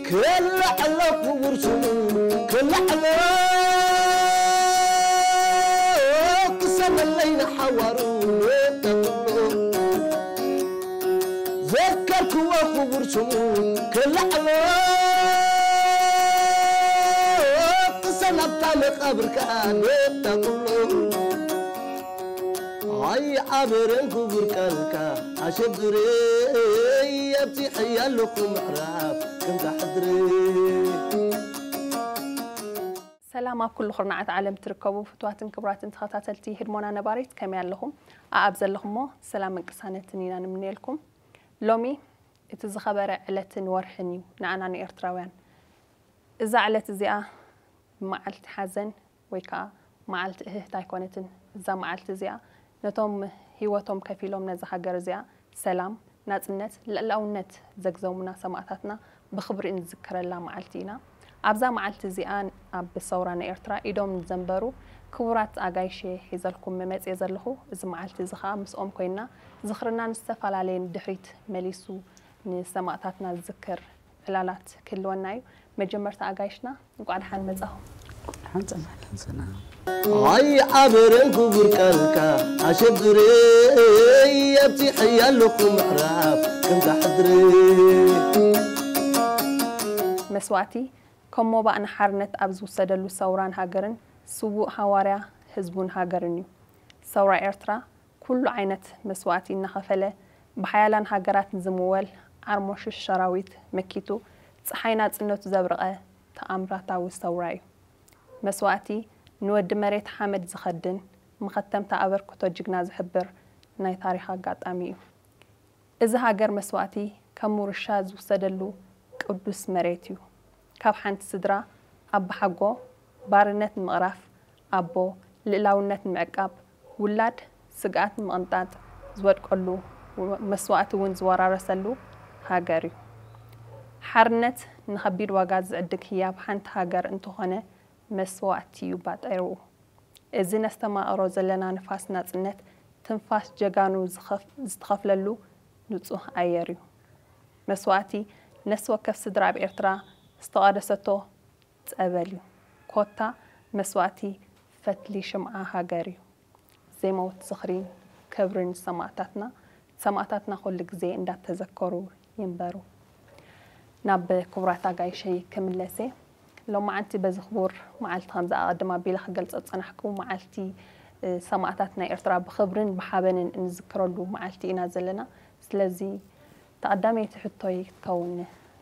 ክላዕሎ ክቡር ስሙ ክላዕሎ ክሰመለይ ንሓዋሩ ተብሎ ዘከርክዎ ክቡር ስሙ ክላዕሎ ክሰናብታ መቃብርካ ተብሎ ኣይዓበረን ክቡር ቃልካ ኣሸብረይ ኣብቲ ሕያለኹ ምዕራፍ ከምዛ ሕድሪ ሰላም ኣብ ኩሉ ኩርናዓት ዓለም ትርከቡ ፍትዋትን ክቡራትን ተኸታተልቲ ህድሞና ነባሪት ከመይ ኣለኹም? ኣኣብ ዘለኹሞ ሰላምን ቅሳነትን ኢና ንምንየልኩም። ሎሚ እቲ ዝኸበረ ዕለትን ወርሕን እዩ ንኣና ንኤርትራውያን። እዛ ዕለት እዚኣ መዓልቲ ሓዘን ወይ ከዓ መዓልቲ እህህት ኣይኮነትን። እዛ መዓልቲ እዚኣ ነቶም ህይወቶም ከፊሎም ነዛ ሃገር እዚኣ ሰላም፣ ናጽነት፣ ልእላውነት ዘግዘሙና ሰማእታትና ብኽብሪ እንዝክረላ መዓልቲ ኢና። ኣብዛ መዓልቲ እዚኣ ኣብ ሰውራ ንኤርትራ ኢዶም ንዘንበሩ ክቡራት ኣጋይሽ እየ ሒዘልኩም መጽየ ዘለኹ። እዚ መዓልቲ እዚ ኸኣ ምስኦም ኮይና ዝኽርና ንዝተፈላለየ ንድሕሪት መሊሱ ንሰማእታትና ዝዝክር ዕላላት ክህልወና እዩ። መጀመርታ ኣጋይሽና እንቋዕ ደሓን መጻኹም። ሓንጸና ሓንጸና ኣይዓበረን ክቡር ቃልካ ኣሸብረይ ኣብቲ ሕያለኹ ምዕራፍ ከምዛ ሕድረይ መስዋእቲ ከም ሞባእ ንሓርነት ኣብ ዝውሰደሉ ሰውራን ሃገርን ስዉእ ሃዋርያ ህዝቡን ሃገርን እዩ። ሰውራ ኤርትራ ኩሉ ዓይነት መስዋእቲ እናኸፈለ ብሓያላን ሃገራት ንዝምወል ዓርሞሽሽ ሰራዊት መኪቱ ጸሓይ ናጽነቱ ዘብረቐ ተኣምራታዊ ሰውራ እዩ። መስዋእቲ ንወዲ መሬት ሓመድ ዝኸድን መኸተምታ ኣበርክቶ ጅግና ዝሕብር ናይ ታሪኽ ኣጋጣሚ እዩ። እዚ ሃገር መስዋእቲ ከም ውርሻ ዝውሰደሉ ቅዱስ መሬት እዩ። ካብ ሓንቲ ስድራ ኣባሓጎ ባርነት ንምቕራፍ ኣቦ ልእላውነት ንምዕቃብ ውላድ ስግኣት ንምቕንጣጥ ዝወድቀሉ መስዋእቲ እውን ዝወራረሰሉ ሃገር እዩ። ሓርነት ንኸቢድ ዋጋ ዝዕድግ ህያብ ሓንቲ ሃገር እንተኾነ መስዋእቲ እዩ ባጤርኡ። እዚ ነስተማቕሮ ዘለና ንፋስ ናጽነት ትንፋስ ጀጋኑ ዝተኸፍለሉ ንጹህ ኣየር እዩ። መስዋእቲ ነፍሲ ወከፍ ስድራ ኣብ ኤርትራ ዝተቓደሰቶ ጸበል እዩ። ኮታ መስዋእቲ ፈትሊ ሽምዓ ሃገር እዩ። ዘይመውት ዝኽሪ ክብሪ ንሰማእታትና። ሰማእታትና ኩሉ ግዜ እንዳተዘከሩ ይንበሩ። ናብ ክቡራት ኣጋይሸይ ክምለስ እየ። ሎማዓንቲ በዚ ክቡር መዓልቲ ከምዚ ኣቐድም ኣቢለ ክገልጾ ዝጸናሕኩ መዓልቲ ሰማእታት ናይ ኤርትራ ብኽብርን ብሓበንን እንዝክረሉ መዓልቲ ኢና ዘለና። ስለዚ ተቐዳመይቲ ሕቶይ ክትከውን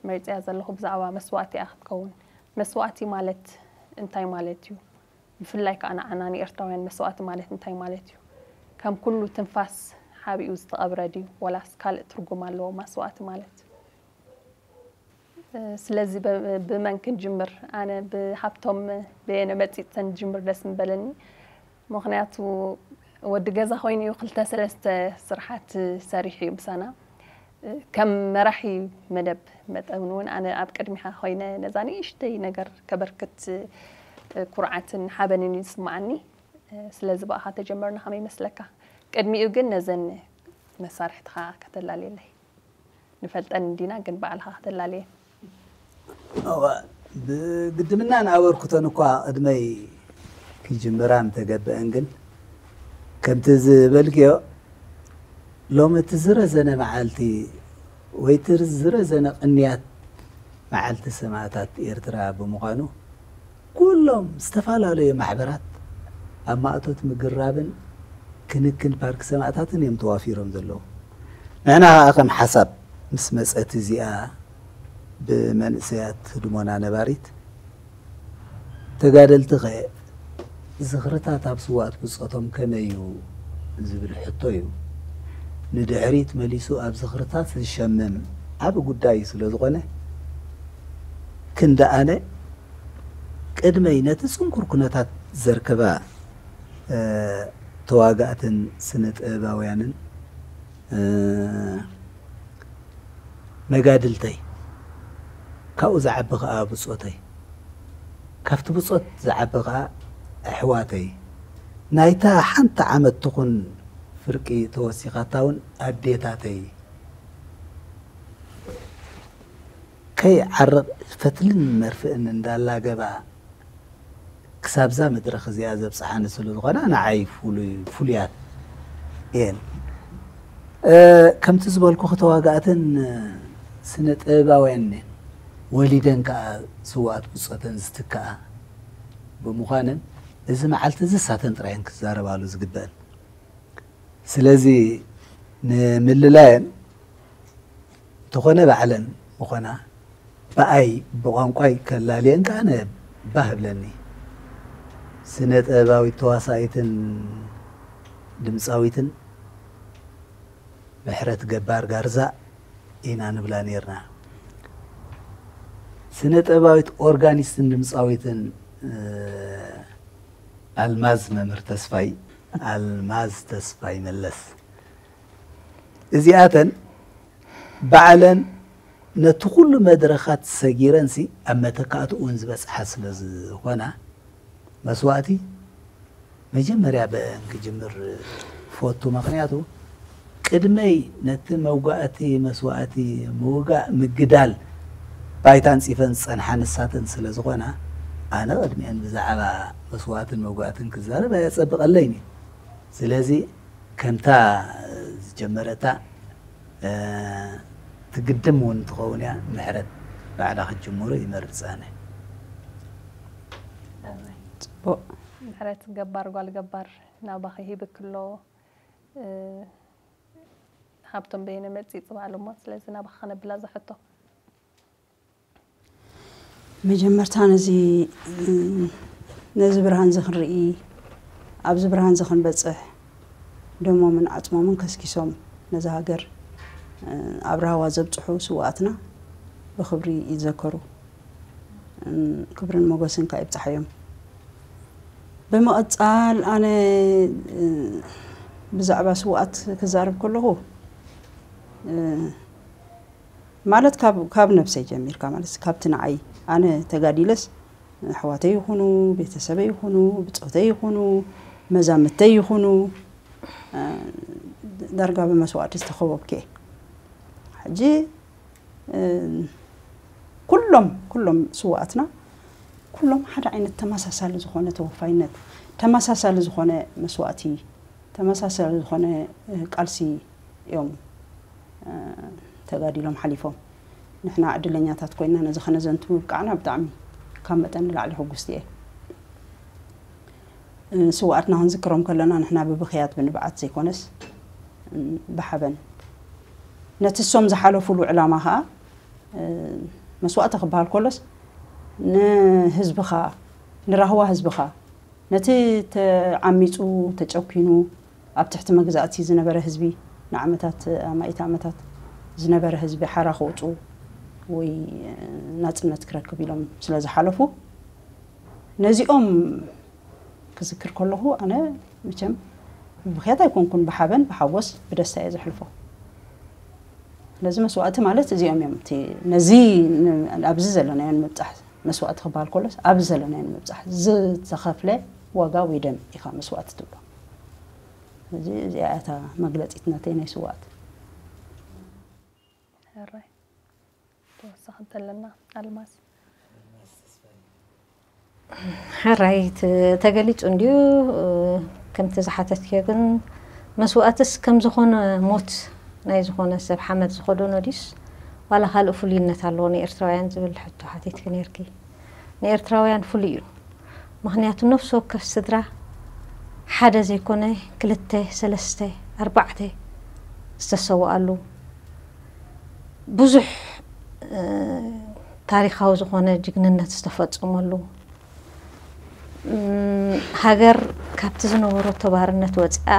መሪጸያ ዘለኹ ብዛዕባ መስዋእቲ እያ ክትከውን። መስዋእቲ ማለት እንታይ ማለት እዩ? ብፍላይ ከኣ ንዓና ንኤርትራውያን መስዋእቲ ማለት እንታይ ማለት እዩ? ከም ኩሉ ትንፋስ ሓቢኡ ዝተቐብረ ድዩ ወላስ ካልእ ትርጉም ኣለዎ መስዋእቲ ማለት? ስለዚ ብመን ክንጅምር? ኣነ ብሃብቶም በየነ መጺጸን ዝጅምር ደስ ምበለኒ። ምኽንያቱ ወዲ ገዛ ኮይኑ እዩ ክልተ ሰለስተ ስርሓት ሰሪሑ እዩ ምሳና። ከም መራሒ መደብ መጠን እውን ኣነ ኣብ ቅድሚኻ ኮይነ ነዛ ንእሽተይ ነገር ከበርክት ኩርዓትን ሓበንን እዩ ዝስምዓኒ። ስለዚ ብኣኻ ተጀመርና ከመይ ይመስለካ? ቅድሚኡ ግን ነዘን መሳርሕትኻ ከተላልየለይ። ንፈልጠን እንዲና ግን ባዕልኻ ከተላልየን። እወ፣ ብግድምናን ኣበርክቶን እኳ ቅድመይ ክጅምራ ምተገበአን ግን ከምቲ ዝበልክዮ ሎሚ እቲ ዝረዘነ መዓልቲ ወይ እቲ ዝረዘነ ቅንያት መዓልቲ ሰማእታት ኤርትራ ብምዃኑ ኩሎም ዝተፈላለዩ ማሕበራት ኣብ ማእቶት ምግራብን ክንክን ፓርክ ሰማእታትን እዮም ተዋፊሮም ዘለዉ። ንሕና ከዓ ከም ሓሳብ ምስ መፀት እዚኣ ብመንእሰያት ህድሞና ነባሪት ተጋደልቲ ከ ዝኽርታት ኣብ ስዋእት ብጾቶም ከመይ እዩ ዝብል ሕቶ እዩ ንድሕሪት መሊሱ ኣብ ዝኽርታት ዝሸምም ዓቢ ጉዳይ እዩ ስለ ዝኾነ ክንዲ ኣነ ቅድመይ ነቲ ጽንኩር ኩነታት ዘርከባ ተዋጋእትን ስነ ጥበባውያንን መጋድልተይ ካብኡ ዝዓቢ ከኣ ብጾተይ ካብቲ ብጾት ዝዓቢ ከኣ ኣሕዋተይ ናይታ ሓንቲ ዓመት ትኹን ፍርቂ ተወሲኻታ እውን ኣዴታተይ ከይዓርቕ ፈትልን መርፍእን እንዳላገባ ክሳብዛ መድረኽ እዚኣ ዘብፅሓኒ ስለ ዝኾና ንዓይ ፍሉይ ፍሉያት እየን። ከምቲ ዝበልኩ ተዋጋእትን ስነ ጥበባውያን እየን። ወሊደን ከዓ ስውኣት ብፆተን ዝትክኣ ብምዃነን እዚ መዓልቲ እዚ እሳተን ጥራየን ክዛረባሉ ዝግበአን። ስለዚ ንምልላየን እንተኾነ ባዕለን ምኾና ብኣይ ብቋንቋይ ከላልየን ከኣ ኣነ ባህ እብለኒ። ስነ ጥበባዊት ተዋሳኢትን ድምፃዊትን ምሕረት ገባር ጋርዛ ኢና ንብላ ነርና። ስነ ጥበባዊት ኦርጋኒስትን ድምፃዊትን ኣልማዝ መምህር ተስፋይ ኣልማዝ ተስፋይ መለስ እዚኣተን ባዕለን ነቲ ኩሉ መድረኻት ሰጊረንሲ ኣብ መተካእትኡ እውን ዝበፅሓ ስለ ዝኾና መስዋእቲ መጀመርያ ብአን ክጅምር ፈቱ። ምኽንያቱ ቅድመይ ነቲ መውጋእቲ መስዋእቲ ምውጋእ ምግዳል ባይታ ኣንፂፈን ዝፀንሓ ንሳተን ስለ ዝኾና ኣነ ቅድሚአን ብዛዕባ መስዋእትን መውጋእትን ክዛረብ ኣየፀብቐለይን እዩ። ስለዚ ከምታ ዝጀመረታ ትግድም እውን ትኸውን እያ። ምሕረት ባዕላ ክትጅምሩ ይመርፅ ኣነ። ፅቡቅ። ምሕረት ገባር ጓል ገባር ናባኺ ሂብክ ኣሎ። ሃብቶም በየነ መፂ ፅባዕ ኣሎ እሞ ስለዚ ናባኺ ከነብላ ዝሕቶ። መጀመርታ ነዚ ነዚ ብርሃን እዚ ክንርኢ ኣብዚ ብርሃን እዚ ክንበፅሕ ደሞምን ዓፅሞምን ከስኪሶም ነዛ ሃገር ኣብ ራህዋ ዘብፅሑ ስውኣትና ብክብሪ ይዘከሩ። ክብርን ሞገስን ከዓ ይብፃሓዮም። ብምቕፃል ኣነ ብዛዕባ ስውኣት ክዛረብ ከለኹ ማለት ካብ ካብ ነብሰይ ጀሚርካ ማለት ካብቲ ንዓይ ኣነ ተጋዲለስ ኣሕዋተይ ይኹኑ ቤተሰበይ ይኹኑ ብፆተይ ይኹኑ መዛምተይ ይኹኑ ዳርጋ ብመስዋእቲ ዝተኸበብኩ እየ። ሕጂ ኩሎም ኩሎም ስውኣትና ኩሎም ሓደ ዓይነት ተመሳሳሊ ዝኾነ ተወፋይነት ተመሳሳሊ ዝኾነ መስዋእቲ ተመሳሳሊ ዝኾነ ቃልሲ እዮም ተጋዲሎም ሓሊፎም። ንሕና ዕድለኛታት ኮይና ነዚ ከነዘንቱ ምብቃዕና ብጣዕሚ ካብ መጠን ንላዕሊ ሕጉስቲ እየ። ስውኣትና ክንዝክሮም ከለና ንሕና ብብኽያት ብንብዓት ዘይኮነስ ብሓበን ነቲ እሶም ዝሓለፉሉ ዕላማ ከዓ መስዋእቲ ክበሃል ከሎስ ንህዝብኻ ንራህዋ ህዝብኻ ነቲ ተዓሚፁ ተጨኲኑ ኣብ ትሕቲ መግዛእቲ ዝነበረ ህዝቢ ንዓመታት ኣማኢት ዓመታት ዝነበረ ህዝቢ ሓራ ክወፁ ወይ ናፅነት ክረክብ ኢሎም ስለ ዝሓለፉ ነዚኦም ክዝክር ከለኹ ኣነ መቸም ብብኽያት ኣይኮንኩን ብሓበን ብሓጎስ ብደስታ እየ ዘሕልፎ። ስለዚ መስዋእቲ ማለት እዚኦም እዮም እቲ ነዚ ኣብዚ ዘለናዮ ንምብፃሕ መስዋእቲ ክበሃል ከሎስ ኣብዚ ዘለናዮ ንምብፃሕ ዝተኸፍለ ዋጋ ወይ ደም ኢኻ መስዋእቲ ትብሎ። እዚ እዚኣ እታ መግለፂት ናተይ ናይ ስውኣት። ሕራይ ተወሳኺ እንተለና ኣልማዝ። ሕራይ ተገሊፁ እንድዩ። ከምቲ ዝሓተትክዮ ግን መስዋእትስ ከም ዝኾነ ሞት ናይ ዝኾነ ሰብ ሓመድ ዝኸደኖ ድዩስ ዋላ ካልእ ፍሉይነት ኣለዎ? ንኤርትራውያን ዝብል ሕቶ ሓቲትኪ ነይርኪ። ንኤርትራውያን ፍሉይ እዩ። ምኽንያቱ ነፍሲ ወከፍ ስድራ ሓደ ዘይኮነ ክልተ ሰለስተ ኣርባዕተ ዝተሰውኣሉ ብዙሕ ታሪኻዊ ዝኾነ ጅግንነት ዝተፈፀመሉ ሃገር ካብቲ ዝነበረቶ ባርነት ወፂኣ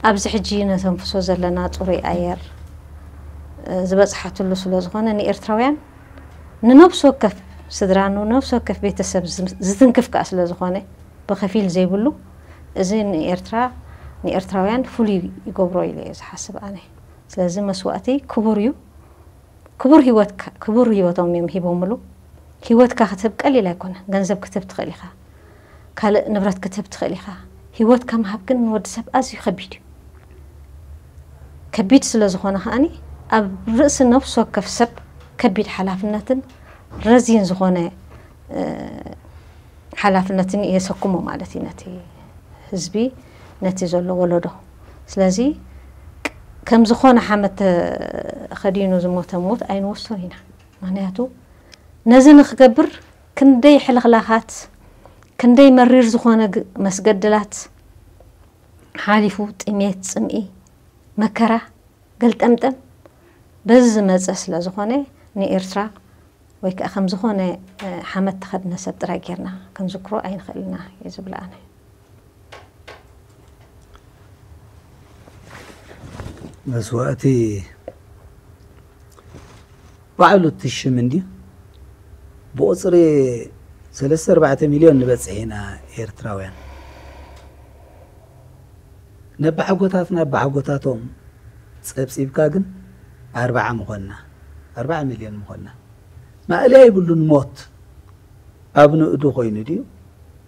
ኣብዚ ሕጂ ነተንፍሶ ዘለና ፅሩይ ኣየር ዝበፅሓትሉ ስለዝኾነ ንኤርትራውያን ንነብሲ ወከፍ ስድራ ንነብሲ ወከፍ ቤተሰብ ዝትንክፍ ከዓ ስለዝኾነ ብኸፊል ዘይብሉ እዚ ንኤርትራ ንኤርትራውያን ፍሉይ ይገብሮ ኢለ እየ ዝሓስብ ኣነ። ስለዚ መስዋእቲ ክቡር እዩ። ክቡር ህይወትካ ክቡር ህይወቶም እዮም ሂቦምሉ። ህይወትካ ክትህብ ቀሊል ኣይኮነ። ገንዘብ ክትህብ ትኽእል ኢኻ፣ ካልእ ንብረት ክትህብ ትኽእል ኢኻ። ህይወትካ ምሃብ ግን ንወዲ ሰብ ኣዝዩ ከቢድ እዩ። ከቢድ ስለ ዝኾነ ከኣኒ ኣብ ርእሲ ነፍሲ ወከፍ ሰብ ከቢድ ሓላፍነትን ረዚን ዝኾነ ሓላፍነትን የሰክሞ ማለት እዩ ነቲ ህዝቢ፣ ነቲ ዘሎ ወለዶ። ስለዚ ከም ዝኾነ ሓመድ ተኸዲኑ ዝሞተ ሞት ኣይንወስዶን ኢና። ምኽንያቱ ነዚ ንክገብር ክንደይ ሕልኽላኻት፣ ክንደይ መሪር ዝኾነ መስገድላት ሓሊፉ፣ ጥሜት፣ ፅምኢ፣ መከራ፣ ገልጠምጠም በዚ ዝመፀ ስለ ዝኾነ ንኤርትራ ወይ ከዓ ከም ዝኾነ ሓመድ ተኸድነ ሰብ ጥራይ ጌርና ክንዝክሮ ኣይንኽእል ኢና እየ ዝብል ኣነ። መስዋእቲ ባዕሉ እቲ ሽም እንድዩ። ብቑፅሪ ሰለስተ ኣርባዕተ ሚልዮን ንበፅሕ ኢና ኤርትራውያን። ነባሓጎታትና ኣባሓጎታቶም ፀብፂብካ ግን ኣርባዓ ምኾንና፣ ኣርባዓ ሚልዮን ምኾንና። ማእለያ ይብሉን። ሞት ኣብ ንእዱ ኮይኑ ድዩ?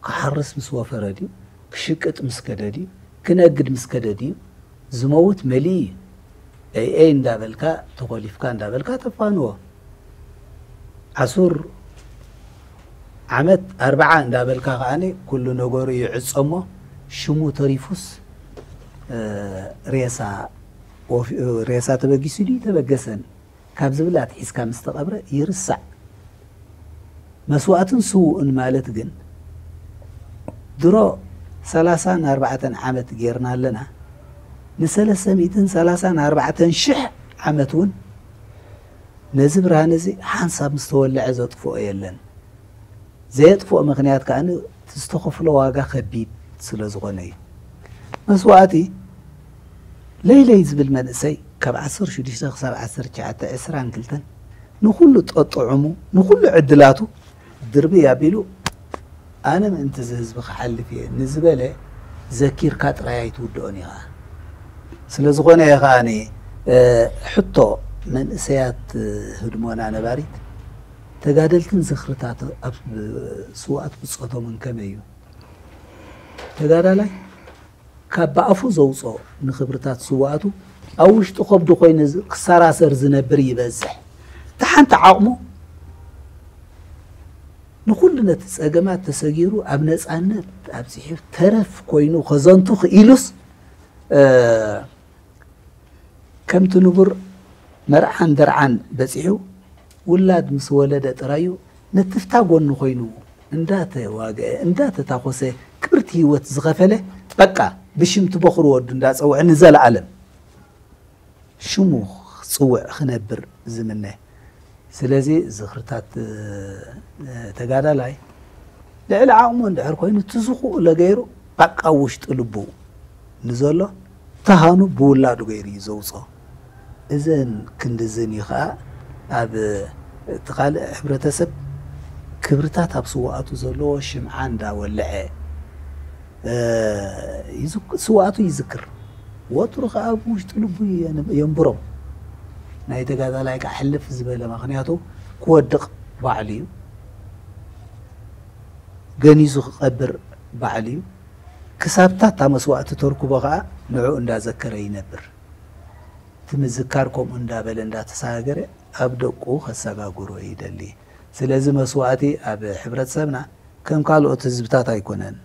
ክሓርስ ምስ ወፈረ ድዩ? ክሽቅጥ ምስ ከደ ድዩ? ክነግድ ምስ ከደ ድዩ? ዝመውት መሊእ እዩ። ኤይ ኤይ እንዳበልካ ተኾሊፍካ እንዳበልካ ተፋንዎ። ዓሱር ዓመት ኣርባዓ እንዳበልካ ከኣኒ ኩሉ ነገሩ ይዕጾ እሞ ሽሙ ተሪፉስ ሬሳ ሬሳ ተበጊሱ ድዩ ተበገሰን ካብ ዝብል ኣትሒዝካ ምስ ተቐብረ ይርሳዕ። መስዋእትን ስውእን ማለት ግን ድሮ ሰላሳን ኣርባዕተን ዓመት ጌርና ኣለና። ንሰለስተ ሚእትን ሰላሳን ኣርባዕተን ሽሕ ዓመት እውን ነዚ ብርሃን እዚ ሓንሳብ ምስ ተወልዐ ዘጥፍኦ የለን። ዘየጥፍኦ ምኽንያት ከኣ ዝተኸፍሎ ዋጋ ከቢድ ስለ ዝኾነ እዩ። መስዋእቲ ለይለይ ዝብል መንእሰይ ካብ ዓሰርተ ሽዱሽተ ክሳብ ዓሰርተ ትሽዓተ ዕስራን ክልተን ንኹሉ ጠጥዑሙ ንኹሉ ዕድላቱ ድርብይ ኣቢሉ ኣነ ምእንቲ እዚ ህዝቢ ክሓልፍ እየ ንዝበለ ዘኪርካ ጥራይ ኣይትውድኦን ኢኻ። ስለ ዝኾነ እየ ከኣ ሕቶ መንእሰያት ህድሞና ነባሪት ተጋደልትን ዝኽርታት ኣብ ስዋኣት ብጾቶምን ከመይ እዩ? ተጋዳላይ ካብ ብኣፉ ዘውፅኦ ንኽብርታት ስዋኣቱ ኣብ ውሽጢ ከብዱ ኮይኑ ክሰራሰር ዝነብር ይበዝሕ። እቲ ሓንቲ ዓቕሙ ንኹሉ ነቲ ጸገማት ተሰጊሩ ኣብ ነጻነት ኣብጺሑ ተረፍ ኮይኑ ከዘንቱ ክኢሉስ ከምቲ ንቡር መርዓን ደርዓን በጺሑ ውላድ ምስ ወለደ ጥራዩ ነትፍታ ጎኑ ኮይኑ እንዳተዋግአ እንዳተታኾሰ ክብርቲ ህይወት ዝኸፈለ በቃ ብሽምቲ በኹሪ ወዱ እንዳጸውዐ ንዘለኣለም ሽሙ ክጽውዕ ክነብር ዝምነ። ስለዚ ዝኽርታት ተጋዳላይ ልዕሊ ዓቕሙ እንድሕር ኮይኑ እቲ ዝኽእሎ ገይሩ በቃ ውሽጢ ልቡ ንዘሎ ተሃኑ ብውላዱ ገይሩ እዩ ዘውፅኦ። እዘን ክንድዝን እዩ ከዓ ኣብ እቲ ካልእ ሕብረተሰብ ክብርታት ኣብ ስዋኣቱ ዘለዎ ሽምዓ እንዳወልዐ ስዋኣቱ ይዝክር። ወትሩ ከዓ ኣብ ውሽጢ ልቡ የንብሮም። ናይ ተጋዳላይ ከዓ ሕልፍ ዝበለ ምክንያቱ ክወድቕ ባዕሉ እዩ። ገኒዙ ክቐብር ባዕሉ እዩ። ክሳብታ እታ መስዋእቲ ተርክቦ ከዓ ንዕኡ እንዳዘከረ ይነብር። እቲ ምዝካር ከምኡ እንዳበለ እንዳተሰጋገረ ኣብ ደቁ ከሰጋግሮ ይደሊ። ስለዚ መስዋእቲ ኣብ ሕብረተሰብና ከም ካልኦት ህዝብታት ኣይኮነን።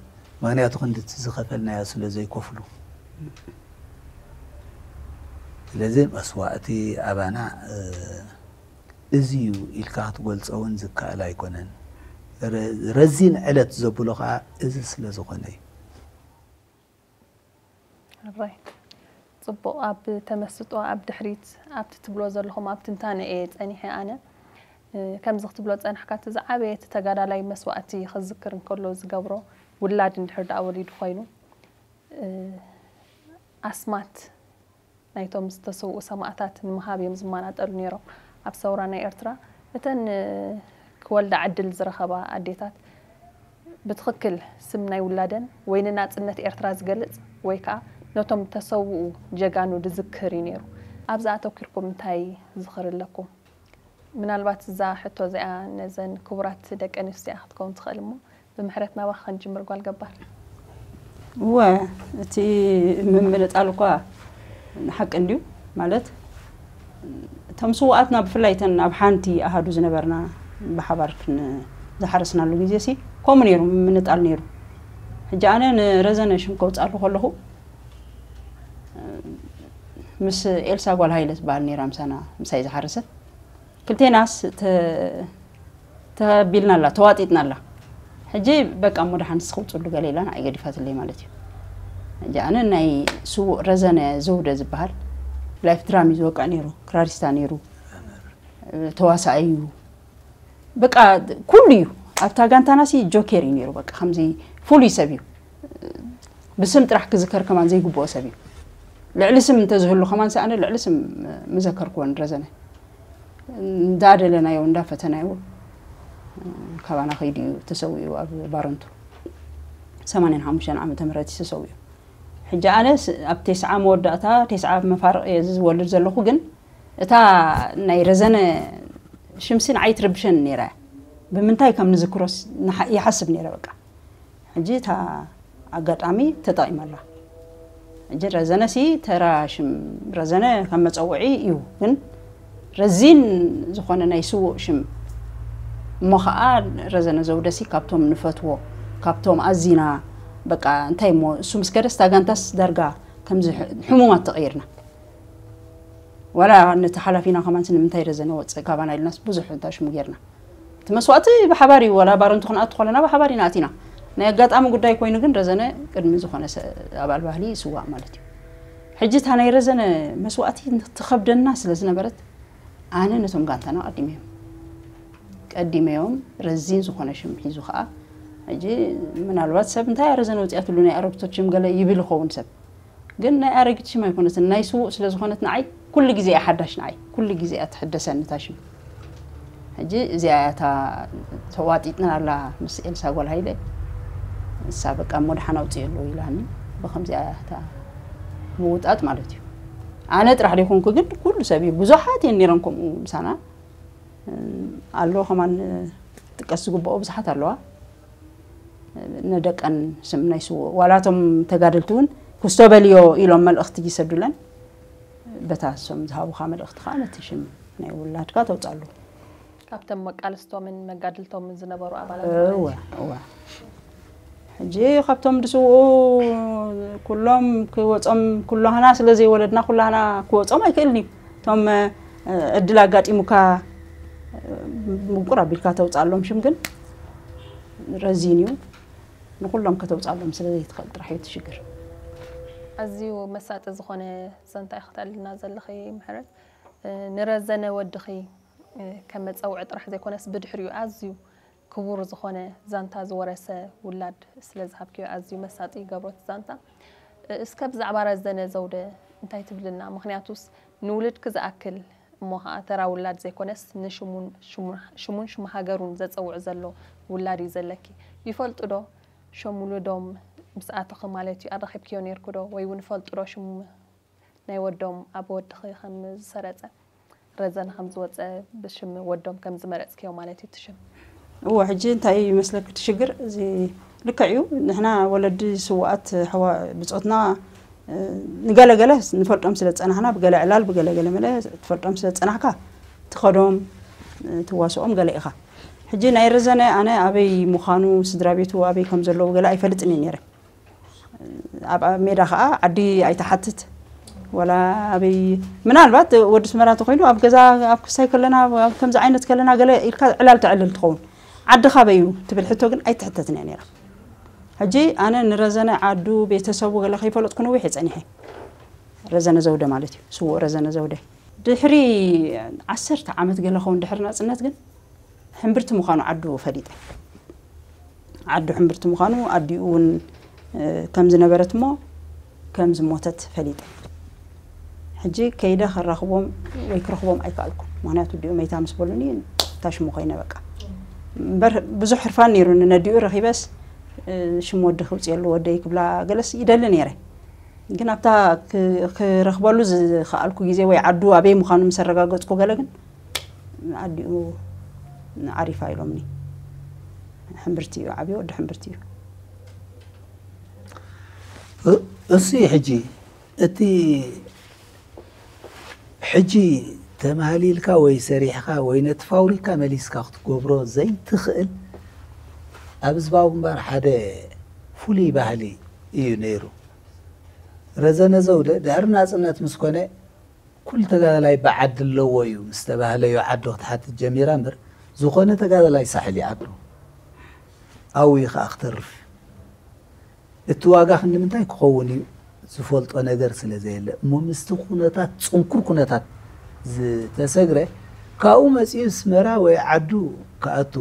ምክንያቱ ክንዲ እቲ ዝኸፈልናዮ ስለ ዘይከፍሉ። ስለዚ መስዋእቲ ኣባና እዚ እዩ ኢልካ ክትገልጾ እውን ዝከኣል ኣይኮነን። ረዚን ዕለት ዘብሎ ከዓ እዚ ስለ ዝኾነ እዩ። ራይ ፅቡቕ። ኣብ ተመስጦ ኣብ ድሕሪት ኣብቲ ትብሎ ዘለኹም ኣብ ትንታነ እየ ፀኒሐ ኣነ። ከምዚ ክትብሎ ዝፀናሕካ እቲ ዝዓበየ እቲ ተጋዳላይ መስዋእቲ ክዝክር እንከሎ ዝገብሮ ውላድ እንድሕር ደኣ ወሊዱ ኮይኑ ኣስማት ናይቶም ዝተሰውኡ ሰማእታት ንምሃብ እዮም ዝመናጠሉ ነይሮም። ኣብ ሰውራ ናይ ኤርትራ እተን ክወልዳ ዕድል ዝረኸባ ኣዴታት ብትኽክል ስም ናይ ውላደን ወይ ንናጽነት ኤርትራ ዝገልጽ ወይ ከኣ ነቶም ተሰውኡ ጀጋኑ ዝዝክር እዩ ነይሩ። ኣብዚ ኣተኲርኩም እንታይ ዝኽሪ ኣለኩም? ምናልባት እዛ ሕቶ እዚኣ ነዘን ክቡራት ደቂ ኣንስትዮ ክትከውን ትኽእል እሞ ብምሕረት ናባኺ ክንጅምር ጓል ገባር። እወ እቲ ምምንጣል እኳ ሓቂ እንድዩ ማለት እቶም ስውኣትና ብፍላይ እተን ኣብ ሓንቲ ኣሃዱ ዝነበርና ብሓባር ክን ዝሓረስናሉ ግዜ ሲ ከምኡ ነይሩ ምንጣል ነይሩ። ሕጂ ኣነ ንረዘነ ሽም ከውፅኣሉ ከለኹ ምስ ኤልሳ ጓል ሃይለ ትበሃል ነይራ ምሳና ምሳይ ዝሓረሰት ክልቴናስ ተ- ተቢልና ኣላ ተዋጢጥና ኣላ። ሕጂ በቃ እሞ ደሓን ንስኺ ውፅሉ ገለ ኢላ ንዓይ ገዲፋትለይ ማለት እዩ። ሕጂ ኣነ ናይ ስዉእ ረዘነ ዘውደ ዝበሃል ላይፍ ድራም እዩ ዝወቅዕ ነይሩ፣ ክራሪስታ ነይሩ፣ ተዋሳኣይ እዩ። በቃ ኩሉ እዩ ኣብታ ጋንታና ሲ ጆኬር እዩ ነይሩ። በቃ ከምዚ ፍሉይ ሰብ እዩ። ብስም ጥራሕ ክዝከር ከማን ዘይግብኦ ሰብ እዩ። ልዕሊ ስም እንተዝህሉ ከማን ሰኣነ ልዕሊ ስም ምዘከርክዎ ንረዘነ እንዳደለናዮ እንዳፈተናዮ ካባና ከይዱ እዩ ተሰዊኡ ኣብ ባረንቱ ሰማንያን ሓሙሽተን ዓመተ ምህረት እዩ ተሰዊኡ። ሕጂ ኣነ ስ- ኣብ ቴስዓ መወዳእታ ቴስዓ መፋርቕ እየ እዚ ዝወልድ ዘለኹ ግን እታ ናይ ረዘነ ሽምሲ ንዓይ ትርብሸን ነይራ እያ። ብምንታይ ከም ንዝክሮስ ንሓ- ይሓስብ ነይረ በቃ። ሕጂ እታ ኣጋጣሚ ተጠቒመላ። ሕጂ ረዘነ ሲ ተራ ሽም ረዘነ ከም መፀውዒ እዩ ግን ረዚን ዝኾነ ናይ ስዉእ ሽም እሞ ከዓ ረዘነ ዘውደሲ ካብቶም ንፈትዎ ካብቶም ኣዚና በቃ እንታይ እሞ እሱ ምስ ከደስ እታ ጋንታስ ዳርጋ ከምዚ ሕ- ሕሙማት ተቐይርና ዋላ ነቲ ሓላፊና ከማን ንምንታይ ረዘነ ወፅእ ካባና ኢልናስ ብዙሕ እንታ ሽሙ ጌርና እቲ መስዋእቲ ብሓባር እዩ ዋላ ባረንቱ ክንኣቱ ከለና ብሓባር ኢና ኣቲና ናይ ኣጋጣሚ ጉዳይ ኮይኑ ግን ረዘነ ቅድሚ ዝኾነ ሰ- ኣባል ባህሊ ይስዋእ ማለት እዩ ሕጂ እታ ናይ ረዘነ መስዋእቲ ትኸብደና ስለ ዝነበረት ኣነ ነቶም ጋንታና ቀዲመዮም ቀዲመዮም ረዚን ዝኾነ ሽም ሒዙ ከዓ ሕጂ ምናልባት ሰብ እንታይ ኣረዘን ወፂኣትሉ ናይ ኣረግቶት ሽም ገለ ይብል ይኸውን ሰብ ግን ናይ ኣረጊት ሽም ኣይኮነትን ናይ ስዉእ ስለ ዝኾነት ንዓይ ኩሉ ግዜ እያ ሓዳሽ ንዓይ ኩሉ ግዜ እያ ትሕደሰኒ እታ ሽም ሕጂ እዚኣ እያ እታ ተዋጢጥና ኣላ ምስ ኤልሳ ጓል ሃይለ እሳ በቃ እሞ ደሓን ኣውፅእሉ ኢላኒ ብከምዚኣ እያ እታ ምውጣጥ ማለት እዩ ኣነ ጥራሕ ደይኮንኩ ግን ኩሉ ሰብ እዩ ብዙሓት እየን ነይረን ከምኡ ምሳና ኣሎ ከማን ጥቀስ ዝግብኦ ብዙሓት ኣለዋ ነደቀን ስም ናይ ስውእ ዋላቶም ተጋደልቲ እውን ክስቶ በልዮ ኢሎም መልእኽቲ ይሰዱለን በታ እሶም ዝሃቡኻ መልእኽቲ ከዓ ነቲ ሽም ናይ ውላድካ ተውፅኣሉ ካብቶም መቃልስቶምን መጋድልቶምን ዝነበሩ ኣባላት እወ እወ ሕጂ ካብቶም ድስውኡ ኩሎም ክወፆም ኩላህና ስለ ዘይወለድና ኩላህና ክወፆም ኣይክእልን እዩ እቶም ዕድል ኣጋጢሙካ ምቁር ኣቢልካ ተውፅኣሎም ሽም ግን ረዚን እዩ ንኩሎም ከተውፅኣሎም ስለ ዘይትኽእል ጥራሕ እዩ ትሽግር ኣዝዩ መሳጢ ዝኾነ ዘንታ ኢኽተልና ዘለኺ ምሕረት ንረዘነ ወድኺ ከም መፀውዒ ጥራሕ ዘይኮነስ ብድሕሪኡ ኣዝዩ ክቡር ዝኾነ ዛንታ ዝወረሰ ውላድ ስለ ዝሃብክዮ ኣዝዩ መሳጢ ይገብሮ እቲ ዛንታ። እስከ ብዛዕባ ረዘነ ዘውደ እንታይ ትብልና? ምኽንያቱስ ንውልድኪ ዝኣክል እሞ ኸኣ ተራ ውላድ ዘይኮነስ ንሽሙን ሽሙን ሽሙ ሃገሩን ዘጸውዕ ዘሎ ውላድ እዩ ዘለኪ። ይፈልጡ ዶ ሸም ውሉዶም ምስ ኣተኺ ማለት እዩ ኣረኺብክዮ ኔርኪ ዶ ወይ እውን ይፈልጡ ዶ ሽሙ ናይ ወዶም ኣብ ወድኺ ከም ዝሰረጸ ረዘነ ከም ዝወጸ ብሽም ወዶም ከም ዝመረጽክዮ ማለት እዩ እቲ ሽም። እወ ሕጂ እንታይ እዩ ይመስለኪ እቲ ሽግር እዚ ልክዕ እዩ ንሕና ወለዲ ስውኣት ሓዋ ብጾትና ንገለገለ ንፈልጦም ስለ ዝጸናሕና ብገለ ዕላል ብገለገለ መለ ትፈልጦም ስለ ዝጸናሕካ ትኸዶም ትዋስኦም ገለ ኢኻ ሕጂ ናይ ረዘነ ኣነ ኣበይ ምዃኑ ስድራ ቤቱ ኣበይ ከም ዘለዉ ገለ ኣይፈልጥን እየ ነይረ ኣብ ሜዳ ከዓ ዓዲ ኣይትሓትት ወላ ኣበይ ምናልባት ወዲ ስመራ ተኮይኑ ኣብ ገዛ ኣብ ክስታይ ከለና ኣብ ከምዚ ዓይነት ከለና ገለ ኢልካ ዕላል ተዕልል ትኸውን ዓዲ ካበይ እዩ ትብል ሕቶ ግን ኣይትሕተትን እያ ነይራ ሕጂ ኣነ ንረዘነ ዓዱ ቤተሰቡ ገለ ከይፈለጥኩ ነዊሕ እየ ፀኒሐ ረዘነ ዘውደ ማለት እዩ ስዉእ ረዘነ ዘውደ ድሕሪ ዓሰርተ ዓመት ገለ ኸውን ድሕሪ ናፅነት ግን ሕምብርቲ ምዃኑ ዓዱ ፈሊጠ ዓዱ ሕምብርቲ ምዃኑ ኣዲኡ እውን ከም ዝነበረት እሞ ከም ዝሞተት ፈሊጠ ሕጂ ከይደ ከራኽቦም ወይ ክረኽቦም ኣይከኣልኩን ምክንያቱ ዲኡ መይታ ምስ በሉኒ ታሽሙ ኮይነ በቃ እምበር ብዙሕ ሕርፋን ነይሩኒ ነዲኡ ረኺበስ ሽም ወዲ ክውፅየሉ ወደይ ክብላ ገለስ ይደሊ ነይረ ግን ኣብታ ክረኽበሉ ዝኸኣልኩ ግዜ ወይ ዓዱ ኣበይ ምዃኑ ምስ ኣረጋገፅኩ ገለ ግን ኣዲኡ ዓሪፋ ኢሎምኒ ሕምብርቲ እዩ ዓብዪ ወዲ ሕምብርቲ እዩ እሱ ሕጂ እቲ ሕጂ እቲ ተማህሊልካ ወይ ሰሪሕኻ ወይ ነቲ ፋብሪካ መሊስካ ክትገብሮ ዘይትኽእል ኣብ ህዝባዊ ግንባር ሓደ ፍሉይ ባህሊ እዩ ነይሩ። ረዘነ ዘውደ ድሕሪ ናጽነት ምስ ኮነ ኩሉ ተጋዳላይ ብዓዲ ኣለዎ እዩ ምስ ተባህለዮ ዓዱ ክትሓትት ጀሚራ እምበር ዝኾነ ተጋዳላይ ሳሕል ይዓዱ ኣብኡ እዩ ከዓ ክተርፍ። እቲ ዋጋ ክንዲ ምንታይ ክኸውን እዩ ዝፈልጦ ነገር ስለ ዘየለ እሞ ምስቲ ኩነታት ጽንኩር ኩነታት ዝተሰግረ ካብኡ መጺኡ ስመራ ወይ ዓዱ ክኣቱ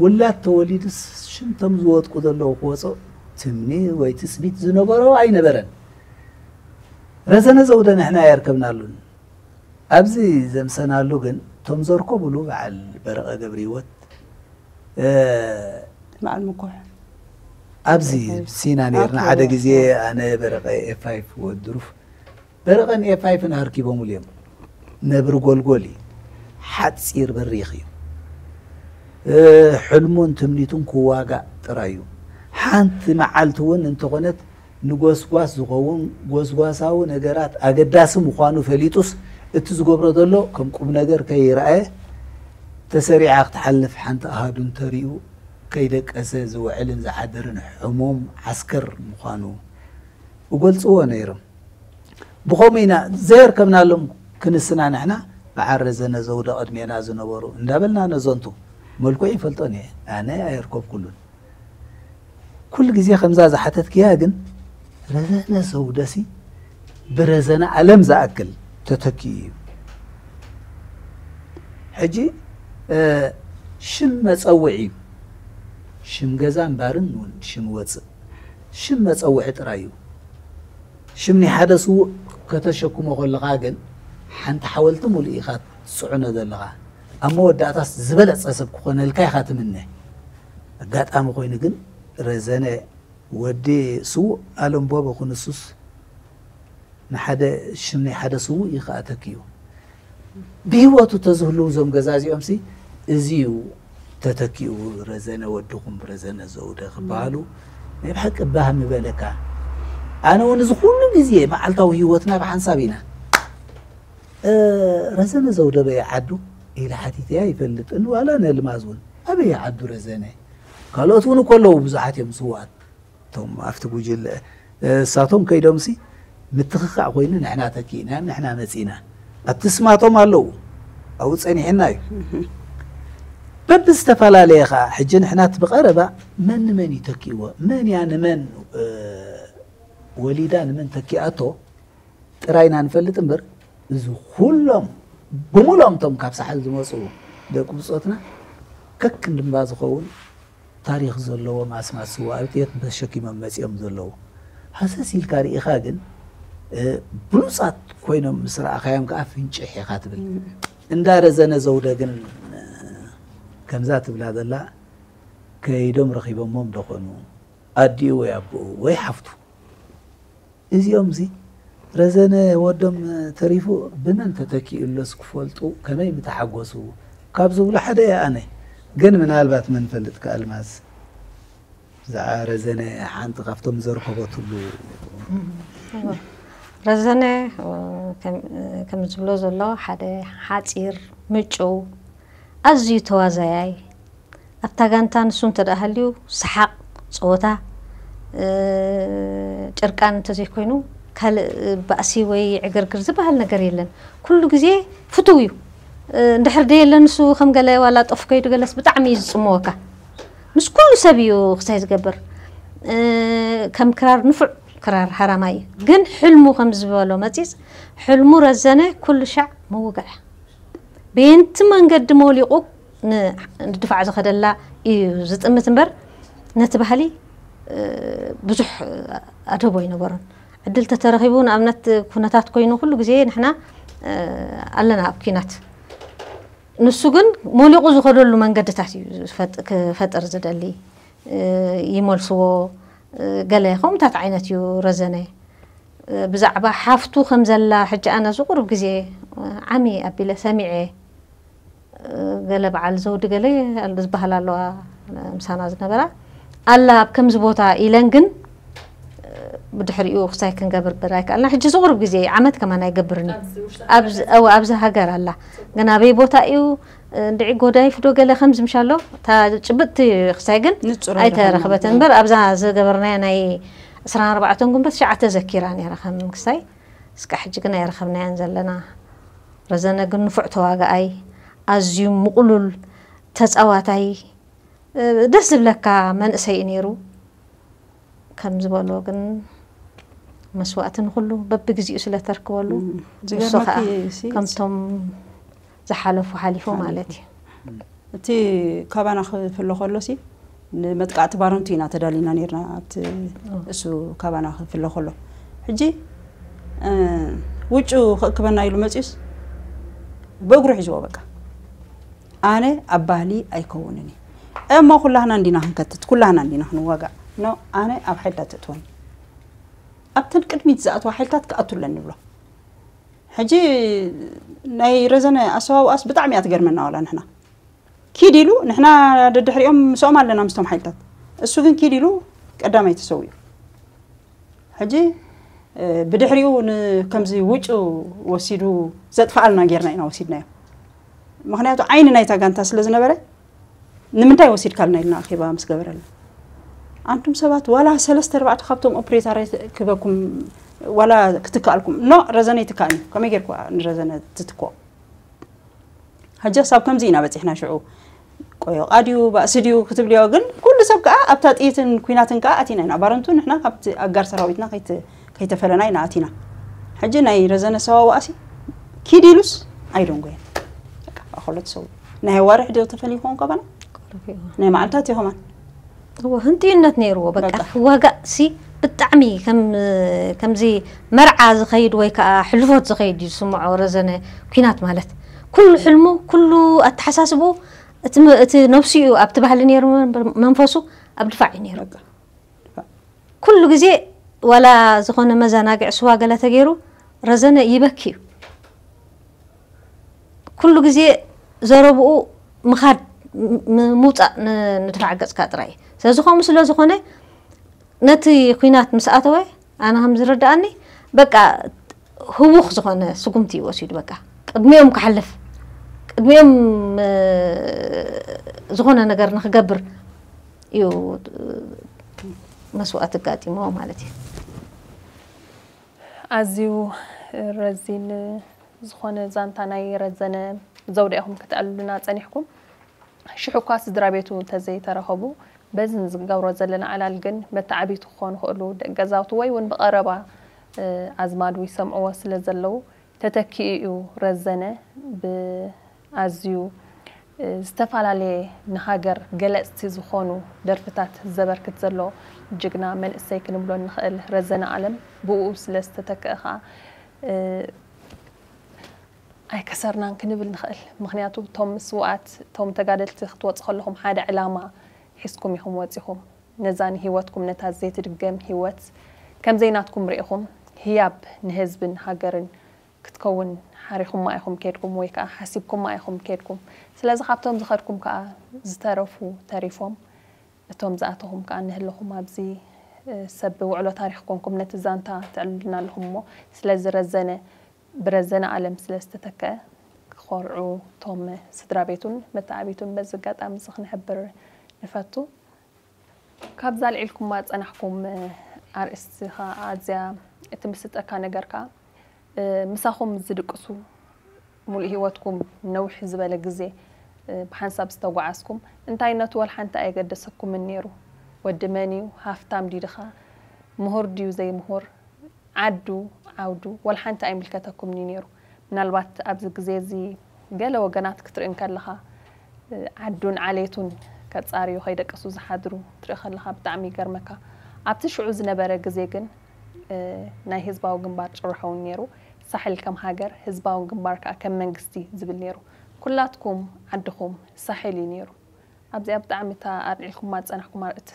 ውላድ ተወሊዱስ ሽምቶም ዝወጥቁ ዘለዉ ክወጾ ትምኒ ወይ ትጽቢት ዝነበሮ ኣይነበረን። ረዘነ ዘውደ ንሕና ኣየርከብናሉን። ኣብዚ ዘምሰናሉ ግን እቶም ዘርከቡሉ በዓል በረቐ ገብረ ህይወት በዓል ምኩሕ ኣብዚ ሲና ነርና ሓደ ግዜ ኣነ በረቐ ኤፋይፍ ወድሩፍ በረቐን ኤፋይፍን ኣርኪቦምሉ እዮም። ነብሪ ጎልጎል እዩ። ሓፂር በሪኽ እዩ። ሕልሙን ትምኒቱን ክዋጋእ ጥራይ እዩ። ሓንቲ መዓልቲ እውን እንተኾነት ንጎስጓስ ዝኸውን ጎስጓሳዊ ነገራት ኣገዳሲ ምዃኑ ፈሊጡስ እቲ ዝገብሮ ዘሎ ከም ቁም ነገር ከይረኣየ ተሰሪዓ ክትሓልፍ ሓንቲ ኣሃዱ እንተሪኡ ከይደቀሰ ዝውዕልን ዝሓድርን ሕሙም ዓስከር ምዃኑ እገልጽዎ ነይሮም። ብኸምኡ ኢና ዘየርከብናሎም ክንስና ንሕና በዓል ረዘነ ዘውደ ቅድሜና ዝነበሩ እንዳበልና ነዘንቱ። መልክዑ ይፈልጦን እየ ኣነ ኣየርከብኩሉን። ኩሉ ግዜ ከምዛ ዝሓተትክያ ግን ረዘነ ዘውደሲ ብረዘነ ኣለም ዝኣክል ተተኪኡ እዩ። ሕጂ ሽም መፀውዒ እዩ። ሽም ገዛ እምባርን እውን ሽም ወፅእ ሽም መፀውዒ ጥራይ እዩ። ሽም ናይ ሓደ ስዉእ ከተሸክሞ ከለኻ ግን ሓንቲ ሓወልቲ ሙሉእ ኢኻ ትፅዕኖ ዘለኻ። ኣብ መወዳእታስ ዝበለፀ ሰብ ክኾነልካ ኢኻ ትምነ። ኣጋጣሚ ኮይኑ ግን ረዘነ ወዲ ስዉእ ኣለምቦበ ክንሱስ ንሓደ ሽም ናይ ሓደ ስዉእ እዩ ከዓ ተኪኡ። ብህይወቱ ተዝህልው እዞም ገዛ እዚኦም ሲ እዚ እዩ ተተኪኡ ረዘነ ወድኹም ረዘነ ዘውደ ክበሃሉ ናይ ብሓቂ ባህ ምበለካ። ኣነ እውን እዚ ኩሉ ግዜ መዓልታዊ ህይወትና ብሓንሳብ ኢና። ረዘነ ዘውደ በየ ዓዱ ኢለ ሓቲተያ ይፈልጥ እንዋላ ነልማዝ እውን ኣበየ ዓዱ ረዘነ ካልኦት እውን እኮ ኣለዉ ብዙሓት እዮም ስዋት እቶም ኣብቲ ጉጅለ እሳቶም ከይዶምሲ ምትኽኻእ ኮይኑ ንሕና ተኪእና ንሕና መፂና ኣብቲ ስማቶም ኣለዉ ኣብኡ ፀኒሕና እዩ። በብዝተፈላለየ ከዓ ሕጂ ንሕና እቲ ብቐረባ መን ንመን ይተኪእዎ መን እያ ንመን ወሊዳ ንመን ተኪኣቶ ጥራይና ንፈልጥ እምበር እዚ ኩሎም ብምሎም እቶም ካብ ሳሕል ዝመፁ ደቂ ብፆትና ከክንድምባ ዝኸውን ታሪኽ ዘለዎም ኣስማት ስዋእቲ እዮም ተሸኪሞም መፂኦም ዘለዉ። ሃሰስ ኢልካ ርኢኻ ግን ብሉፃት ኮይኖም ምስ ረኣኻዮም ከዓ ፍንጭሕ ኢኻ ትብል። እንዳ ረዘነ ዘውደ ግን ከምዛ ትብላ ዘላ ከይዶም ረኺቦሞም ደኾኑ ኣዲኡ ወይ ኣቦኡ ወይ ሓፍቱ እዚኦም እዚ ረዘነ ወዶም ተሪፉ ብመን ተተኪኡ ኣሎስ ክፈልጡ ከመይ ምተሓጎሱ ካብ ዝብሉ ሓደ እየ ኣነ። ግን ምናልባት መን ፈልጥካ ኣልማዝ ብዛዕባ ረዘነ ሓንቲ ካብቶም ዘርኸበትሉ ረዘነ ከም ዝብሎ ዘሎ ሓደ ሓፂር ምጭው ኣዝዩ ተዋዛያይ ኣብታ ጋንታ ንሱ እንተ ደኣ ሃልዩ ሰሓቕ፣ ጸወታ፣ ጭርቃን እንተዘይኮይኑ ካልእ ባእሲ ወይ ዕግርግር ዝበሃል ነገር የለን። ኩሉ ግዜ ፍቱው እዩ። እንድሕር ደየለ ንሱ ከም ገለ ዋላ ጦፍ ከይዱ ገለስ ብጣዕሚ እዩ ዝጽምወካ። ምስ ኩሉ ሰብ እዩ ክሳይ ዝገብር። ከም ክራር ንፉዕ ክራር ሃራማይ እዩ። ግን ሕልሙ ከም ዝበሎ መጺጽ ሕልሙ ረዘነ ኩሉ ሻዕ ምውጋዕ። በየንቲ መንገዲ መውሊቑ ንድፋዕ ዝኸደላ እዩ ዝጥምት እምበር ነቲ ባህሊ ብዙሕ ኣደቦ ኣይነበሮን። ዕድል ተተረኺቡ ንኣብነት ኩነታት ኮይኑ ኩሉ ግዜ ንሕና ኣለና ኣብ ኲናት። ንሱ ግን መውሊቑ ዝኸደሉ መንገድታት እዩ ክፈጥር ዝደሊ። ይመልስዎ ገለ ከምኡታት ዓይነት እዩ ረዘነ። ብዛዕባ ሓፍቱ ከም ዘላ ሕጂ ኣነ እዚ ቁሩብ ግዜ ዓሚ ኣቢለ ሰሚዐ ገለ በዓል ዘውዲ ገለ ዝበሃል ኣለዋ ምሳና ዝነበራ ኣላ ኣብ ከምዚ ቦታ ኢለን ግን ብድሕሪኡ ክሳይ ክንገብር ብር ኣይከኣልና። ሕጂ ዝቕርብ ግዜ ዓመት ከማን ኣይገብርን እዩ። ኣብዚ ውሽጢ ኣብዚ፣ እወ፣ ኣብዚ ሃገር ኣላ። ግን ኣበይ ቦታ እዩ? እንድዒ ጎዳይፍ ዶ ገለ ከምዚ ምሻሎ፣ እታ ጭብጥቲ ክሳይ ግን ንጹር ኣይተረኽበትን ኣይረኸብናን። እምበር ኣብዛ ዝገበርናያ ናይ ዕስራን ኣርባዕተን ጉንበት ትሽዓተ ዘኪራ ነይራ ከም ክሳይ። እስካ ሕጂ ግን ኣይረኸብናያን ዘለና። ረዘነ ግን ንፉዕ ተዋጋኣይ፣ ኣዝዩ ምቕሉል ተጻዋታይ፣ እ፣ ደስ ዝብለካ መንእሰይ እዩ ነይሩ። ከም ዝበሎ ግን መስዋእቲ ንኹሉ በብግዜኡ ስለ ተርክበሉ፣ እም፣ ንሱ ዝገርመኪ ከዓ ሲ-፣ ከምቶም ዝሓለፉ ሓሊፉ ሓሊፉ። ማለት እዩ። እቲ ካባና ክፍለ ከሎ ሲ፣ ንመጥቃዕቲ ባረንቱ ኢና ተዳሊና ነይርና። ኣብቲ እም። እሱ ካባና ክፍለ ከሎ፣ ሕጂ፣ እ፣ ውጩ ክእክበና ኢሉ መፂኡስ፣ ብእግሩ ሒዝዎ በቃ። ኣነ ኣብ ባህሊ ኣይከውንን እዩ። እሞ ኩላህና እንዲና ክንከትት፣ ኩላህና እንዲና ክንዋጋእ። ኖ፣ ኣነ ኣብ ሓይልታት ትእትወኒ። ኣብተን ቅድሚት ዝኣትዋ ሓይልታት ክኣቱ ኣለኒ ንብሎ። ሕጂ ናይ ረዘነ ኣሰዋውኣስ ብጣዕሚ እያ ትገርመና። ዋላ ንሕና ኪድ ኢሉ፣ ንሕና ደድሕሪኦም ምስኦም ኣለና ምስቶም ሓይልታት። እሱ ግን ኪድ ኢሉ ቀዳማይ ተሰዊኡ። ሕጂ፣ እ፣ ብድሕሪኡ ን-፣ ከምዚ ውጩ ወሲዱ ዘጥፍኣልና ጌርና ኢና ወሲድናዮ። ምኽንያቱ ዓይኒ ናይታ ጋንታ ስለ ዝነበረ፣ ንምንታይ ወሲድካልና ኢልና ኣኼባ ምስ ገበረልና፣ ኣንቱም ሰባት ዋላ ሰለስተ ኣርባዕተ ካብቶም ኦፕሬተራት ክበኩም ዋላ ክትከኣልኩም፣ ኖ፣ ረዘነ ይትካእን እዩ። ከመይ ጌርኩ ንረዘነ ትትክኦ? ሕጂ ክሳብ ከምዚ ኢና በጺሕና ሽዑ። ቆዮቓ ድዩ ባእሲ ድዩ ክትብልዮ፣ ግን ኩሉ ሰብ ከኣ ኣብታ ጥይትን ኲናትን ከኣ ኣቲና ኢና። ባረንቱ ንሕና ካብቲ ኣጋር ሰራዊትና ከይተ-፣ ከይተፈለና ኢና ኣቲና። ሕጂ ናይ ረዘነ ሰዋዋእሲ ኪድ ኢሉስ ኣይደንጎየን። በቃ፣ ኣኸሎ ተሰው። ናይ ዋርሕ ዶ ተፈልዩ ይኸውን ካባና? ቅሩብ እዩ። ናይ መዓልታት እዩ ከማን። እወ፣ ህንጥዩነት ነይርዎ። በቃ፣ በቃ። ዋጋእ ሲ ብጣዕሚ ከም፣ ከምዚ መርዓ ዝኸይድ ወይ ከዓ ሕልፎት ዝኸይድ እዩ ዝስምዖ ረዘነ። ኲናት ማለት ኩሉ ሕልሙ፣ ኩሉ ኣተሓሳስብኡ፣ እቲ መ-፣ እቲ ነብሲኡ ኣብቲ ባህሊ ነይሩ እምበር መንፈሱ ኣብ ድፋዕ እዩ ነይሩ። በቃ። ኩሉ ግዜ ዋላ ዝኾነ መዘናግዒ ስዋ ገለ ተገይሩ ረዘነ ይበኪ እዩ። ኩሉ ግዜ ዘረብኡ ምኻድ፣ ም-፣ ም-፣ ምውጻእ ን-፣ ንድፋዕ ገጽካ ጥራይ እዩ። ስለዚ ከምኡ ስለ ዝኾነ ነቲ ኲናት ምስ ኣተወ ኣነ ከም ዝርድኣኒ በቃ ህዉኽ ዝኾነ ስጉምቲ እዩ ወሲዱ። በቃ ቅድሚኦም ክሓልፍ፣ ቅድሚኦም፣ እ፣ ዝኾነ ነገር ንክገብር እዩ መስዋእቲ ኣጋጢምዎ ማለት እዩ። ኣዝዩ ረዚን ዝኾነ ዛንታ ናይ ረዘነ ዘውደ ኢኹም ክትዕልሉና ጸኒሕኩም። ሽሕ እኳ ስድራ ቤቱ እንተዘይተረኸቡ፣ በዚ ንዝገብሮ ዘለና ዕላል ግን መተዓቢቲ ክኾኑ ይኽእሉ፣ ደቂ ገዛውቲ ወይ እውን ብቐረባ፣ እ፣ ኣዝማዱ ይሰምዕዎ ስለ ዘለዉ፣ ተተኪኡ እዩ ረዘነ ብኣዝዩ፣ እ፣ ዝተፈላለየ ንሃገር ገለጽቲ ዝኾኑ ደርፍታት ዘበርክት ዘሎ ጅግና መንእሰይ ክንብሎ ንኽእል። ረዘነ ኣለም ብኡ ስለ ዝተተክአ ኸኣ፣ እ፣ ኣይከሰርናን ክንብል ንኽእል። ምኽንያቱ እቶም ስውኣት፣ እቶም ተጋደልቲ ክትወጹ ከለኹም ሓደ ዕላማ ሒዝኩም ኢኹም ወጺኹም። ነዛ ንህይወትኩም፣ ነታ ዘይትድገም ህይወት ከም ዘይናትኩም ርኢኹም፣ ህያብ ንህዝብን ሃገርን ክትከውን ሓሪኹማ ኢኹም ከድኩም ወይ ከኣ ሓሲብኩማ ኢኹም ከድኩም። ስለዚ ካብቶም ዝኸድኩም ከኣ ዝተረፉ ተሪፎም፣ እቶም ዝኣተኹም ከኣ ንህለኹም ኣብዚ፣ እ፣ ሰብ ውዕሎ ታሪኽ ኮንኩም ነቲ ዛንታ ትዕልሉና ኣለኹም እሞ፣ ስለዚ ረዘነ፣ ብረዘነ ኣለም ስለ ዝተተክአ ክኾርዑ እቶም ስድራ ቤቱን መተዓቢቱን በዚ ኣጋጣሚ እዚ ክንሕብር ንፈቱ። ካብዛ ኣልዒልኩማ ጸናሕኩም ኣርእስቲ ኸኣ ኣዝያ እትምስጠካ ነገር ከኣ፣ እ፣ ምሳኹም ዝድቅሱ፣ ሙሉእ ህይወትኩም ነውሕ ዝበለ ግዜ፣ እ፣ ብሓንሳብ ዝተጓዓዝኩም፣ እንታይ ነቱ ወላ ሓንቲ ኣየገደሰኩምን ነይሩ። ወዲ መን እዩ? ሃፍታም ድዩ ድኻ? ምሁር ድዩ ዘይምሁር? ዓዱ፣ ዓውዱ፣ ወላ ሓንቲ ኣይምልከተኩምን እዩ ነይሩ። ምናልባት ኣብዚ ግዜ እዚ ገለ ወገናት ክትርኢ እንከለኻ፣ እ፣ ዓዱን ዓሌቱን ከጻርዩ ከይደቀሱ ዝሓድሩ ትርኢ ከለኻ ብጣዕሚ ይገርመካ። ኣብቲ ሽዑ ዝነበረ ግዜ ግን፣ እ፣ ናይ ህዝባዊ ግንባር ጭርሖ እውን ነይሩ። ሳሕል ከም ሃገር፣ ህዝባዊ ግንባር ከኣ ከም መንግስቲ ዝብል ነይሩ። ኩላትኩም ዓድኹም ሳሕል እዩ ነይሩ። ኣብዚኣ ብጣዕሚ እታ ኣልዒልኩማ ዝጸናሕኩም ኣርእስቲ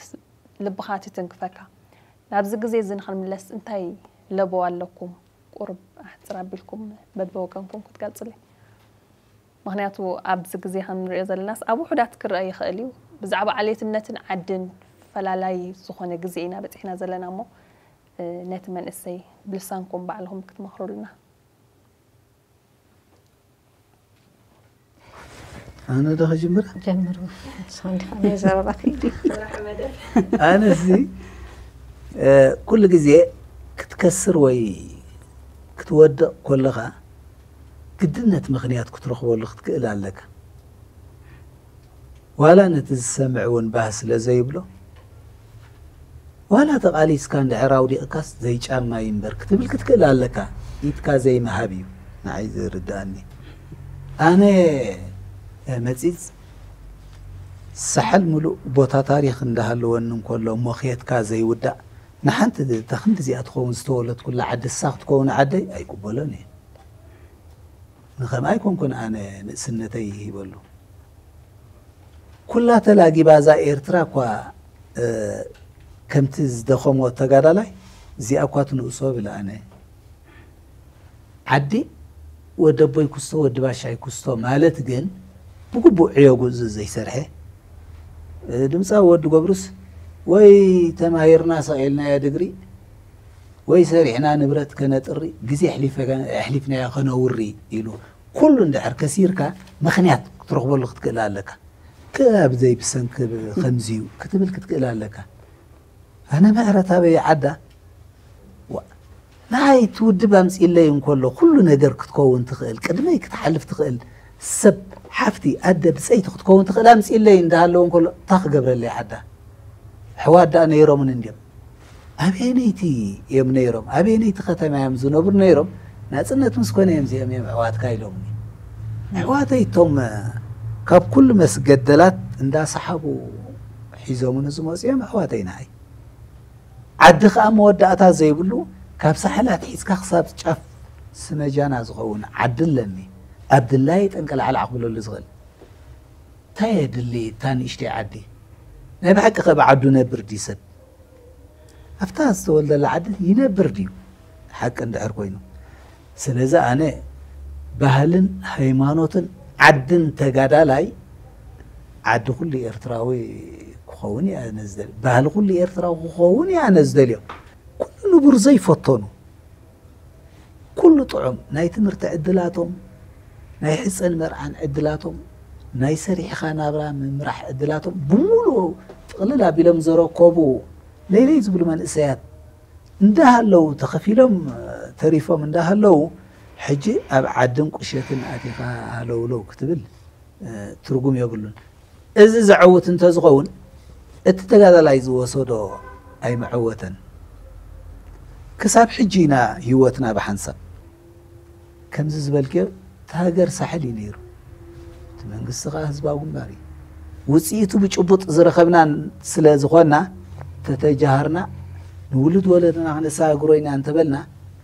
ልብኻ ትትንክፈካ። ናብዚ ግዜ እዚ ንኽንምለስ እንታይ ለበዋ ኣለኩም? ቁሩብ ኣሕጽር ኣቢልኩም በብወገንኩም ክትገልጽለይ። ምኽንያቱ ኣብዚ ግዜ ከም ንሪኦ ዘለናስ ኣብ ውሑዳት ክረአ ይኽእል እዩ። ብዛዕባ ዓሌትነትን ዓድን ፈላላይ ዝኾነ ግዜ ኢና በጺሕና ዘለና እሞ፣ ነቲ መንእሰይ ብልሳንኩም ባዕልኹም ክትመኽሩልና። ኣነ ዶ ክጅምር? ጀምር። ንስኻ እንዲኻ ናይ ዘረባ ክኢል። ኣነሲ ኩሉ ግዜ ክትከስር ወይ ክትወድቕ ከለኻ ግድነት ምኽንያት ክትረኽበሉ ክትክእል ኣለካ። ዋላ ነቲ ዝሰምዕ እውን ባህ ስለ ዘይብሎ፣ ዋላ ተቓሊስካ እንድሕር ኣውዲቕካስ ዘይጫማይ እምበር ክትብል ክትክእል ኣለካ። ኢድካ ዘይምሃብ እዩ ንዓይ ዝርድኣኒ። ኣነ መጺጽ ሳሕል ምሉእ ቦታ ታሪኽ እንዳሃለወኒ እንከሎ እሞ ኬድካ ዘይውዳእ ንሓንቲ እታ ክንዲ እዚኣ ትኸውን ዝተወለድኩላ ዓዲ እሳ ክትከውን ዓደይ ኣይቅበሎን እየ። ንኸምኣ ኣይኮንኩን ኣነ ንእስነተይ ይሂበሉ። ኩላ ተላጊባ እዛ ኤርትራ እኳ ከምቲ ዝደኸሞ ተጋዳላይ እዚኣ እኳ ትንእሶ ብል ኣነ። ዓዲ ወዲ ኣቦይ ኩስቶ ወዲ ባሻይ ኩስቶ ማለት ግን ብግቡእ ዕዮ ጉዕዞ ዘይሰርሐ ድምፃዊ ወዲ ገብሩስ ወይ ተማሂርና ሰቒልናዮ ድግሪ ወይ ሰሪሕና ንብረት ከነጥሪ ግዜ ኣሕሊፍናዮ ከነውሪ ኢሉ ኩሉ እንድሕር ከሲርካ ምኽንያት ክትረኽበሉ ክትክእል ኣለካ። ክኣብዘይ ብሰንኪ ከምዚዩ ክትብል ክትክእል ኣለካ። ኣነ ምሕረት ኣበይ ዓዳ ንዓይ እቲ ውድብ ኣምፅኢለይ እንከሎ ኩሉ ነገር ክትከውን ትኽእል ቅድመይ ክትሓልፍ ትኽእል ሰብ ሓፍቲ ኣደ ብፀይቲ ክትከውን ትኽእል ኣምፅኢለይ እንዳሃለዎ እንከሎ እታ ክገብረለይ ዓዳ ኣሕዋት ደኣ ነይሮምን እንድዮም ኣበየነይቲ እዮም ነይሮም ኣበየነይቲ ከተማ እዮም ዝነብሩ ነይሮም ናፅነት ምስ ኮነ እዮም እዚኦም እዮም ኣሕዋትካ ኢሎምኒ ኣሕዋተይ እቶም ካብ ኩሉ መስገደላት እንዳሰሓቡ ሒዞምኒ ዝመፁ እዮም ኣሕዋተይ ንዓይ ዓዲ ከዓ መወዳእታ ዘይብሉ ካብ ሳሕል ኣትሒዝካ ክሳብ ጫፍ ስመጃና ዝኸውን ዓዲ ኣለኒ ኣብ ድላየ ጠንቀላዕላዕ ክብለሉ ዝኽእል እንታይ የድሊ እታ ንእሽተይ ዓዲ ናይ ብሓቂ ከ ብዓዱ ነብር ድዩ ሰብ ኣብታ ዝተወልደላ ዓዲ ይነብር ድዩ ሓቂ እንድሕር ኮይኑ ስለዚ ኣነ ባህልን ሃይማኖትን ዓድን ተጋዳላይ ዓዲ ኩሉ ኤርትራዊ ክኸውን እየ ኣነ ዝደልዮ ባህሊ ኩሉ ኤርትራዊ ክኸውን እየ ኣነ ዝደልዮ ኩሉ ንቡር ዘይፈተኑ ኩሉ ጥዑም ናይ ትምህርቲ ዕድላቶም ናይ ሕፀን መርዓን ዕድላቶም ናይ ሰሪሕኻ ናብራ ምምራሕ ዕድላቶም ብሙሉ ጥቕልል ኣቢሎም ዘረከቡ ለይለይ ዝብሉ መንእሰያት እንዳሃለው ተኸፊሎም ተሪፎም እንዳሃለው ሕጂ ኣብ ዓድን ቁሸትን ኣቲኻ ሃለውለው ክትብል ትርጉም የብሉን። እዚ ዘዐውት እንተዝኸውን እቲ ተጋዳላይ ዝወሰዶ ኣይምዐወተን። ክሳብ ሕጂ ኢና ህይወትና ብሓንሳብ ከምዚ ዝበልክዮ እታ ሃገር ሳሕል እዩ ነይሩ። እቲ መንግስቲ ከዓ ህዝባዊ ግንባር እዩ። ውፅኢቱ ብጭቡጥ ዝረኸብና ስለ ዝኾንና ተተጃሃርና ንውሉድ ወለድና ክነሰጋግሮ ኢና እንተበልና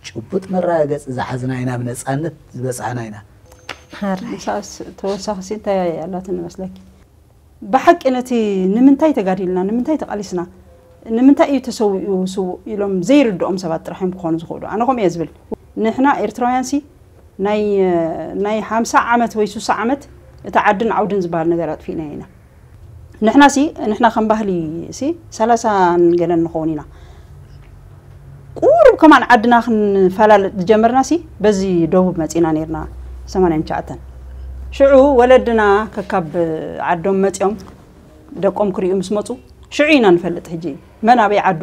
ጭቡጥ መረጋገፂ ዝሓዝና ኢና ብነፃነት ዝበፃሕና ኢና። ተወሳኺ ሲ እንታይ ኣላትኒ መስለኪ? ብሓቂ ነቲ ንምንታይ ተጋዲልና ንምንታይ ተቓሊስና ንምንታይ እዩ ተሰዊኡ ስዉእ ኢሎም ዘይርድኦም ሰባት ጥራሕ እዮም ክኾኑ ዝኽእሉ ኣነ ከምኡ እየ ዝብል ንሕና ኤርትራውያን ሲ ናይ ናይ ሓምሳ ዓመት ወይ ሱሳ ዓመት እቲ ዓድን ዓውድን ዝበሃል ነገር ኣጥፊእናዮ ኢና ንሕና ሲ ንሕና ከም ባህሊ ሲ ሰላሳ ገለን ንኸውን ኢና ቁሩብ ከማን ዓድና ክንፈላለጥ ዝጀመርና ሲ በዚ ደቡብ መፂና ነርና ሰማንያን ትሽዓተን ሽዑ ወለድና ከካብ ዓዶም መፂኦም ደቆም ክሪኡ ምስ መፁ ሽዑ ኢና ንፈልጥ ሕጂ መን ኣበይ ዓዱ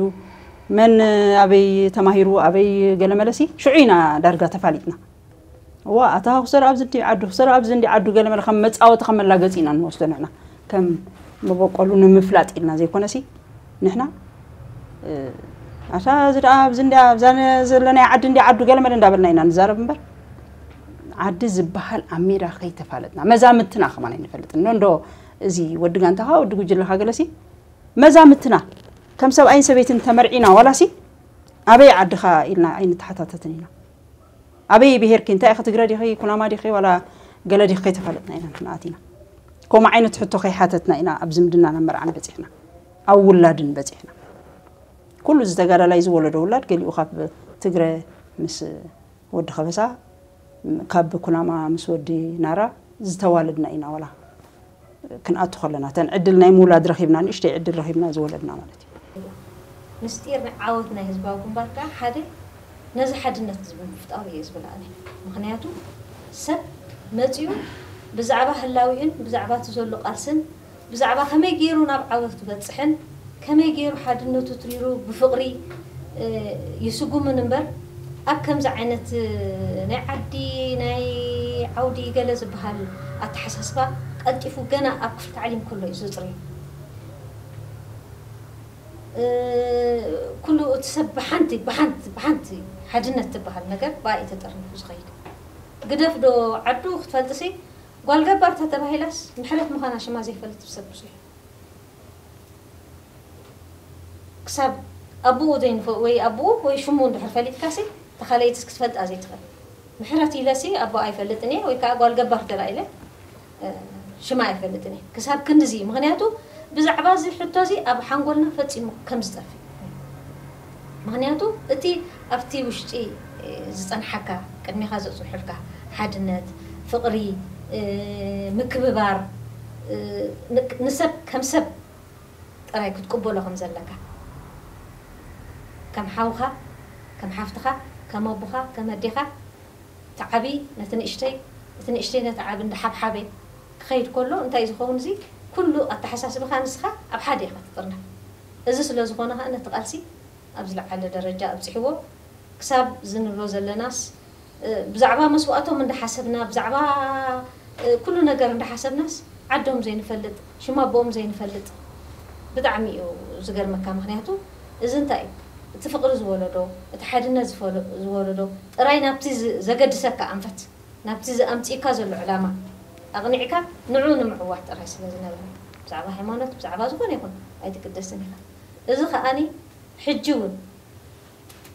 መን ኣበይ ተማሂሩ ኣበይ ገለመለሲ ሽዑ ኢና ዳርጋ ተፋሊጥና እዋ ኣታ ክሰር ኣብዚ እንዲ ዓዱ ክሰር ኣብዚ እንዲ ዓዱ ገለመለ ከም መፃወቲ ከም መላገፂ ኢና ንወስዶ ንሕና ከም መበቆሉ ንምፍላጥ ኢልና ዘይኮነሲ ንሕና ኣታ እዚ ደኣ ኣብዚ እንዲ ኣብዛ ዘለናይ ዓዲ እንዲ ዓዱ ገለመለ እንዳበልና ኢና ንዛረብ እምበር ዓዲ ዝበሃል ኣብ ሜዳ ከይተፋለጥና መዛምትና ከማን ኣይንፈልጥን እንዶ እዚ ወዲ ጋንታኻ ወዲ ጉጅለኻ ገለሲ መዛምትና ከም ሰብኣይን ሰበይትን ተመርዒና ዋላሲ ኣበይ ዓድኻ ኢልና ኣይንተሓታተትን ኢና ኣበይ ብሄርኪ እንታይ ኢኺ ትግረ ዲኺ ኩናማ ዲኺ ዋላ ገለ ዲኺ ከይተፋለጥና ኢና ንሕና ኣቲና ከምኡ ዓይነት ሕቶ ከይሓተትና ኢና ኣብ ዝምድናን ኣብ መርዓን በፂሕና ኣብ ውላድን በፂሕና ኩሉ እዚ ተጋዳላይ ዝወለዶ ውላድ ገሊኡ ካብ ትግረ ምስ ወዲ ከበሳ ካብ ኩናማ ምስ ወዲ ናራ ዝተዋለድና ኢና ዋላ ክንኣቱ ከለና ተን ዕድል ናይ ምውላድ ረኺብና ንእሽተይ ዕድል ረኺብና ዝወለድና ማለት እዩ ምስጢር ናይ ዓወት ናይ ህዝባዊ ግንባር ከዓ ሓደ ነዚ ሓድነት ዝብል ምፍጣሩ እየ ዝብል ኣነ። ምክንያቱ ሰብ መፂኡ ብዛዕባ ህላዊኡን ብዛዕባ እቲ ዘሎ ቃልስን ብዛዕባ ከመይ ገይሩ ናብ ዓወት ክበፅሕን ከመይ ገይሩ ሓድነቱ ትሪሩ ብፍቕሪ ይስጉምን እምበር፣ ኣብ ከምዚ ዓይነት ናይ ዓዲ ናይ ዓውዲ ገለ ዝበሃል ኣተሓሳስባ ቀልጢፉ ገና ኣብ ክፍሊ ታዕሊም ከሎ እዩ ዘፅርዩ። ኩሉ እቲ ሰብ ብሓንቲ ብሓንቲ ብሓንቲ ሓድነት ትበሃል ነገር ብኣ እዩ ተጠርኒፉ ዝኸይድ። ግደፍ ዶ ዓዱ ክትፈልጥሲ፣ ጓል ገባር ተተባሂላስ ምሕረት ምዃና ሽማ ዘይፈልጥ ሰብ ብዙሕ። ክሳብ ኣቡኡ ዘይንፈ ወይ ኣቡኡ ወይ ሽሙ እንድሕር ፈሊጥካሲ ተኻለይትስ ክትፈልጣ ዘይትኽእል። ምሕረት ኢለሲ ኣቦኣ ኣይፈልጥን እየ ወይ ከዓ ጓል ገባር ተራ ኢለ ሽማ ኣይፈልጥን እየ። ክሳብ ክንድዚ ምክንያቱ ብዛዕባ እዚ ሕቶ እዚ ኣብ ሓንጎልና ፈፂሙ ከም ዝጠፍእ። ምክንያቱ እቲ ኣብቲ ውሽጢ ዝፀንሓካ ቅድሚካ ዘፅንሑልካ ሓድነት፣ ፍቕሪ፣ ምክብባር፣ ንሰብ ከም ሰብ ጥራይ ክትቅበሎ ከም ዘለካ፣ ከም ሓውካ፣ ከም ሓፍትካ፣ ከም ኣቦካ፣ ከም ኣዴካ እቲ ዓቢ ነቲ ንእሽተይ፣ እቲ ንእሽተይ ነቲ ዓቢ እንዳሓብሓበ ክኸይድ ከሎ እንታይ እዩ ዝኸውን? እዚ ኩሉ ኣተሓሳስባኻ ንስኻ ኣብ ሓደ ኢኻ ትጥርነፍ። እዚ ስለ ዝኾነ ኸኣ ነቲ ቃልሲ ኣብ ዝለዓለ ደረጃ ኣብፂሕዎ። ክሳብ እዚ ንብሎ ዘለናስ ብዛዕባ መስዋእቶም እንዳሓሰብና ብዛዕባ ኩሉ ነገር እንዳሓሰብናስ ዓዶም ዘይንፈልጥ ሽም ኣቦኦም ዘይንፈልጥ ብጣዕሚ እዩ ዝገርመካ። ምክንያቱ እዚ እንታይ እዩ እቲ ፍቕሪ ዝወለዶ እቲ ሓድነት ዝወለዶ ጥራይ ናብቲ ዘገድሰካ ኣንፈት ናብቲ ዘኣምፅእካ ዘሎ ዕላማ ኣቕኒዕካ ንዑ ንምዕዋት ጥራይ ስለ ዝነበረ ብዛዕባ ሃይማኖት ብዛዕባ ዝኾነ ይኹን ኣይትግደስን ኢኻ። እዚ ከኣኒ ሕጂ እውን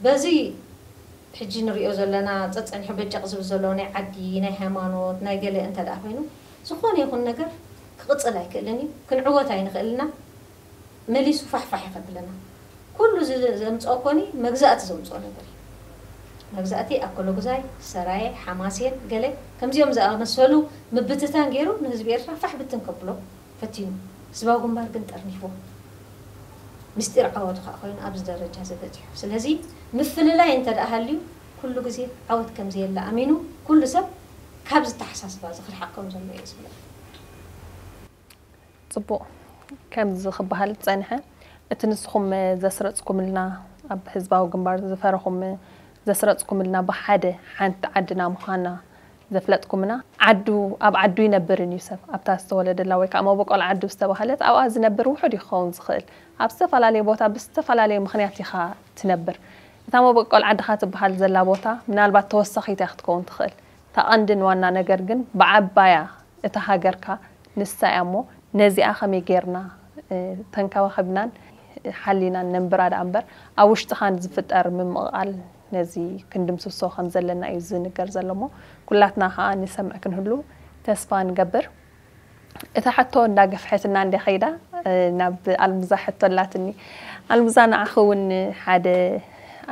በዚ ሕጂ ንሪኦ ዘለና ጸጸኒሑ በጨቕ ዝብል ዘሎ ናይ ዓዲ ናይ ሃይማኖት ናይ ገለ እንተ ደኣ ኮይኑ ዝኾነ ይኹን ነገር ክቕጽል ኣይክእልን እዩ። ክንዕወት ኣይንኽእልና። መሊሱ ፋሕፋሕ ይኸብለና። ኩሉ እዚ ዘምጽኦ ኮኒ መግዛእቲ ዘምጽኦ ነገር እዩ። መግዛእቲ ኣኮሎጉዛይ፣ ሰራየ፣ ሓማሴን፣ ገለ ከምዚኦም ዝኣመሰሉ ምብትታን ገይሩ ንህዝቢ ኤርትራ ፋሕ ብትን ከብሎ ፈቲኑ። ህዝባዊ ግንባር ግን ጠርኒፍዎ። ምስጢር ዓወቱ ከዓ ኮይኑ ኣብዚ ደረጃ እዚ በፂሑ። ስለዚ ምፍልላይ እንተ ደኣ ሃልዩ ኩሉ ግዜ ዓወት ከም ዘየለ ኣሚኑ ኩሉ ሰብ ካብ ዝተሓሳስባ እዚ ክርሓቕ ከም ዘሎ እየ ዝብሎ። ፅቡቕ። ከምዚ ክበሃል ዝፀንሐ እቲ ንስኹም ዘስረፅኩምልና ኣብ ህዝባዊ ግንባር ዝፈረኹም ዘስረፅኩምልና ብሓደ ሓንቲ ዓድና ምዃና ዘፍለጥኩምና ዓዱ ኣብ ዓዱ ይነብርን እዩ ሰብ ኣብታ ዝተወለደላ ወይ ከዓ መበቆል ዓዱ ዝተባህለት ኣብኣ ዝነብር ውሑድ እዩ ክኸውን ዝኽእል ኣብ ዝተፈላለየ ቦታ ብዝተፈላለየ ምኽንያት ኢኻ ትነብር እታ መበቆል ዓድኻ ትበሃል ዘላ ቦታ ምናልባት ተወሳኺት እያ ክትከውን ትኽእል እታ ቀንድን ዋና ነገር ግን ብዓባያ እታ ሃገርካ ንሳ እያ እሞ ነዚኣ ከመይ ጌርና ተንከባኸብናን ሓሊናን ነንብራ ደኣ እምበር ኣብ ውሽጥኻን ዝፍጠር ምምቕቓል ነዚ ክንድምስሶ ከም ዘለና እዩ ዝንገር ዘሎ እሞ ኩላትና ከዓ ንሰምዕ ክንህሉ ተስፋ ንገብር። እታ ሕቶ እንዳገፍሐትና እንደ ከይዳ ናብ ኣልሙዛ ሕቶ ኣላትኒ። ኣልሙዛ ንዓኺ እውን ሓደ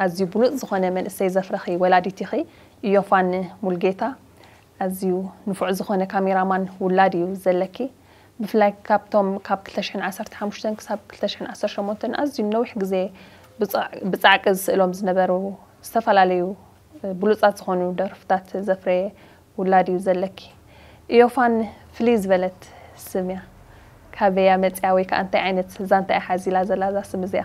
ኣዝዩ ብሉፅ ዝኾነ መንእሰይ ዘፍረኺ ወላዲት ኢኺ። ኢዮፋን ሙልጌታ ኣዝዩ ንፉዕ ዝኾነ ካሜራማን ውላድ እዩ ዘለኪ። ብፍላይ ካብቶም ካብ ክልተ ሽሕን ዓሰርተ ሓሙሽተን ክሳብ ክልተ ሽሕን ዓሰርተ ሸሞንተን ኣዝዩ ነዊሕ ግዜ ብፃዕቂ ዝስእሎም ዝነበሩ ዝተፈላለዩ ብሉፃት ዝኾኑ ደርፍታት ዘፍረየ ውላድ እዩ ዘለኪ። ኢዮፋን ፍልይ ዝበለት ስም እያ። ካበይ እያ መፂኣ ወይ ከዓ እንታይ ዓይነት ዛንታ እያ ሓዚላ ዘላ እዛ ስም እዚኣ?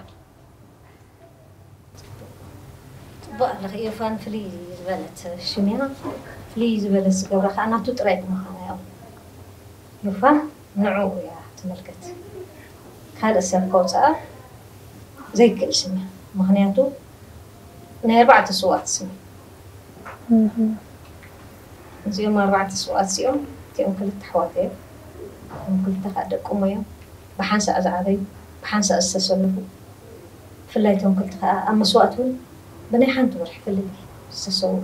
ፅቡቕ ኣለኺ። ኢዮፋን ፍልይ ዝበለት ሽም እያ። ፍልይ ዝበለት ዝገብራ ከዓ ናቱ ጥራይ ብምዃና እያ። ዮፋን ንዕኡ እያ ትምልከት። ካልእ ሰብ ከውፅኣ ዘይክእል ስም እያ። ምኽንያቱ ናይ ኣርባዕተ ስውኣት ስም እዩ። እዚኦም ኣርባዕተ ስውኣት እዚኦም እቲኦም ክልተ ኣሕዋት እዮም። እቶም ክልተ ከዓ ደቆም እዮም። ብሓንሳእ ዝዓበዩ፣ ብሓንሳእ ዝተሰለፉ። ብፍላይ እቶም ክልተ ከዓ ኣብ መስዋእቲ እውን ብናይ ሓንቲ ወርሒ ፍልልይ ዝተሰውኡ።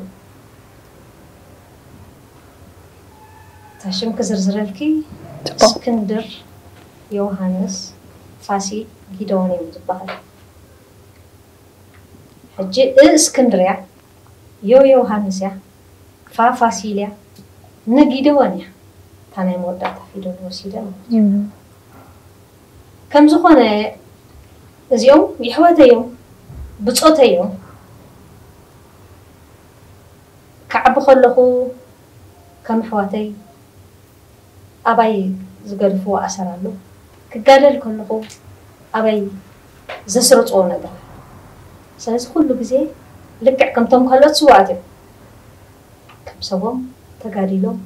እታ ሽም ክዝርዝረልኪ እስክንድር፣ ዮውሃንስ፣ ፋሲል፣ ጊደዎን እዮም ዝበሃሉ። ሕጂ እ እስክንድር እያ፣ ዮ ዮውሃንስ እያ፣ ፋ ፋሲል እያ፣ ን ጊደዎን እያ። እታ ናይ መወዳእታ ፊደል ወሲደ ማለት እዩ። ከም ዝኾነ እዚኦም የሕዋተይ እዮም። ብጾተይ እዮም። ክዓቢ ከለኹ ከም ኣሕዋተይ ኣባይ ዝገድፍዎ ኣሰር ኣሎ። ክጋደል ከለኹ ኣባይ ዘስረፅዎ ነገር ኣሎ። ስለዚ ኩሉ ግዜ ልክዕ ከምቶም ካልኦት ስውኣት እዮም። ከም ሰቦም ተጋዲሎም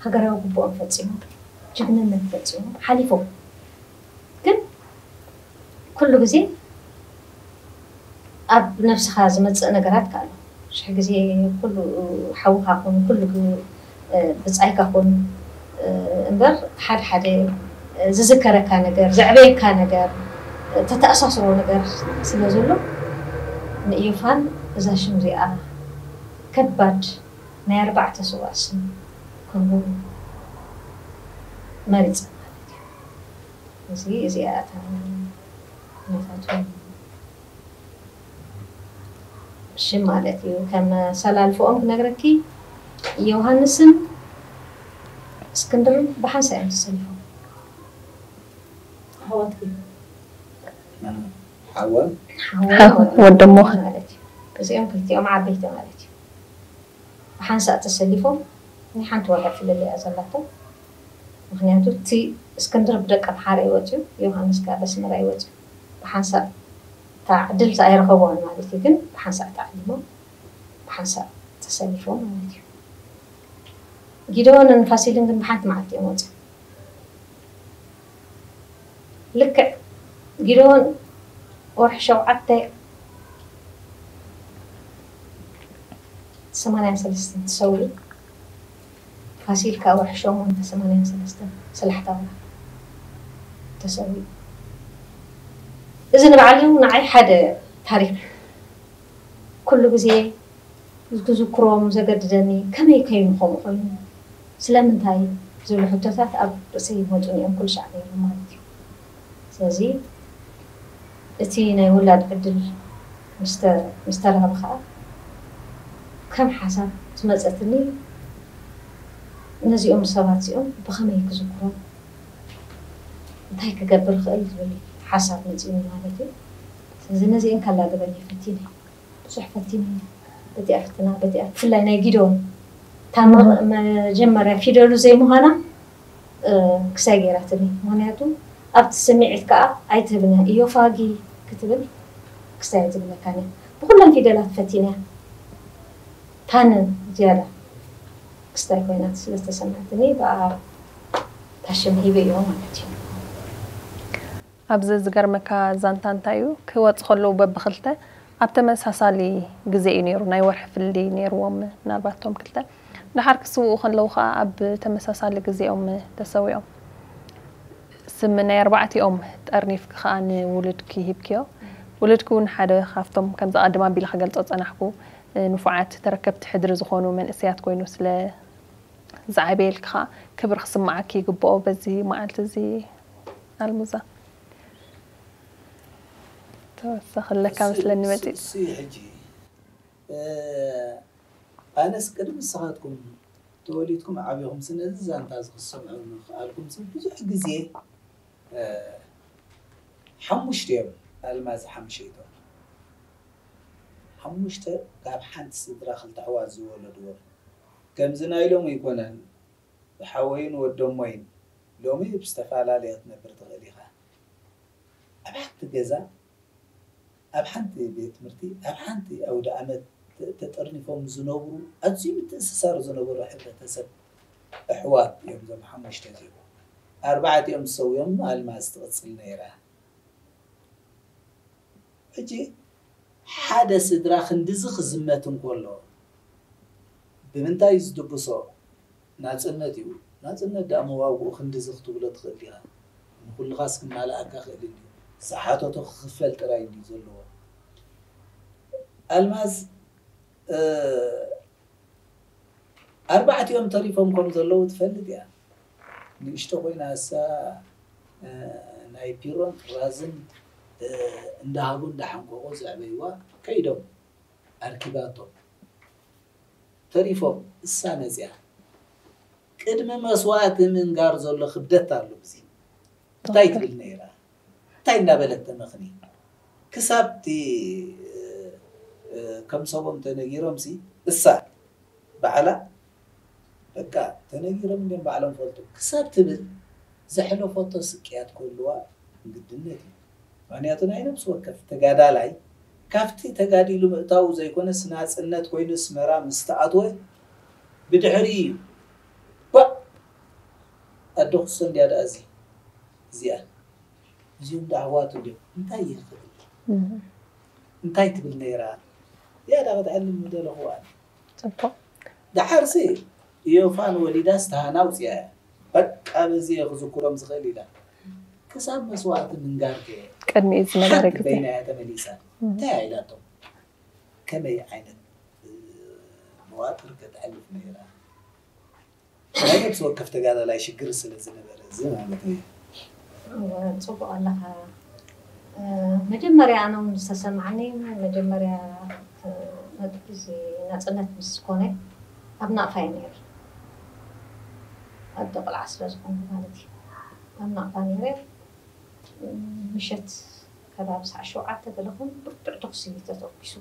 ሃገራዊ ግቡኦም ፈፂሞም ጅግንነት ፈፂሞም ሓሊፎም። ግን ኩሉ ግዜ ኣብ ነብስኻ ዝመፅእ ነገራት ከ ኣሎ። ሽሕ ግዜ ኩሉ ሓውኻ ኩን፣ ኩሉ ግ-፣ እ፣ ብፃይካ ኩን፣ እ፣ እምበር ሓደ ሓደ ዝዝከረካ ነገር፣ ዘዕበየካ ነገር፣ ተተኣሳስሮ ነገር ስለ ዘሎ ንኢዮፋን እዛ ሽም እዚኣ ከባድ ናይ ኣርባዕተ ስውኣት ስም ክህቡ መሪፀ ማለት እዩ። እዚ እዚኣ እታ ናታቱ ሽም ማለት እዩ። ከም ኣሰላልፎኦም ክነግረኪ፣ ዮሃንስን እስክንድርን ብሓንሳእ እዮም ተሰሊፎም። ኣሕዋት ድዮም? ሓወን ሓወን ሓው ማለት ወዶም እዩ። ማለት እዩ። እዚኦም ክልቲኦም ዓበይቲ ማለት እዩ። ብሓንሳእ ተሰሊፎም ናይ ሓንቲ ወርሒ ፍልልይ እያ ዘላቶም። ምኽንያቱ እቲ እስክንድር ብደቀምሓረ እዩ ወፂኡ፣ ዮሃንስ ከዓ በስመራ እዩ ወፂኡ። ብሓንሳእ እታ ዕድል ኣይረኸብዋን ማለት እዩ፣ ግን ብሓንሳእ ተዓሊሞም ብሓንሳእ ተሰሊፎም ማለት እዩ። ጊደዎንን ፋሲልን ግን ብሓንቲ መዓልቲ እዮም ወፂኦም። ልክዕ ጊደዎን ወርሒ ሸውዓተ ሰማንያን ሰለስተን ተሰዊኡ፣ ፋሲል ከዓ ወርሒ ሸሞንተ ሰማንያን ሰለስተን ሰላሕታ ወርሒ ተሰዊኡ። እዚ ንባዕሉ ንዓይ ሓደ ታሪክ ኩሉ ግዜ ክዝክሮም ዘገድደኒ፣ ከመይ ከይኑ ከምኡ ኮይኑ፣ ስለምንታይ ዝብሉ ሕቶታት ኣብ ርእሰይ ይመፁኒ እዮም ኩሉ ሻዕ ነይሮም ማለት እዩ። ስለዚ እቲ ናይ ውላድ ዕድል ምስ ተ-፣ ምስ ተረኸበ ከዓ ከም ሓሳብ ዝመፀትኒ ነዚኦም ሰባት እዚኦም ብኸመይ ክዝክሮም፣ እንታይ ክገብር ይኽእል ዝብል ሓሳብ መፂኡኒ ማለት እዩ። ስለዚ ነዚአን ከላግበን እየ ፈቲነ። ብዙሕ ፈቲነ እየ። በቲኣ ፍትና፣ በቲኣ፣ ብፍላይ ናይ ጊዶን እታ መ-፣ መጀመርያ ፊደሉ ዘይምዃና፣ እ፣ ክሳይ ገይራትኒ። ምኽንያቱ ኣብቲ ስምዒት ከዓ ኣይትህብን እያ። ኢዮፋጊ ክትብል ክሳይ ኣይትብለካን እያ። ብኩለን ፊደላት ፈቲነ እያ። ታን ዝያዳ ክስታይ ኮይና ስለ ዝተሰማዕትኒ ብኣ ታሽም ሂበዮ ማለት እዩ። ኣብዚ ዝገርመካ ዛንታ እንታይ እዩ፣ ክወፁ ከለዉ በብክልተ ኣብ ተመሳሳሊ ግዜ እዩ ነይሩ፣ ናይ ወርሒ ፍልልይ ነይርዎም። ምናልባት እቶም ክልተ ድሓር ክስውኡ ከለዉ ከዓ ኣብ ተመሳሳሊ ግዜ እዮም ተሰዊኦም። ስም ናይ ኣርባዕቲኦም ጠርኒፍኪ ከዓ ንውሉድኪ ሂብክዮ። ውሉድኪ እውን ሓደ ካብቶም ከምዚ ቀደም ኣቢለ ክገልፆ ዝፀናሕኩ ንፉዓት ተረከብቲ ሕድሪ ዝኾኑ መንእሰያት ኮይኑ ስለ ዝዓበየልኪ ከዓ ክብሪ ክስምዓኪ ይግብኦ በዚ መዓልቲ እዚ ኣልሙዛ። ተወሳኺ ኣለካ መስለኒ መፂኡ። እሱ ሕጂ፣ እ፣ ኣነስ ቅድሚ ንስኻትኩም ተወሊድኩም ዓቢኹም ስነዚ ዛንታ እዚ ክትሰምዑ ምኽኣልኩም ስብ ብዙሕ ግዜ፣ እ፣ ሓሙሽተ እዮም ኣልማዝ ሓምሸይቶም። ሓሙሽተ ካብ ሓንቲ ስድራ ክልተ ኣሕዋት ዝወለድዎም። ከምዚ ናይ ሎሚ ኣይኮነን። ብሓወይን ወዶሞይን ሎሚ ብዝተፈላለየ ክትነብር ትኽእል ኢኻ። ኣብ ሓንቲ ገዛ፣ ኣብ ሓንቲ ቤት ትምህርቲ፣ ኣብ ሓንቲ ኣውደ ኣመት ተ-፣ ተጠርኒፎም ዝነብሩ፣ ኣዝዩ ምትእስሳር ዝነበሩ ሕብረተሰብ ኣሕዋት እዮም እዞም ሓሙሽተ እዚኦም። ኣርባዕቲኦም ሰውዮም ኣልማዝ ትቕጽል ነይራ። ሕጂ ሓደ ስድራ ክንድዚ ክዝመት እንከሎ ብምንታይ እዩ ዝድብሶ? ናጽነት እዩ። ናጽነት ደኣ መዋግኡ ክንድዚ ክትብሎ ትኽእል ዲኻ? ንኹልኻስ ክማልኣካ ክእል እንድዩ። ዝሓተቶ ክኽፈል ጥራይ እንድዩ ዘለዎ። ኣልማዝ፣ እ፣ ኣርባዕቲኦም ተሪፎም ከም ዘለዉ ትፈልጥ እያ። ንእሽቶ ኮይና እሳ፣ እ፣ ናይ ፒሮን ጥራዝን፣ እ፣ እንዳሃቡ እንዳሓንቆቑ ዘዕበይዋ ከይዶም ኣርኪባቶም ተሪፎም እሳ መፅያ። ቅድሚ መስዋእቲ ምንጋር ዘሎ ክብደት ኣሎ። ብዚ እንታይ ትብል ነይራ? እንታይ እንዳበለት ተመኽኒ? ክሳብ እቲ ከም ሰቦም ተነጊሮም ሲ እሳ ባዕላ በቃ ተነጊሮም እንዲም ባዕሎም ፈልጡ ክሳብ ትብል ዘሕለፈቶ ስቅያት ክህልዋ ግድነት እዩ። ምክንያቱ ናይ ነብሲ ወከፍ ተጋዳላይ ካብቲ ተጋዲሉ ምእታው ዘይኮነስ ናጽነት ኮይኑ ኣስመራ ምስ ተኣትወ ብድሕሪ እዩ። ባ ኣዶ ክሶ እንድያ ደኣ እዚ እዚኣ እዚኦም ደኣ ኣሕዋቱ እንድዮም እንታይ ይኽእል እንታይ ትብል ነይራ እያ ዳ ክትዕልም ምደለኹ ኣነ። ፅቡቅ ደሓርሲ ኢዮፋን ወሊዳስ ተሃና ኣውፅያ እያ። በቃ በዚ እየ ክዝክሮም ዝኽእል ኢላ ክሳብ መስዋእቲ ምንጋር ከ ቅድሚኡ ዝነበረ ሓንቲ ግዜ በይና እያ ተመሊሳ እንታይ እያ ኢላቶም ከመይ ዓይነት መዋጥር ከተሕልፍ ነይራ ናይ ነብሲ ወከፍ ተጋዳላይ ሽግር ስለ ዝነበረ እዚ ማለት እዩ እወ፣ ፅቡቅ ኣለኻ። እ፣ መጀመርያ ኣነ እውን ዝተሰማዓኒ መጀመርያ እቲ ነጥቢ እዚ ናፅነት ምስ ኮነ ኣብ ናቕፋ እየ ነይረ። ኣደ ቆልዓ ስለ ዝኾንኩ ማለት እዩ። ኣብ ናቕፋ ነይረ። እ፣ ምሸት ከባቢ ሰዓት ሸውዓተ ገለ ኮይኑ ብርቱዕ ተኹሲ ተተኩሱ።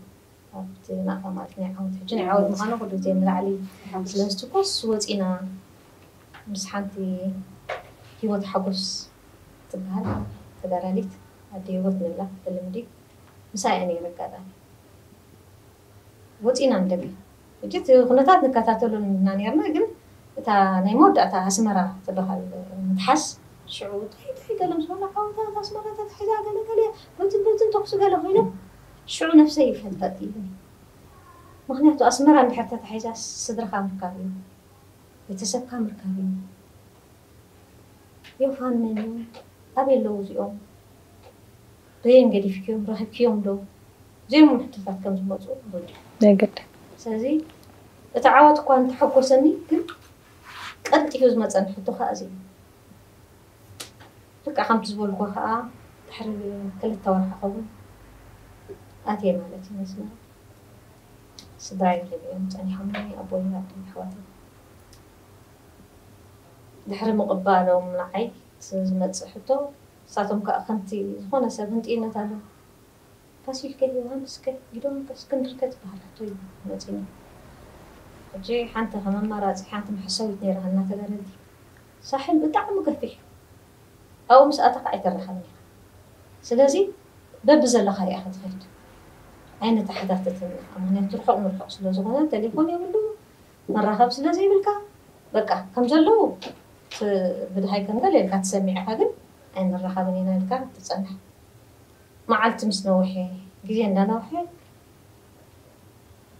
ኣብቲ ናቕፋ ማለት ናይ ዓወት ሕጂ ናይ ዓወት ምዃኑ ኩሉ ግዜ ንላዕሊ ስለ ዝትኮስ ወፂና ምስ ሓንቲ ሂወት ሓጎስ ትበሃል ተጋዳሊት ኣደ ሂወት ንብላ ብልምዲ ምሳ እያ ነይረ ኣጋጣሚ ወፂና ንደገ ሕጂ እቲ ኩነታት ንከታተሉ ኢና ነርና ግን እታ ናይ መወዳእታ ኣስመራ ትበሃል ምትሓስ ሽዑ እንታይ እንታይ ገለ ምስ በላ ዓወታት ኣስመራ ተታሒዛ ገለ ገለ በትን በትን ተኩሲ ገለ ኮይኑ ሽዑ ነብሰይ ይፈልጠት ኢሉኒ ምክንያቱ ኣስመራ እንድሕር ተታሒዛ ስድራኻ ምርካብ እዩ ቤተሰብካ ምርካብ እዩ ዮፋን መን እዩ ኣበይ ኣለዉ እዚኦም በየን ገዲፍክዮም ረኺብክዮም ዶ እዚኦም ሕቶታት ከም ዝመፁ ረዲኡ ናይ ግድ ስለዚ እቲ ዓወት እኳ እንተሐጎሰኒ ግን ቀልጢፉ ዝመፀኒ ሕቶ ከዓ እዚ እዩ በቃ ከምቲ ዝበልኩ ከዓ ድሕሪ ክልተ ወርሒ ኸውን ኣትየ ማለት እዩ መስመር ስድራይ ሪኦም ፀኒሖም ኣቦይ ኣቦይ ኣሕዋተይ ድሕሪ ምቕባሎም ንዓይ ዝመፅእ ሕቶ ንሳቶም ከዓ ከምቲ ዝኾነ ሰብ ህንጥይነት ኣለዎ ፋሲል ከ ዮሃንስ ከ ጊዶን ከ እስክንድር ከ ዝበሃል ሕቶ እዩ መፂኒ ሕጂ ሓንቲ ከም ኣማራፂ ሓንቲ መሐሰዊት ነይራ እናተጋደልቲ ሳሕል ብጣዕሚ ገፊሕ ኣብኡ ምስ ኣተኻ ኣይተራኸብን ኢኻ ስለዚ በብዘለኻዮ ኢኻ ትኸይድ ኣይነተሓታትትን ኢኻ ምክንያቱ ርሑቕ ንርሑቕ ስለ ዝኾነ ቴሌፎን የብሉ መራኸቢ ስለ ዘይብልካ በቃ ከም ዘለዉ ብድሃይ ከም ገለ ኢልካ ትሰሚዕ ኢኻ ግን ኣይንራኸብን ኢና ኢልካ ትፀንሕ መዓልቲ ምስ ነውሐ ግዜ እንዳነውሐ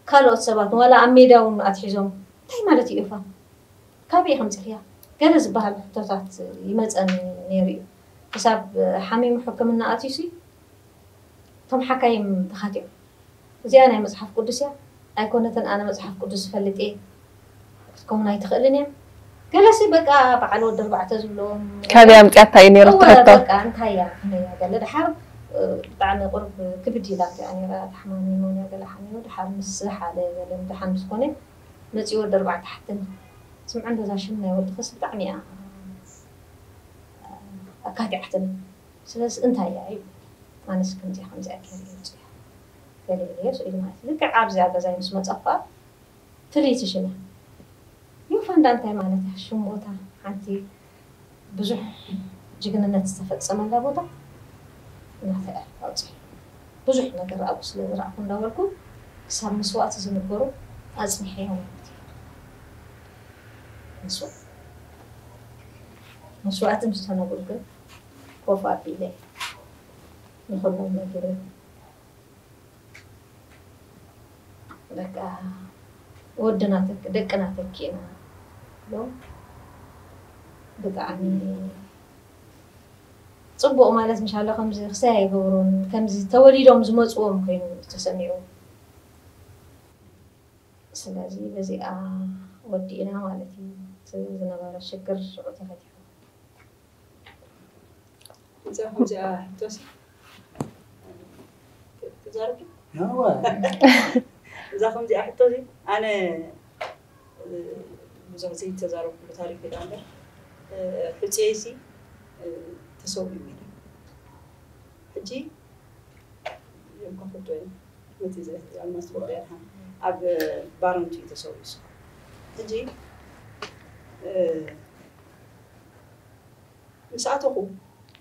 ካልኦት ሰባት ዋላ ኣብ ሜዳ እውን ኣትሒዞም እንታይ ማለት እዩ ኢኻ ካበይ ከምፅእያ ገለ ዝበሃል ሕቶታት ይመፀኒ ነይሩ እዩ ክሳብ ሓሚሙ ሕክምና ኣትዩሲ እቶም ሓካይም ተኻቲዖም እዚኣ ናይ መፅሓፍ ቅዱስ እያ ኣይኮነትን ኣነ መፅሓፍ ቅዱስ ዝፈልጥ እየ ክትከውን ኣይትኽእልን እያ ገለሲ በቃ በዓል ወዲ ኣርባዕተ ዝብሎም ካበይ ኣምፅኣታ እዩ ነይሩ እወ ትሕቶ በቃ እንታይ እያ ከመይ እያ ገለ ድሓር ብጣዕሚ ቁሩብ ክብድ ኢላ እያ ነራ ተሓማሚሞን እያ ገለ ሓሚሙ ድሓር ምስ ሓደ ገለ ድሓን ምስ ኮነ መፂኡ ወዲ ኣርባዕተ ሓተኒ ስምዐ እንደዛ ሽም ናይ ወድኽስ ብጣዕሚ እያ ኣካቲዓትኒ ስለዚ እንታይ እያ እዩ ኣነስ ከምዚኣ ከምዚኣ ገይረ እየ ውፅያ ገለ ኢለዮ ስኢሉ ማለት እዩ ልክዕ ኣብዚኣ ገዛይ ምስ መፀ ከዓ ፍልይቲ ሽም እያ ዮፋንዳ እንታይ ማለት እያ ሽም ቦታ ሓንቲ ብዙሕ ጅግንነት ዝተፈፀመላ ቦታ እናተ ኣውፅእ ብዙሕ ነገር ኣብኡ ስለ ዝረኣኹ እንዳበልኩ ክሳብ መስዋእቲ ዝንበሩ ኣፅኒሐዮ ማለት እዩ መስዋእቲ ምስ ተነግሩ ግን ኮፍ ኣቢለ ንኹሎም ነጊረ በቃ ወድና ተክ ደቅና ተኪእና ኢሎም ብጣዕሚ ፅቡቅ ማለት ምሻሎ ከምዚ ክሳይ ኣይገብሩን ከምዚ ተወሊዶም ዝመፅዎም ኮይኑ ተሰሚዑ ስለዚ በዚኣ ወዲእና ማለት እዩ እቲ ዝነበረ ሽግር ሽዑ ተፈቲሑ እዛ ከምዚኣ ሕቶሲ ትዛረብ ያዋ እዛ ከምዚኣ ሕቶሲ ኣነ ብዙሕ ዘይተዛረብኩሉ ታሪክ ኢላ እምበር ሕፅየይሲ ተሰዊኡ ኢለ ሕጂ ከፍቶ እዩ። ነቲ ዘ-፣ ኣብ መስመር ያድሃ ኣብ ባረንቱ እዩ ተሰዊሱ። ሕጂ፣ እ፣ ምስ ኣተኹ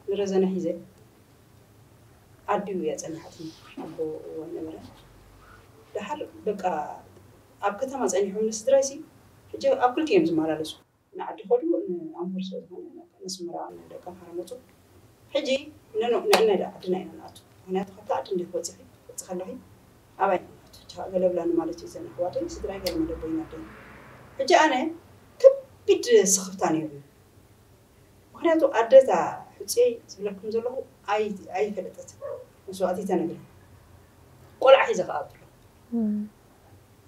ንረዘነ ሒዘ ኣዲኡ እያ ጸኒሓትኒ። ኣቦ እዋ ነበረ። ደሓር በቃ ኣብ ከተማ ጸኒሖም ንስድራይሲ፣ ሕጂ ኣብ ክልቲኦም ዝመላለሱ። ንዓዲ ከዱ ንኣምሁር ስለ ዝኾነ ነስመራ ንደቂ ኣምሓራ መፁ። ሕጂ ንዕና ዓድና ኢና ንኣቱ። ምክንያቱ ካብቲ ዓዲ እንዲህ ወፂኺ ወፂ ከለኺ ኣባይ ኢና ንኣቱ። ቻ ገለ ብላኒ ማለት እዩ። ዘን ኣሕዋተይ ስድራይ ገለ መደቦ ይናደኝ። ሕጂ ኣነ ከቢድ ስኽፍታ ነይሩ። ምክንያቱ ኣደታ ሕፅየይ ዝብለኩም ዘለኹ ኣይ-፣ ኣይፈለጠት መስዋእቲ ተነግረ ቆልዓ ሒዘ ከኣ ኣብሎ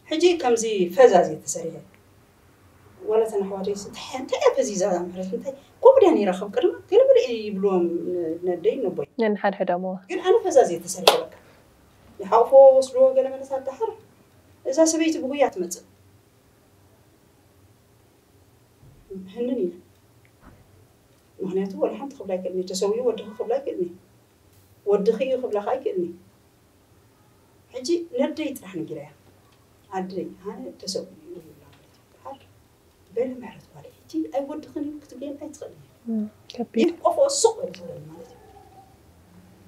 ሕጂ ከምዚ ፈዛዝ እየ ተሰሪሐ። ዋላ እተን ኣሕዋተይስ እንታይ፣ እንታይ እያ ፈዚዛ እዛ ምሕረት? እንታይ ከምኡ ድያ ነይራ? ካብ ቀደማ ገለ በለ ይብልዎም ነደይ ነቦይ። ነንሓድሕዶም፣ እዋ። ግን ኣነ ፈዛዝ እየ ተሰሪሐ በቃ። ይሓቑፎ ወስድዎ ገለ መለሳ ደሓር እዛ ሰበይቲ ብጉያ ትመጽእ። ህንን ኢለ። ምክንያቱ ወላ ሓንቲ ክብላ ኣይክእልን እየ። ተሰዊኡ ወድኺ ክብላ ኣይክእልን እየ። ወድኺ እዩ ክብላ ከኣ ኣይክእልን እየ። ሕጂ ነደይ ጥራሕ ነጊረያ። ኣደይ፣ ኣነ ተሰዊኡ እዩ ይብላ ማለት እዩ። ደሓር በሊ ምሕረት ጓለይ፣ ሕጂ ኣይወድኽን እዩ ክትብልየን ኣይትኽእልን እየ። እም፣ ከቢድ። ይቆፎ ሱቕ በሊ ትብለኒ ማለት እዩ።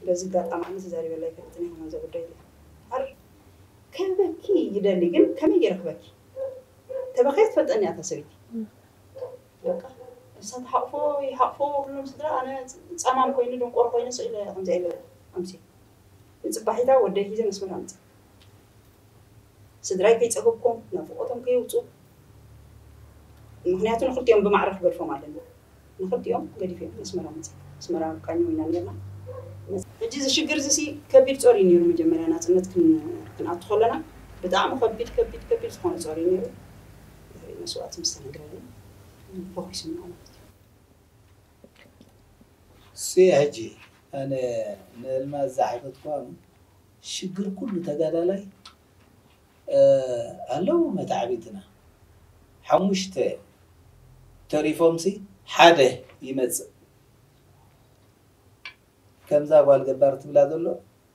በዚ ኣጋጣሚ ኣነ ተዛሪበላ ኣይፈልጥን እየ ከምዚ ጉዳይ እዚ። ደሓር ከበኪ ይደሊ፣ ግን ከመይ ገይረ ክበኪ? ተበኺያ ትፈልጠኒ እያ እታ ሰበይቲ። እም። በቃ ንሳ ትሓቕፎ፣ ይሓቕፎ፣ ኩሎም ስድራ፣ ኣነ ጸማም ኮይኑ፣ ደንቆሮ ኮይኑ ስቕ ኢለ ከምዚኣ ኢለ ኣምስየ። ንጽባሒታ ወደይ ሒዘ መስመር ኣምጽእ። ስድራይ ከይጸገብኮም፣ ናፍቖቶም ከየውጹ። ምኽንያቱ ንኽልቲኦም ብማዕረ ክገድፎም ኣለኒ። ንኽልቲኦም ገዲፈ መስመር ኣምጽእ። ኣስመራ ቃኘው ኢና ነርና። ሕጂ እዚ ሽግር እዚ ሲ ከቢድ ጾር እዩ ነይሩ። መጀመርያ ናጽነት ክን-፣ ክንኣቱ ከለና ብጣዕሚ ከቢድ፣ ከቢድ፣ ከቢድ ዝኾነ ጾር እዩ ነይሩ። ድሕሪ መስዋእቲ ምስ ተነግረኒ ፈኺሱና ማለት እዩ። ሲ ሕጂ ኣነ ንእልማዝ ዝሓተትኳ ሽግር ኩሉ ተጋዳላይ፣ እ፣ ኣለዉ መታዕቢትና። ሓሙሽተ ተሪፎምሲ ሓደ ይመጽእ። ከምዛ ጓል ገባር ትብላ ዘሎ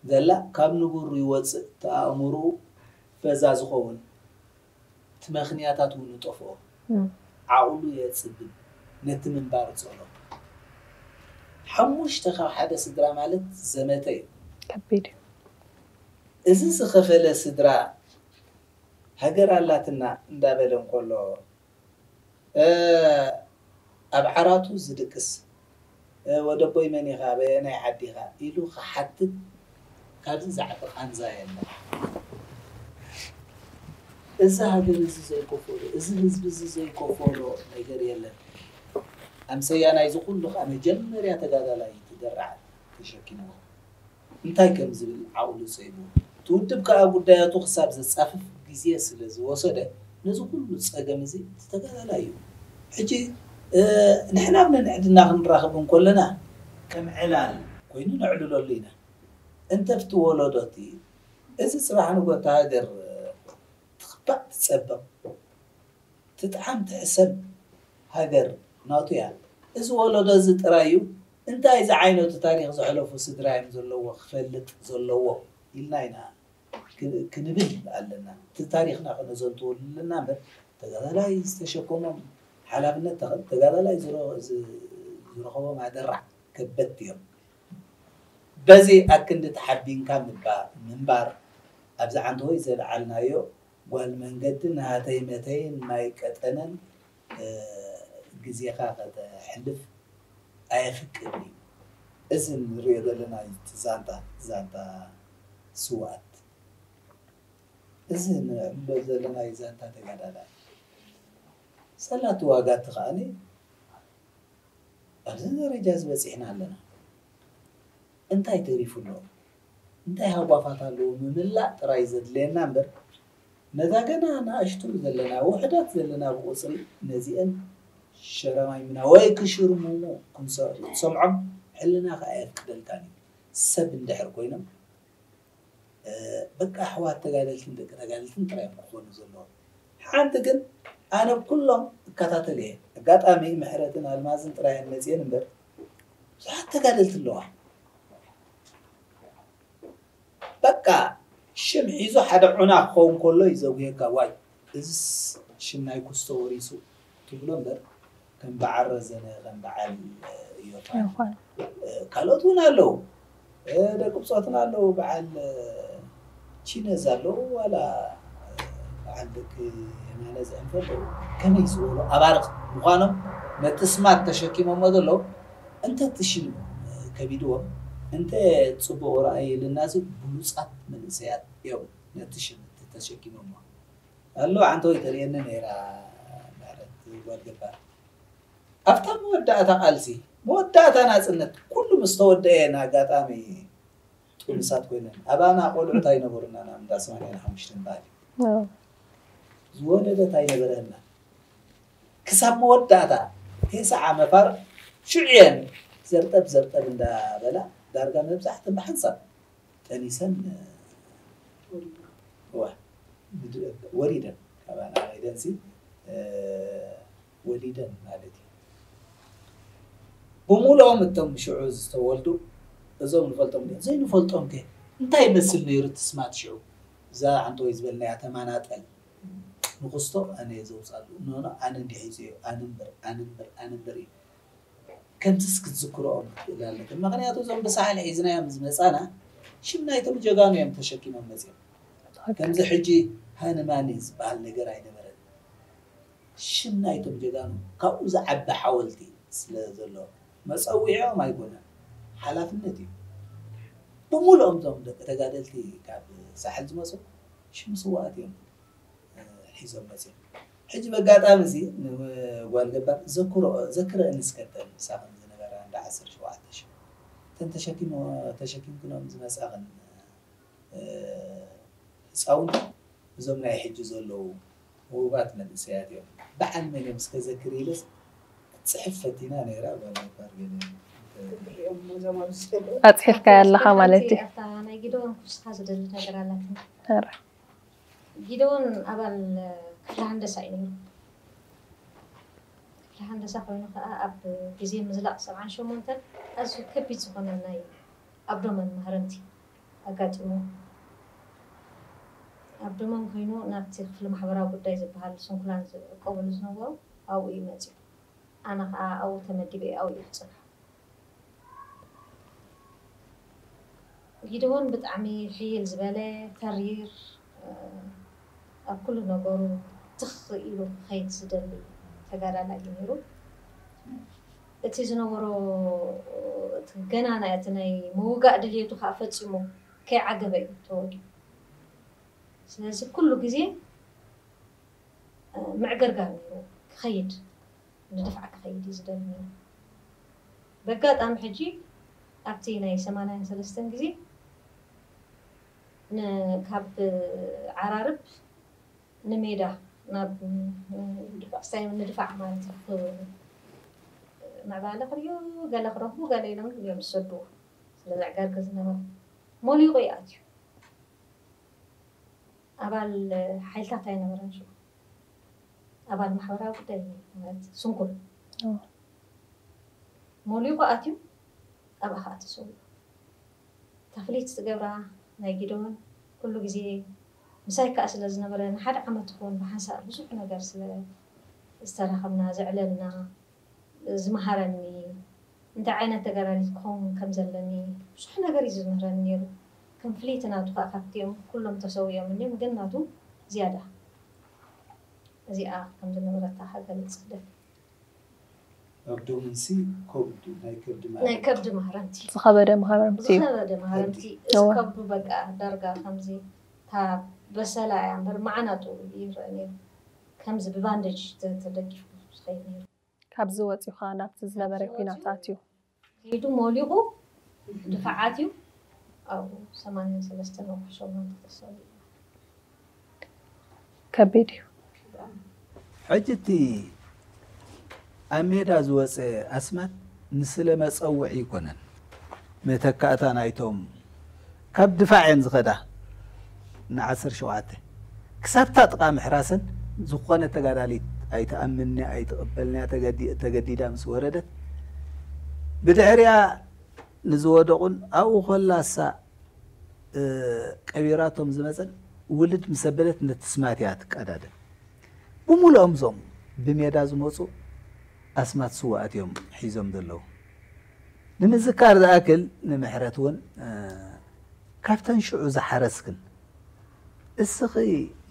ዘላ ካብ ንቡሩ ይወጽእ፣ ተኣእምርኡ ፈዛ ዝኸውን፣ እቲ መኽንያታት እውን ይጠፍኦ። እም። ዓቕሉ የጽብብ፣ ነቲ ምንባር ጸሎ። ሓሙሽተ ካብ ሓደ ስድራ ማለት ዘመተ እዩ። ከቢድ እዩ። እዚ ዝኸፈለ ስድራ ሃገር ኣላትና እንዳበለ እንከሎ፣ እ፣ ኣብ ዓራቱ ዝድቅስ፣ እ፣ "ወደቦይ መን ኢኻ? ኣበየናይ ዓዲ ኢኻ?" ኢሉ ክሓትት ካብዚ ዝዓቢ ቃንዛ የለን። እዚ ሃገር እዚ ዘይከፈሎ፣ እዚ ህዝቢ እዚ ዘይከፈሎ ነገር የለን። ኣምሰያ ናይዚ ኩሉ ከዓ መጀመርያ ተጋዳላይ እዩ፣ እቲ ደራዕ ተሸኪምዎ። እንታይ ከም ዝብል ዓቕሉ ጸይቡ። እቲ ውድብ ከኣ ጉዳያቱ ክሳብ ዘጻፍፍ ግዜ ስለ ዝወሰደ፣ ነዚ ኩሉ ጸገም እዚ እቲ ተጋዳላይ እዩ። ሕጂ፣ እ፣ ንሕና ኣብ ነንሕድና ክንራኸብ እንከለና ከም ዕላል ኮይኑ ነዕልለሉ ኢና። እንተ ኣብቲ ወለዶ እቲ፣ እዚ ጽባሕ ንጎ እታ ሃገር ትኽባእ ትጸብቕ። ትጥዓም ትሕሰብ ሃገር ናቱ እያ። እዚ ወለዶ እዚ ጥራይ እዩ እንታይ ዝዓይነቱ ታሪኽ ዘሕለፉ ስድራ እዮም ዘለዎ ክፈልጥ ዘለዎ ኢልና ኢና ክ-፣ ክንብል ኣለና። እቲ ታሪኽና ከነዘንትወሉ ኣለና እምበር ተጋዳላይ ዝተሸከሞም ሓላፍነት ተኸ-፣ ተጋዳላይ ዝረ-፣ ዝ-፣ ዝረኸቦም ኣደራዕ ከበድቲ እዮም። በዚ ኣክንዲ ተሓቢንካ ምባ-፣ ምንባር ኣብዚ ዓንተወይ ዘልዓልናዮ ጓል መንገዲ ናሃተይ መተይን ማይ ቀጠነን፣ እ፣ ግዜኻ ከተሕልፍ ኣየፍቅድን እዩ። እዚ ንሪኦ ዘለና እዩ እቲ ዛንታ፣ ዛንታ ስውኣት። እዚ ንዕልሎ ዘለና እዩ ዛንታ ተጋዳላይ። ሰላቲ ዋጋ እቲ ከኣኒ ኣብዚ ደረጃ እዚ በጺሕና ኣለና። እንታይ ተሪፉ ኣሎ? እንታይ ሃጓፋት ኣለዎ? ምምላእ ጥራይ ዘድልየና እምበር፣ ነዛ ገና ንኣሽቱ ዘለና፣ ውሑዳት ዘለና ብቁጽሪ፣ ነዚአን ሸረማሚና ወይ ክሽርሙሙ ክንሰ-፣ ክትሰምዖም ሕልና ከኣ ኣየፍቅደልካን እዩ። ሰብ እንድሕር ኮይኖም፣ እ፣ በቃ ኣሕዋት ተጋደልትን ደቂ ተጋደልትን ጥራይ እዮም ክኾኑ ዘለዎም። ሓንቲ ግን ኣነ ኩሎም እከታተል እየ። ኣጋጣሚ ምሕረትን ኣልማዝን ጥራይ እየን መፅየን እምበር ብዙሓት ተጋደልቲ ኣለዋ። በቃ ሽም ሒዙ ሓደ ዑና ክኸውን ከሎ እዩ ዘጉየካ። ዋይ እዝስ ሽም ናይ ኩስቶ ወሪሱ ትብሎ እምበር ከም በዓል ረዘነ፣ ከም በዓል ዮፋን፣ ካልኦት እውን ኣለዉ። ደቂ ብጾትና ኣለዉ፣ በዓል ቺነዝ ኣለዉ፣ ዋላ በዓል ደቂ የማነ ዘእንፈ ኣለዉ። ከመይ ዝበሉ ኣባርኽ ምዃኖም ነቲ ስማት ተሸኪሞሞ ዘለዉ እንተ እቲ ሽም ከቢድዎም እንተ ጽቡቕ ራእይ የልናሲ ብሉጻት መንእሰያት እዮም ነቲ ሽም ተሸኪሞሞ። ኣሎ ዓንተወይ ተርእየኒ ነይራ ምሕረት ጓል ገባር ኣብታ መወዳእታ ቃልሲ፣ መወዳእታ ናጽነት ኩሉ ምስ ተወደአ ኣጋጣሚ ጥኑሳት ኮይነን ኣባና ቆልዑት ኣይነበሩና ናብ እንዳ ሰማንያን ሓሙሽተን በዓል ዝወለደት ኣይነበረና ክሳብ መወዳእታ ቴስዓ መፋርቕ ሽዑ እየን ዘርጠብ ዘርጠብ እንዳበላ ዳርጋ መብዛሕተን ብሓንሳብ ጠኒሰን ዋ ወሪደን ካባና ከይደንሲ ወሊደን ማለት እዩ። ብምሉኦም እቶም ሽዑ ዝተወልዱ እዞም ንፈልጦም ዲና ዘይንፈልጦም ከ እንታይ ይመስል ነይሩ እቲ ስማት ሽዑ? እዛ ዓንተወይ ዝበልናያ ተማናጠል ንኹስቶ ኣነ እየ ዘውፃሉ ኖኖ ኣነ እንዲ ሒዘዮ ኣነ እምበር ኣነ እምበር ኣነ እምበር እዩ። ከምዚስ ክትዝክርኦም ክትክእል ኣለክን። ምኽንያቱ እዞም ብሳሕል ሒዝናዮም ዝመፃና ሽም ናይቶም ጀጋኑ እዮም ተሸኪሞም መፅዮም። ከምዚ ሕጂ ሃኒ ማኒ ዝበሃል ነገር ኣይነበረን። ሽም ናይቶም ጀጋኑ ካብኡ ዝዓቢ ሓወልቲ ስለ ዘሎ መፀዊዕኦም ኣይኮነን፣ ሓላፍነት እዩ። ብምሉኦም እዞም ደቂ ተጋደልቲ ካብ ሳሕል ዝመፁ ሽም ስዋኣት እዮም ሒዞም መፅዮም። ሕጂ በጋጣሚ እዚ ንጓል ገባር ዘክሮ ዘክረእኒ እስከ እተን ምሳኽን ዝነበራ እንዳ ዓሰርተ ሸውዓተ ሽሕ እተን ተሸኪሞ ተሸኪምክኖም ዝመፃኽን ህፃውንቲ እዞም ናይ ሕጂ ዘለዉ ውባት መንእሰያት እዮም። በዓል መን እዮም እስከ ዘክር ኢለስ ክትፅሕፍ ፈቲና ነይራ ጓል ገባር ገለ ኣፅሒፍካያ ኣለኻ ማለት እዩ። ኣታ ናይ ጊደዎን ክውስኻ ዝደሊ ነገር ኣላትኒ። ኧረ ጊደዎን ኣባል ክፍለ ሃንደሳ እዩ ነይሩ። ክፍለ ሃንደሳ ኮይኑ ከዓ ኣብ ግዜ ምዝላቕ ሰብዓን ሸሞንተን ኣዝዩ ከቢድ ዝኾነ ናይ ኣብዶመን ማህረምቲ ኣጋጢሙ። ኣብዶመን ኮይኑ ናብቲ ክፍሊ ማሕበራዊ ጉዳይ ዝበሃል ስንኩላን ዝዕቀብሉ ዝነበሩ ኣብኡ እዩ መፂኡ። ኣነ ከዓ ኣብኡ ተመዲበ ኣብኡ እዩ ዝፅንሑ። ጊደዎን ብጣዕሚ ሕይል ዝበለ ተሪር ኣብ ኩሉ ነገሩ ትኽ ኢሉ ክኸይድ ዝደሊ ተጋዳላይ እዩ ነይሩ። እቲ ዝነበሮ እቲ ገናና እቲ ናይ ምውጋእ ድልየቱ ከዓ ፈፂሙ ከይዓገበ እዩ ተወዲኡ። ስለዚ ኩሉ ግዜ ምዕገርጋር ነይሩ ክኸይድ ንድፍዓ ክኸይድ እዩ ዝደሊ ነይሩ። በጋጣሚ ሕጂ ኣብቲ ናይ ሰማንያን ሰለስተን ግዜ ካብ ዓራርብ ንሜዳ ናብ ስታዲየም ንድፋዕ ማለት እዩ። ምዕባለ ክርእዩ ገለ ክረኽቡ ገለ ኢሎም እዮም ዝሰድዎ። ስለዚ ዕገርገር ዝነበረ ሞሊቑ እዩ ኣትዩ። ኣባል ሓይልታት ኣይነበረን ሽዑ። ኣባል ማሕበራዊ ጉዳይ ማለት ስንኩል ሞሊቑ ኣትዩ ኣብኣ ከዓ ተሰዊኡ። ተኽሊት ዝገብራ ናይ ጊደዎን ኩሉ ግዜ ምሳይ ከዓ ስለ ዝነበረ ንሓደ ዓመት ትኸውን ብሓንሳእ ብዙሕ ነገር ስለ ዝተራኸብና ዘዕለልና ዝመሃረኒ እንታይ ዓይነት ተጋዳሊት ክኸውን ከም ዘለኒ ብዙሕ ነገር እዩ ዝምህረኒ ነይሩ። ከም ፍልይቲ ናቱ ከዓ ካብቲኦም ኩሎም ተሰዊኦም እዮም ግን ናቱ ዝያዳ እዚኣ ከም ዝነበረታ ከገልፅ ክደል። ኣብዶምንሲ ከብዱ ናይ ከብዲ ናይ ከብዲ ማህረምቲ ዝኸበደ ማህረምቲ እዩ። ዝኸበደ ማህረምቲ እዚ ከብዱ በቃ ዳርጋ ከምዚ እታ በሰላ እያ እምበር መዓናጡ ይረአ ነይሩ። ከምዚ ብባንደጅ ተደጊፉ ዝኸይድ ነይሩ። ካብዚ ወፂኡ ከዓ ናብቲ ዝነበረ ኲናት ኣትዩ። ከይዱ ሞሊቑ ድፋዓት እዩ። ኣብኡ ሰማንያን ሰለስተን ወርሒ ሸሞንተ ተሰዊኡ። ከቢድ እዩ። ሕጂ እቲ ኣብ ሜዳ ዝወፀ ኣስማት ንስለ መፀውዒ ኣይኮነን መተካእታ ናይቶም ካብ ድፋዕ እየን ዝኸዳ ንዓሰርተ ሸውዓተ ክሳብታ ጥቓ ምሕራሰን ዝኾነ ተጋዳሊት ኣይትኣምንያ ኣይትቕበልንያ ተገዲዳ ምስ ወረደት ብድሕሪኣ ንዝወደቑን ኣብኡ ኮላሳ እ፣ ቀቢራቶም ዝመጸን ውልድ ምስ ኣበለት ነቲ ስማት እያ ትቀዳደም። ብምሉኦም እዞም ብሜዳ ዝመጹ ኣስማት ስውኣት እዮም ሒዞም ዘለዉ። ንምዝካር ዝኣክል ንምሕረት እውን፣ እ፣ ካብተን ሽዑ ዝሓረስክን እስኺ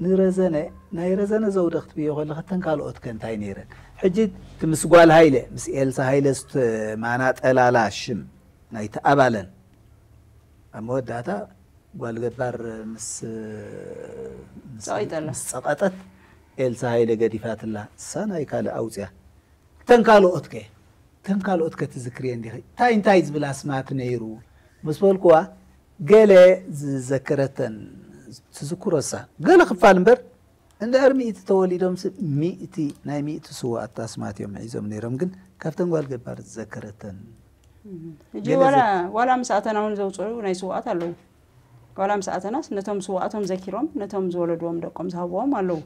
ንረዘነ፣ ናይ ረዘነ ዘውደ ክትብዮ ከለኺ እተን ካልኦት ከ እንታይ ነይረን? ሕጂ እቲ ምስ ጓል ሃይለ፣ ምስ ኤልሳ ሃይለ ዝተማናጠላላ ሽም ናይቲ ኣባለን ኣብ መወዳእታ ጓል ገባር ምስ ምስ ጸቒጠላ። ምስ ጸቐጠት ኤልሳ ሃይለ ገዲፋትላ፣ እሳ ናይ ካልእ ኣውፅያ። እተን ካልኦት ከ? እተን ካልኦት ከ ትዝክርየን ዲኺ? እንታይ እንታይ ዝብል ኣስማት ነይሩ? ምስ በልኩዋ ገለ ዝዘከረተን ትዝክሮ እሳ። ገለ ክፋል እምበር እንድሕር ሚእቲ ተወሊዶም ስ-፣ ሚእቲ፣ ናይ ሚእቲ ስውኣት ኣስማት እዮም ሒዞም ነይሮም። ግን ካብተን ጓል ገባር ዝዘከረተን ሕጂ ገለ ዋላ ዘ- ዋላ ምስ ኣተና እውን ዘውፅኡ ናይ ስውኣት ኣለዉ። ዋላ ምስ ኣተናስ ነቶም ስውኣቶም ዘኪሮም ነቶም ዝወለድዎም ደቆም ዝሃብዎም ኣለዉ።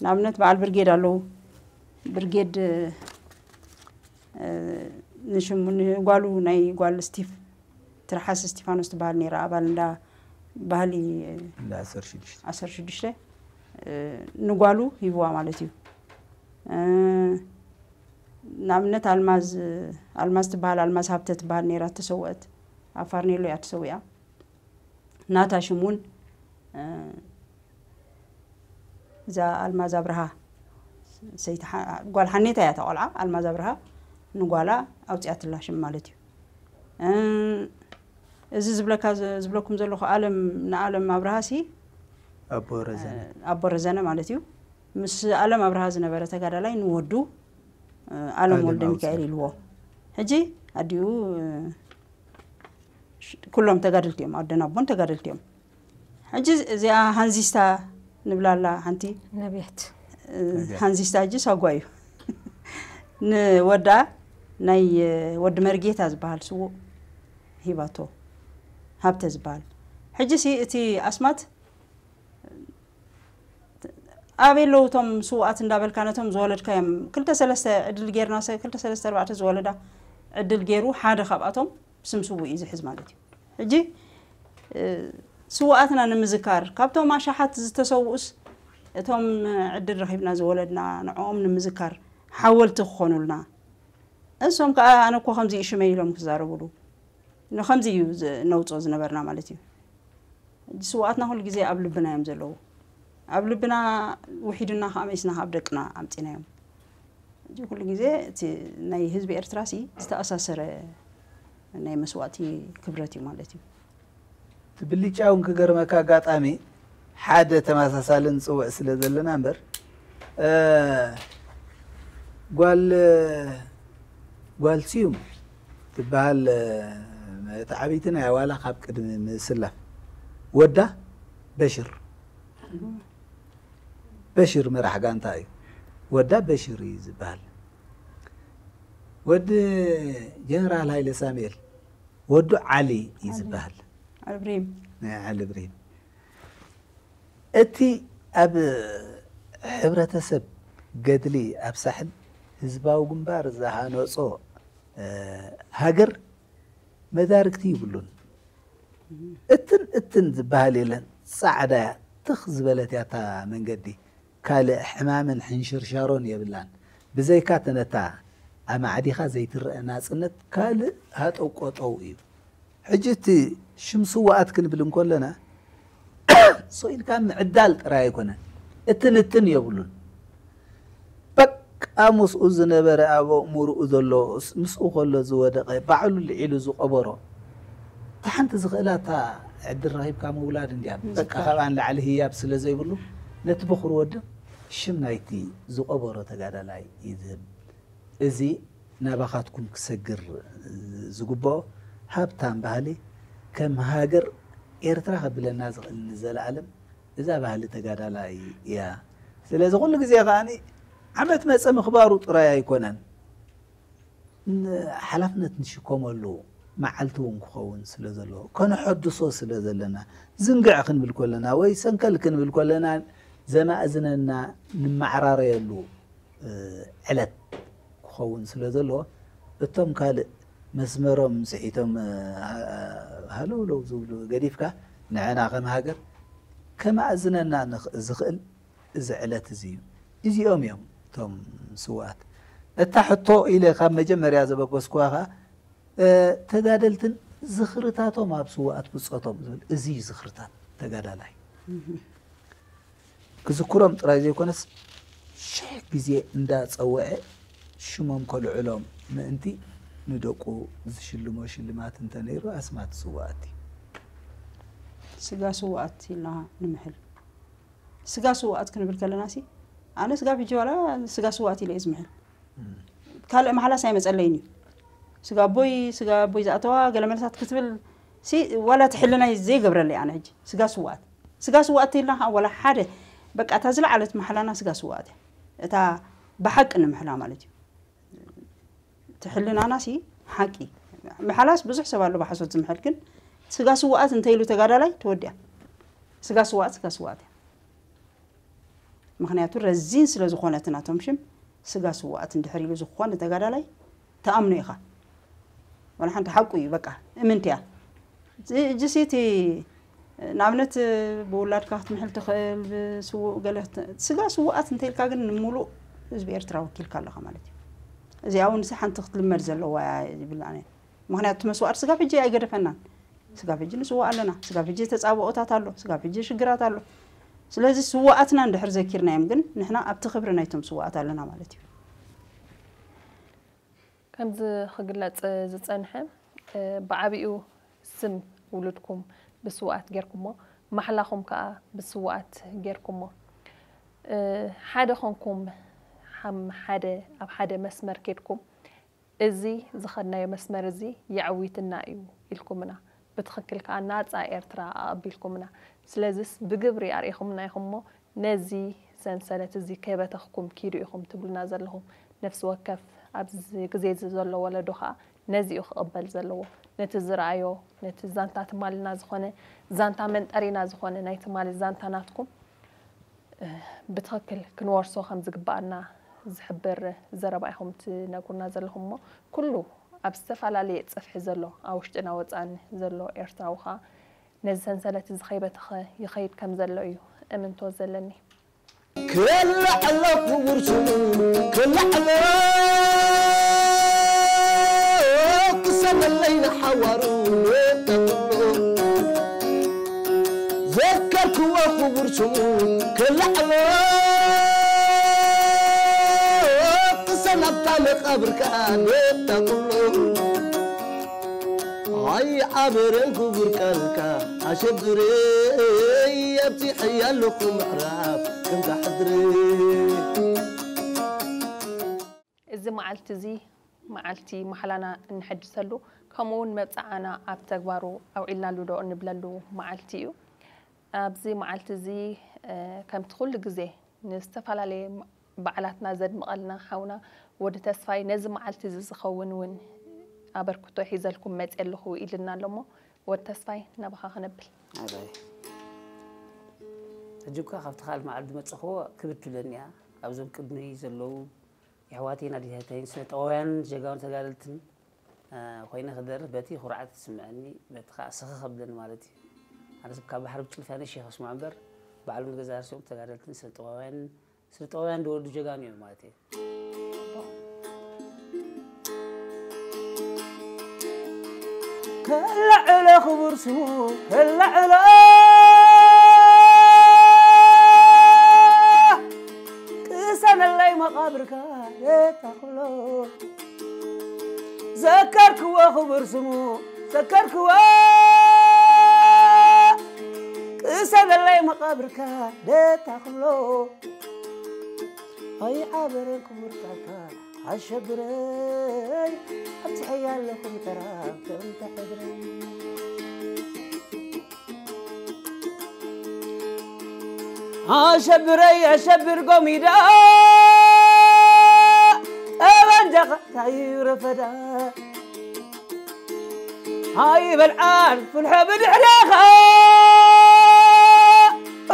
ንኣብነት በዓል ብርጌድ ኣለዉ። ብርጌድ፣ እ፣ ንሽሙ ንጓሉ ናይ ጓል ስቲፍ ትርሓስ እስቲፋኖስ ትበሃል ነይራ፣ ኣባል እንዳ ባህሊ እንዳ ዓሰርተ ሽዱሽተ። ዓሰርተ ሽዱሽተ፣ እ፣ ንጓሉ ሂብዋ ማለት እዩ። እ፣ ንኣብነት ኣልማዝ ኣልማዝ ትበሃል ኣልማዝ ሃብተ ትበሃል ነይራ፣ ተሰውአት። ኣብ ፋርኔሎ እያ ተሰዊኣ። ናታ ሽም እውን፣ እ፣ እዛ ኣልማዝ ኣብርሃ ሰይቲ ሓ-፣ ጓል ሓኔታ እያ፣ እታ ቆልዓ ኣልማዝ ኣብርሃ ንጓላ ኣውፅኣትላ ሽም ማለት እዩ። እ፣ እዚ ዝብለካ ዝ-፣ ዝብለኩም ዘለኹ ኣለም ንኣለም ኣብርሃ ሲ ኣቦ ረዘነ። ኣቦ ረዘነ ማለት እዩ። ምስ ኣለም ኣብርሃ ዝነበረ ተጋዳላይ ንወዱ፣ እ፣ ኣለም ኣለም ወልደ ኣውፅኣ። ሚካኤል ኢልዎ። ሕጂ ኣዲኡ፣ እ፣ ሽ-፣ ኩሎም ተጋደልቲ እዮም፣ ኣደን ኣቦን ተጋደልቲ እዮም። ሕጂ እዚኣ ሃንዚስታ ንብላላ ሓንቲ፣ ነብያት እ፣ ሃንዚስታ ሕጂ ሳጓ እዩ። ንወዳ ናይ፣ እ፣ ወዲ መርጌታ ዝበሃል ስዉእ ሂባቶ፣ ሃብተ ዝበሃል። ሕጂ ሲ እቲ ኣስማት ኣበይ ኣለዉ እቶም ስውኣት እንዳበልካ ነቶም ዝወለድካዮም ክልተ ሰለስተ ዕድል ጌርና፣ ሰ-፣ ክልተ ሰለስተ ኣርባዕተ ዝወለዳ ዕድል ጌሩ ሓደ ካብኣቶም ስም ስውእ እዩ ዝሕዝ ማለት እዩ። ሕጂ፣ እ፣ ስውኣትና ንምዝካር ካብቶም ኣሻሓት ዝተሰውኡስ እቶም ዕድል ረኺብና ዝወለድና ንዕኦም ንምዝካር ሓወልቲ ክኾኑልና፣ እሶም ከዓ ኣነ እኮ ከምዚ እዩ ሽመይ ኢሎም ክዛረቡሉ ንከምዚ እዩ ዝ-፣ ነውፅኦ ዝነበርና ማለት እዩ። ሕጂ ስውኣትና ኩሉ ግዜ ኣብ ልብና እዮም ዘለዉ። ኣብ ልብና ውሒድና ከዓ መይስና ካብ ደቅና ኣምፂናዮም። ሕጂ ኩሉ ግዜ እቲ ናይ ህዝቢ ኤርትራ ሲ ዝተኣሳሰረ ናይ መስዋእቲ ክብረት እዩ ማለት እዩ። እቲ ብልጫ እውን ክገርመካ ኣጋጣሚ ሓደ ተመሳሳልን ጽውዕ ስለ ዘለና እምበር፣ እ፣ ጓል፣ ጓል ስዩም ትበሃል፣ እ፣ እቲ ዓብይቲ ናይ ኣዋላ ካብ ቅድሚ ምስላፍ ወዳ በሽር፣ በሽር መራሕ ጋንታ እዩ። ወዳ በሽር እዩ ዝበሃል። ወዲ ጀነራል ሃይለ ሳሙኤል ወዱ ዓሊ እዩ ዝበሃል። ዓሊ እብራሂም። ናይ ዓሊ እብራሂም። እቲ ኣብ ሕብረተሰብ ገድሊ ኣብ ሳሕል ህዝባዊ ግንባር ዝሃነጾ፣ እ፣ ሃገር መዳርግቲ ይብሉን። እትን እትን ዝበሃል የለን። ጻዕዳ እያ፣ ትኽ ዝበለት እያ እታ መንገዲ። ካልእ ሕማምን ሕንሽርሻሮን የብላን። ብዘይካ ተነታ ኣማዕዲኻ ዘይትረአ ናጽነት ካልእ ሃጠው ቆጠው እዩ። ሕጂ እቲ ሽም ስውኣት ክንብል እንከለና፣ ሶ ኢልካ ምዕዳል ጥራይ ኣይኮነን። እትን እትን የብሉን። በቃ ምስኡ ዝነበረ ኣብ ኣእምሮኡ ዘሎ፣ ምስኡ ከሎ ዝወደቐ፣ ባዕሉ ልዒሉ ዝቐበሮ፣ እታ ሓንቲ ዝኽእላ እታ ዕድል ረኺብካ ምውላድ እንድያ። በቃ ካብኣ ንላዕሊ ህያብ ስለ ዘይብሉ፣ ነቲ በኹሪ ወዲ ሽም ናይቲ ዝቐበሮ ተጋዳላይ እዩ ዝህብ። እዚ ናባኻትኩም ክሰግር ዝግብኦ ሃብታም ባህሊ፣ ከም ሃገር ኤርትራ ከብለና ዝኽእል ንዘለኣለም እዛ ባህሊ ተጋዳላይ እያ። ስለዚ ኩሉ ግዜ ከኣ ዓመት መጸ ምኽባሩ ጥራይ ኣይኮነን፣ ን-፣ ሓላፍነት ንሽከመሉ መዓልቲ እውን ክኸውን ስለ ዘለዎ፣ ከነሐድሶ ስለ ዘለና፣ ዝንግዕ ክንብል ከለና ወይ ሰንከል ክንብል ከለና ዘማእዝነና፣ ንመዓራረየሉ፣ እ፣ ዕለት ክኸውን ስለ ዘለዎ፣ እቶም ካልእ መስመሮም ስሒቶም፣ እ፣ ሃ-፣ ሃለውለው ዝብሉ ገዲፍካ፣ ንዕና ከም ሃገር ከማእዝነና ንኽ- ዝኽእል እዚ ዕለት እዚ እዩ። እዚኦም እዮም እቶም ስውኣት። እታ ሕቶ ኢለ ካብ መጀመርያ ዘበገስኩዋ ኸዓ፣ እ፣ ተጋደልትን ዝኽርታቶም ኣብ ስውኣት ብጾቶም ዝብል፣ እዚ እዩ ዝኽርታት ተጋዳላይ። ክዝክሮም ጥራይ ዘይኮነስ፣ ሽሕ ግዜ እንዳጸወዐ ሽሞም ከልዕሎም ምእንቲ ንደቁ ዝሽልሞ ሽልማት እንተነይሩ ኣስማት ስውኣት እዩ። ስጋ ስውኣት ኢልና ንምሕል። ስጋ ስውኣት ክንብል ከለና ሲ፣ ኣነ ስጋብ ሕጂ ዋላ ስጋ ስውኣት ኢለ እየ ዝምሕል። ካልእ ማሕላስ ኣይመጸለይን እዩ። ስጋ ኣቦይ፣ ስጋ ኣቦይ ዝኣተዋ ገለ መልሳት ክትብል ሲ፣ ዋላ እቲ ሕልናይ ዘይገብረለይ ኣነ ሕጂ። ስጋ ስውኣት። ስጋ ስውኣት ኢልና ከዓ ዋላ ሓደ፣ በቃ እታ ዝለዓለት ማሕላና ስጋ ስውኣት እያ። እታ ብሓቂ ንምሕላ ማለት እዩ። እቲ ሕልናና ሲ ሓቂ። ምሓላስ ብዙሕ ሰብ ኣሎ ብሓሶት ዝምሕል፣ ግን ስጋ ስውኣት እንተኢሉ ተጋዳላይ ተወዲኣ። ስጋ ስውኣት፣ ስጋ ስውኣት እያ። ምኽንያቱ ረዚን ስለ ዝኾነ እቲ ናቶም ሽም፣ ስጋ ስውኣት እንድሕር ኢሉ ዝኾነ ተጋዳላይ ትኣምኖ ኢኻ። ዋላ ሓንቲ ሓቁ እዩ፣ በቃ እምንቲ እያ። እዚ ሕጂ ሲ እቲ ንኣብነት ብውላድካ ክትምሕል ትኽእል፣ ብስዉእ ገለ ክት-፣ ስጋ ስውኣት እንተ ኢልካ ግን ንምሉእ ህዝቢ ኤርትራ ወኪልካ ኣለኻ ማለት እዩ። እዚኣ እውን ሲ ሓንቲ ክትልመድ ዘለዋ እያ ይብል ኣነ። ምኽንያቱ እቲ መስዋእቲ ስጋብ ሕጂ ኣይገደፈናን። ስጋብ ሕጂ ንስዋእ ኣለና። ስጋብ ሕጂ ተጻብኦታት ኣሎ። ስጋብ ሕጂ ሽግራት ኣሎ። ስለዚ ስዋኣትና እንድሕር ዘኪርናዮም ግን ንሕና ኣብቲ ክብሪ ናይቶም ስዋኣት ኣለና ማለት እዩ። ከምዚ ክግለጽ ዝጸንሐ፣ እ፣ ብዓቢኡ ስም ውሉድኩም ብስውኣት ጌርኩሞ፣ ማሕላኹም ከኣ ብስውኣት ጌርኩሞ። እ፣ ሓደ ኾንኩም፣ ሓም-፣ ሓደ፣ ኣብ ሓደ መስመር ኬድኩም፣ እዚ ዝኸድናዮ መስመር እዚ የዕዊትና እዩ ኢልኩምና። ብትኽክል ከኣ ናጻ ኤርትራ ኣቐቢልኩምና። ስለዚስ ብግብሪ ኣርኢኹምና ኢኹም እሞ፣ ነዚ ሰንሰለት እዚ ከይበተኽኩም ኪዱ ኢኹም ትብሉና ዘለኹም። ነፍሲ ወከፍ ኣብዚ ግዜ እዚ ዘሎ ወለዶ ከኣ ነዚ እዩ ክቕበል ዘለዎ። ነቲ ዝረኣዮ፣ ነቲ ዛንታ ትማልና ዝኾነ፣ ዛንታ መንጠሪና ዝኾነ ናይ ትማሊ ዛንታ ናትኩም፣ እ፣ ብትኽክል ክንወርሶ ከም ዝግብኣና ዝሕብር ዘረባ ኢኹም ትነግሩና ዘለኹም እሞ፣ ኩሉ ኣብ ዝተፈላለየ ጽፍሒ ዘሎ፣ ኣብ ውሽጥና ወጻእን ዘሎ ኤርትራዊ ከኣ ነዚ ሰንሰለት እዚ ከይበተኸ ይኸይድ ከም ዘሎ እዩ እምንቶ ዘለኒ። ክላዕሎ ክቡር ስሙ ክላዕሎ ክሰመለይ ንሓዋሩ ተብሎ ዘከርክዎ ክቡር ስሙ ክላዕሎ ክሰናብታ መቃብርካ ተብሎ ኣይዓበረን ክቡር ቃልካ ኣሸብረይ ኣብቲ ሕያለኹ ምዕራፍ ከምዛ ሕድሪ። እዚ መዓልቲ እዚ መዓልቲ ማሕላና እንሐድሰሉ፣ ከምኡ እውን መብጽዓና ኣብ ተግባሩ ኣውዒልናሉ ዶ እንብለሉ መዓልቲ እዩ። ኣብዚ መዓልቲ እዚ፣ እ፣ ከምቲ ኩሉ ግዜ ንዝተፈላለየ በዓላትና ዘድምቐልና ሓውና ወዲ ተስፋይ፣ ነዚ መዓልቲ እዚ ዝኸውን እውን ኣበርክቶ ሒዘልኩም መፅየ ኣለኹ ኢልና ኣሎ። እሞ ወዲ ተስፋይ፣ ናባኻ ክነብል። ኣባይ፣ ሕጂ እኳ ካብቲ ካልእ መዓልቲ ዝመፀኽዎ ክብድ ትብለኒ እያ። ኣብዞም ቅድመይ ዘለዉ የሕዋተይን ኣዴታተይን ስነ ጥበባውያንን ጀጋኑ ተጋደልትን፣ እ፣ ኮይነ ክደርፍ በቲ ኩርዓት ዝስምዐኒ፣ በቲ ከዓ ስኽኽ ከብለኒ ማለት እዩ። ኣነስ ካብ ባሕሪ ብጭልፋ ነሽ እየ ከስምዖ እምበር፣ ባዕሎም ንገዛ ርእሶም ተጋደልትን ስነ ጥበባውያንን፣ ስነ ጥበባውያን ዝወለዱ ጀጋኑ እዮም ማለት እዩ። ከላዕሎ ክቡር ስሙ ከላዕሎ ቅሰነለይ መቓብርካ የታኽሎ ዘከርክዎ ክቡር ስሙ ዘከርክዎ ቅሰነለይ መቓብርካ የታኽሎ ኣይዓበረን ክቡር ቃልካ ኣሸብረይ ኣብቲ ሕያለኹም ተራብ ከም ተሕድረይ ኣሸብረይ ኣሸብር ጎሚዳ ጠበንጃኻ ታዩ ረፈዳ ኣይበልዓን ፍልሖ ብድሕረኻ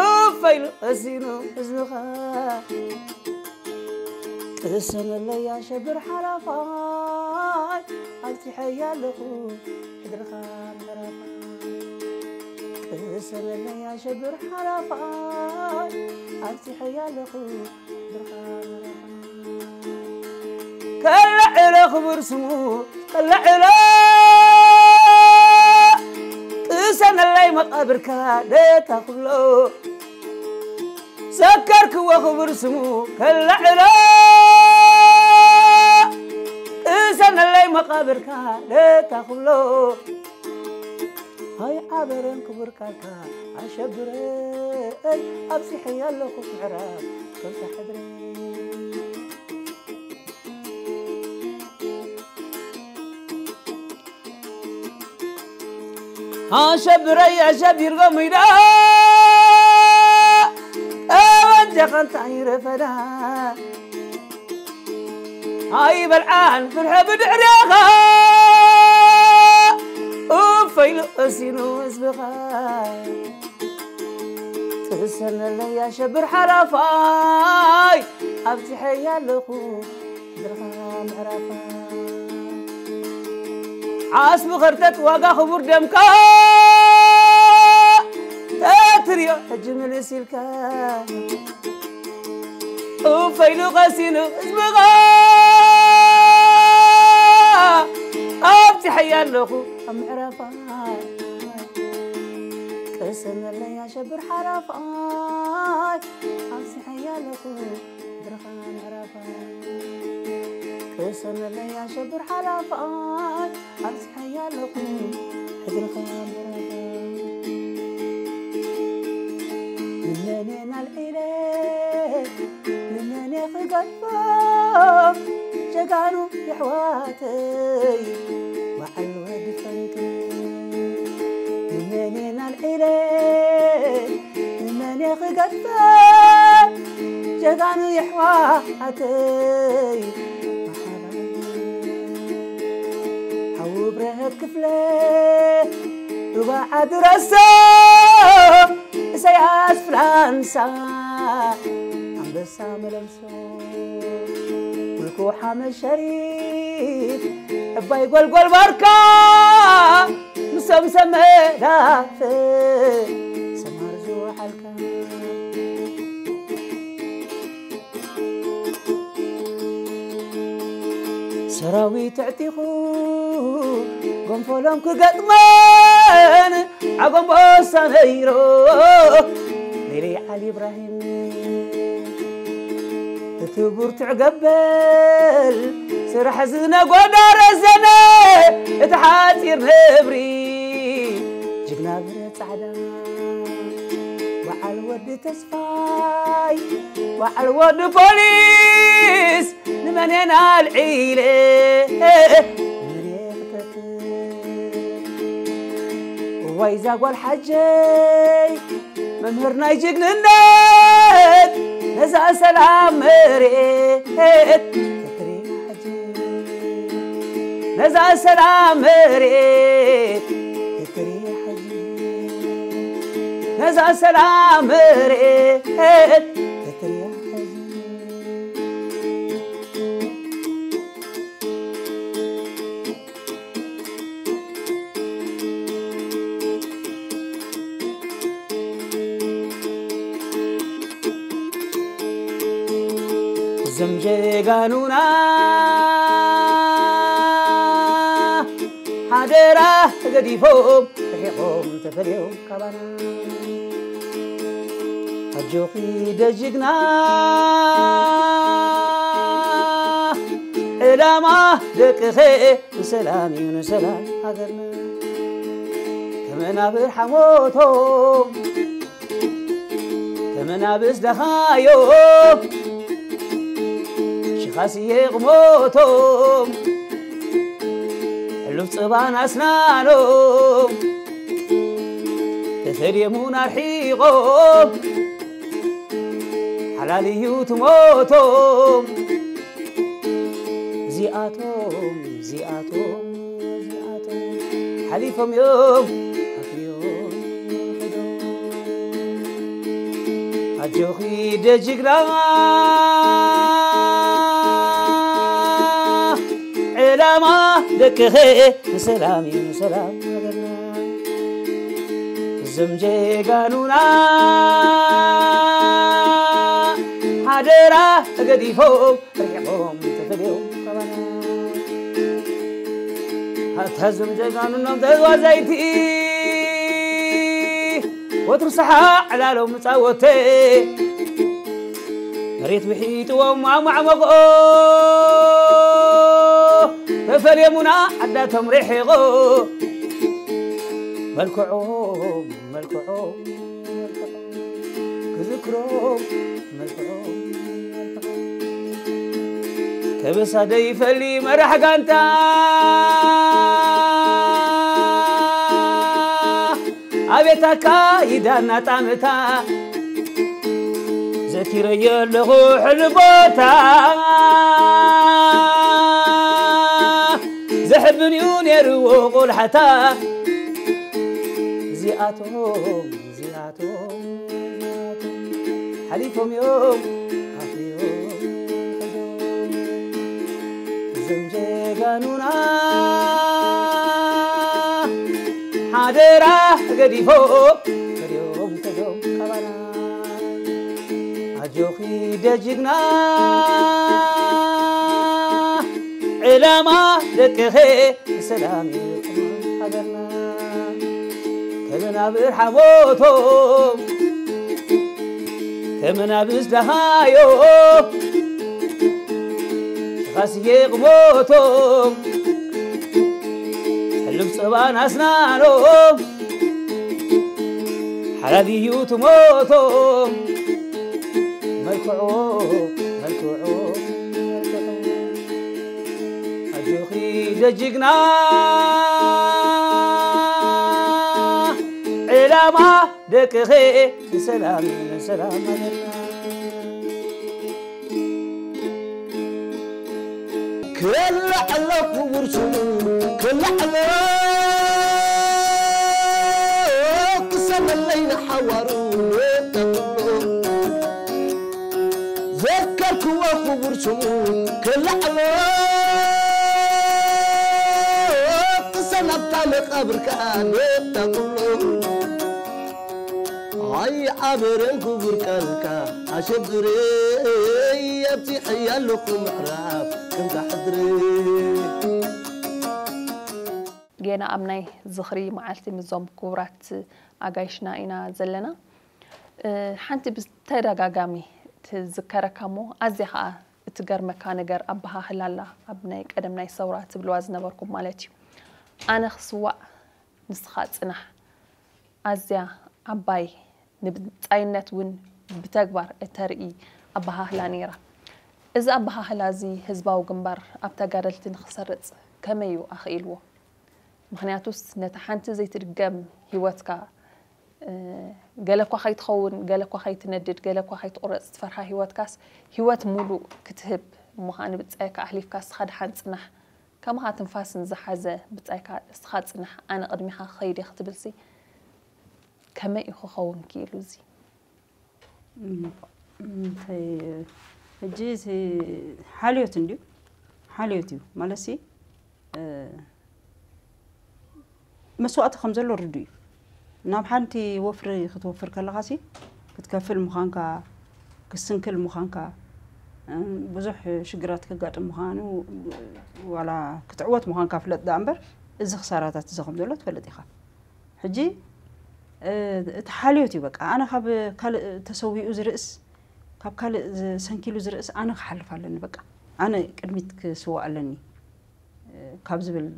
እፈ ኢሉ ቀሲኑ እዝንኻ ቅሰነለይ ኣሸብር ሓላፋይ ኣብቲ ሕያለኹ ሕድርኻ ምዕራፋይ እሰነለይ ኣሸብር ሓላፋይ ኣብዚሐያ ኣለኹ ብርኻ መራኻ። ከለዕሎ ክቡር ስሙ ከለዕሎ ቅሰነለይ መቓብርካ ደታ ክብሎ ዘከርክዎ ክቡር ስሙ ከለዕሎ ቅሰነለይ መቓብርካ ደታ ክብሎ ኣይዓበረን ክቡር ቃልካ ኣሸብረይ ኣብዚሐያ ኣለኹ ምዕራፍ ከምታ ሕድረይ ኣሸብረይ ኣሸቢርጎ ሙይዳ ጠበንጃኻ እንታይ ረፈዳ ኣይበልዓን ፍርሒ ብድሕሪኻ ኡፍ ኢሉ ቀሲኑ ህዝብኻ ትእሰነለይ ኣሸብር ሓላፋይ ኣብዚሐያ ኣለኹ ምድርኻ ምዕራፋ ዓስቢ ኸርተት ዋጋ ክቡር ደምካ ተትሪኦ ሕጂ ምልስ ኢልካ ኡፍ ኢሉ ቀሲኑ ህዝብኻ ኣብዚሐያ ኣለኹ ኣብ ምዕራፋ ቅሰነለይ ኣሸብር ሓላፋይ ኣብዚሐያ ኣለኹ ብርኻ ምዕራፋይ ቅሰነለይ ኣሸብር ሓላፋይ ኣብዚሐያ ኣለኹ ሕድርኻ ምዕራፋይ ንመኔ ናልዒለ ንመኔ ክገድፎ ጀጋኑ የሕዋተይ በዓል ወዲ ፈንቅ ንመኔ ናልዒለ ንመኔ ክገድፈ ጀጋኑ የሕዋተይ ሓው ብረሀት ክፍለ ሩባ ዓዲ ረሶ እሰያስ ፍላንሳ ኣንበሳ መለምሶ ምልኩ ሓመድ ሸሪፍ ዕባይ ጎልጎል ባርካ ምሰምሰም መዳፍ ሰማር ዝወዓልካ ሰራዊት ኣዕጢቑ ጎንፈሎም ክገጥመን ዓጎምቦሳ ነይሮ ሌሊ ዓሊ ኢብራሂም እቲ ብርቱዕ ገበል ስራሕ ዝነጎዳ ረዘነ እቲ ሓፂር ነብሪ ጅግና ብረ ጻዕዳ በዓል ወዲ ተስፋይ በዓል ወዲ ፖሊስ ንመን የናልዒለ ንመን የኽተት እዋይ ዛ ጓል ሓጀይ መምህር ናይ ጅግንነት ነዛ ሰላም መሬት ክትሪ ሓጀይ ነዛ ሰላም መሬት ክትሪ ሓጀይ ነዛ ሰላም መሬት ክትሪ ሓጀይ እዞም ጀጋኑና ሓደራ ተገዲፎም ርሒቖም ተፈልዮም ካባና ኣጆኺ ደጅግና ዕላማ ደቅኸ ንሰላም እዩ ንሰላም ሃገርና ከመናብር ሓሞቶም ከመናብስ ደኻዮ ሽኻስየ ቕሞቶም ሕሉፍ ጽባን ኣስናኖም ተሰድየሙን ኣርሒቖም ሓላል እዩ ትሞቶም እዚኣቶም እዚኣቶም እዚኣቶም ሓሊፎም እዮም ኣትዮም ኸዶም ኣጆኺ ደጅግና ዕላማ ደቅኸ ንሰላም እዩ ንሰላም ሃገርና እዞም ጀጋኑና ሓደራ ገዲፎም ርሒቖም ተፈልዮም ካባና። ኣታ እዞም ጀጋኑና ተጓዛይቲ ወትሩ ሰሓዕ ዕላሎም ጻወተ መሬት ውሒጥዎም ኣማዕመቖ ተፈልየሙና ዓዳቶም ርሒቖ መልክዖም መልክዖም ክዝክሮም መልክዖም ከበሳ ደይፈሊ መራሕ ጋንታ ኣቤት ኣካይዳና ጣምታ ዘኪረዮ ኣለኹ ሕሉ ቦታ ዘሕብን እዩ ነይርዎ ቆልሓታ እዚኣቶም እዚኣቶም እዚኣቶም ሓሊፎም እዮም ካፍዮም ከይዶም እዞም ጀጋኑና ሓደራ ገዲፎም ከድዮም ከድዮም ካባና ኣጆኺ ደጅግና ዕላማ ደቅኸ ሰላም ይኹን ሃገርና ከመናብር ሓሞቶም ከመናብስ ደሃዮ ኻስየ ቅሞቶም ሕሉፍ ጸባን ኣስናኖም ሓላል እዩ ትሞቶም መልክዖ መልክዖ ኣጆኺ ደጅግና ዕላማ ደቅኺ ንሰላም ንሰላም ሃገርና ክላዕ ኣሎ ክቡር ስሙ ክላዕ ኣሎ ክሰመለይ ንሓዋሩ ተብሎ ዘከርክዎ ክቡር ስሙ ክላዕ ኣሎ ክሰናብታ መቃብርካ ተብሎ ኣይዓበረን ክቡር ቃልካ ኣሸብረይ ኣብቲ ሕያለኹ ምዕራፍ ከምዛ ሕድሪ ጌና ኣብ ናይ ዝኽሪ መዓልቲ ምስዞም ክቡራት ኣጋይሽና ኢና ዘለና። ሓንቲ ብተደጋጋሚ ትዝከረካ እሞ ኣዝያ ኸኣ እትገርመካ ነገር ኣበሃህላ ኣላ ኣብ ናይ ቀደም ናይ ሰውራ ትብልዋ ዝነበርኩም ማለት እዩ። ኣነ ክስዋእ ንስኻ ጽናሕ ኣዝያ ዓባይ ንብጻይነት እውን ብተግባር እተርኢ ኣበሃህላ ነይራ። እዚ ኣበሃህላ እዚ ህዝባዊ ግንባር ኣብ ተጋደልቲ ንኽሰርጽ ከመይ እዩ ኣኽኢልዎ? ምኽንያቱስ ነታ ሓንቲ ዘይትድገም ህይወትካ ገለ እኳ ከይትኸውን፣ ገለ እኳ ከይትነድድ፣ ገለ እኳ ከይትቑረጽ ትፈርሃ ህይወትካስ ህይወት ሙሉእ ክትህብ እሞ ኸኣ ንብጻይካ ኣሕሊፍካ እስኻ ደሓን ጽናሕ፣ ከማኻ ትንፋስ ንዝሓዘ ብጻይካ እስኻ ጽናሕ፣ ኣነ ቅድሚኻ ክኸይድ እየ ክትብልሲ ከመይ እዩ ክኸውን ክኢሉ እዚ? እንታይ ሕጂ እቲ ሓልዮት እንድዩ ሓልዮት እዩ ማለት ሲ መስዋእቲ ከም ዘሎ ርዱ እዩ ናብ ሓንቲ ወፍሪ ክትወፍር ከለኻ ሲ ክትከፍል ምዃንካ ክትስንክል ምዃንካ ብዙሕ ሽግራት ከጋጥም ምዃኑ ዋላ ክትዕወት ምዃንካ ፍለጥ ዳ እምበር እዚ ክሳራታት እዚ ከም ዘሎ ትፈልጥ ኢኻ ሕጂ እቲ ሓልዮት እዩ በቃ ኣነ ካብ ካልእ ተሰዊኡ ዝርእስ ካብ ካልእ ሰንኪሉ ዝርእስ ኣነ ክሓልፍ ኣለኒ በቃ ኣነ ቅድሚት ክስዋእ ኣለኒ ካብ ዝብል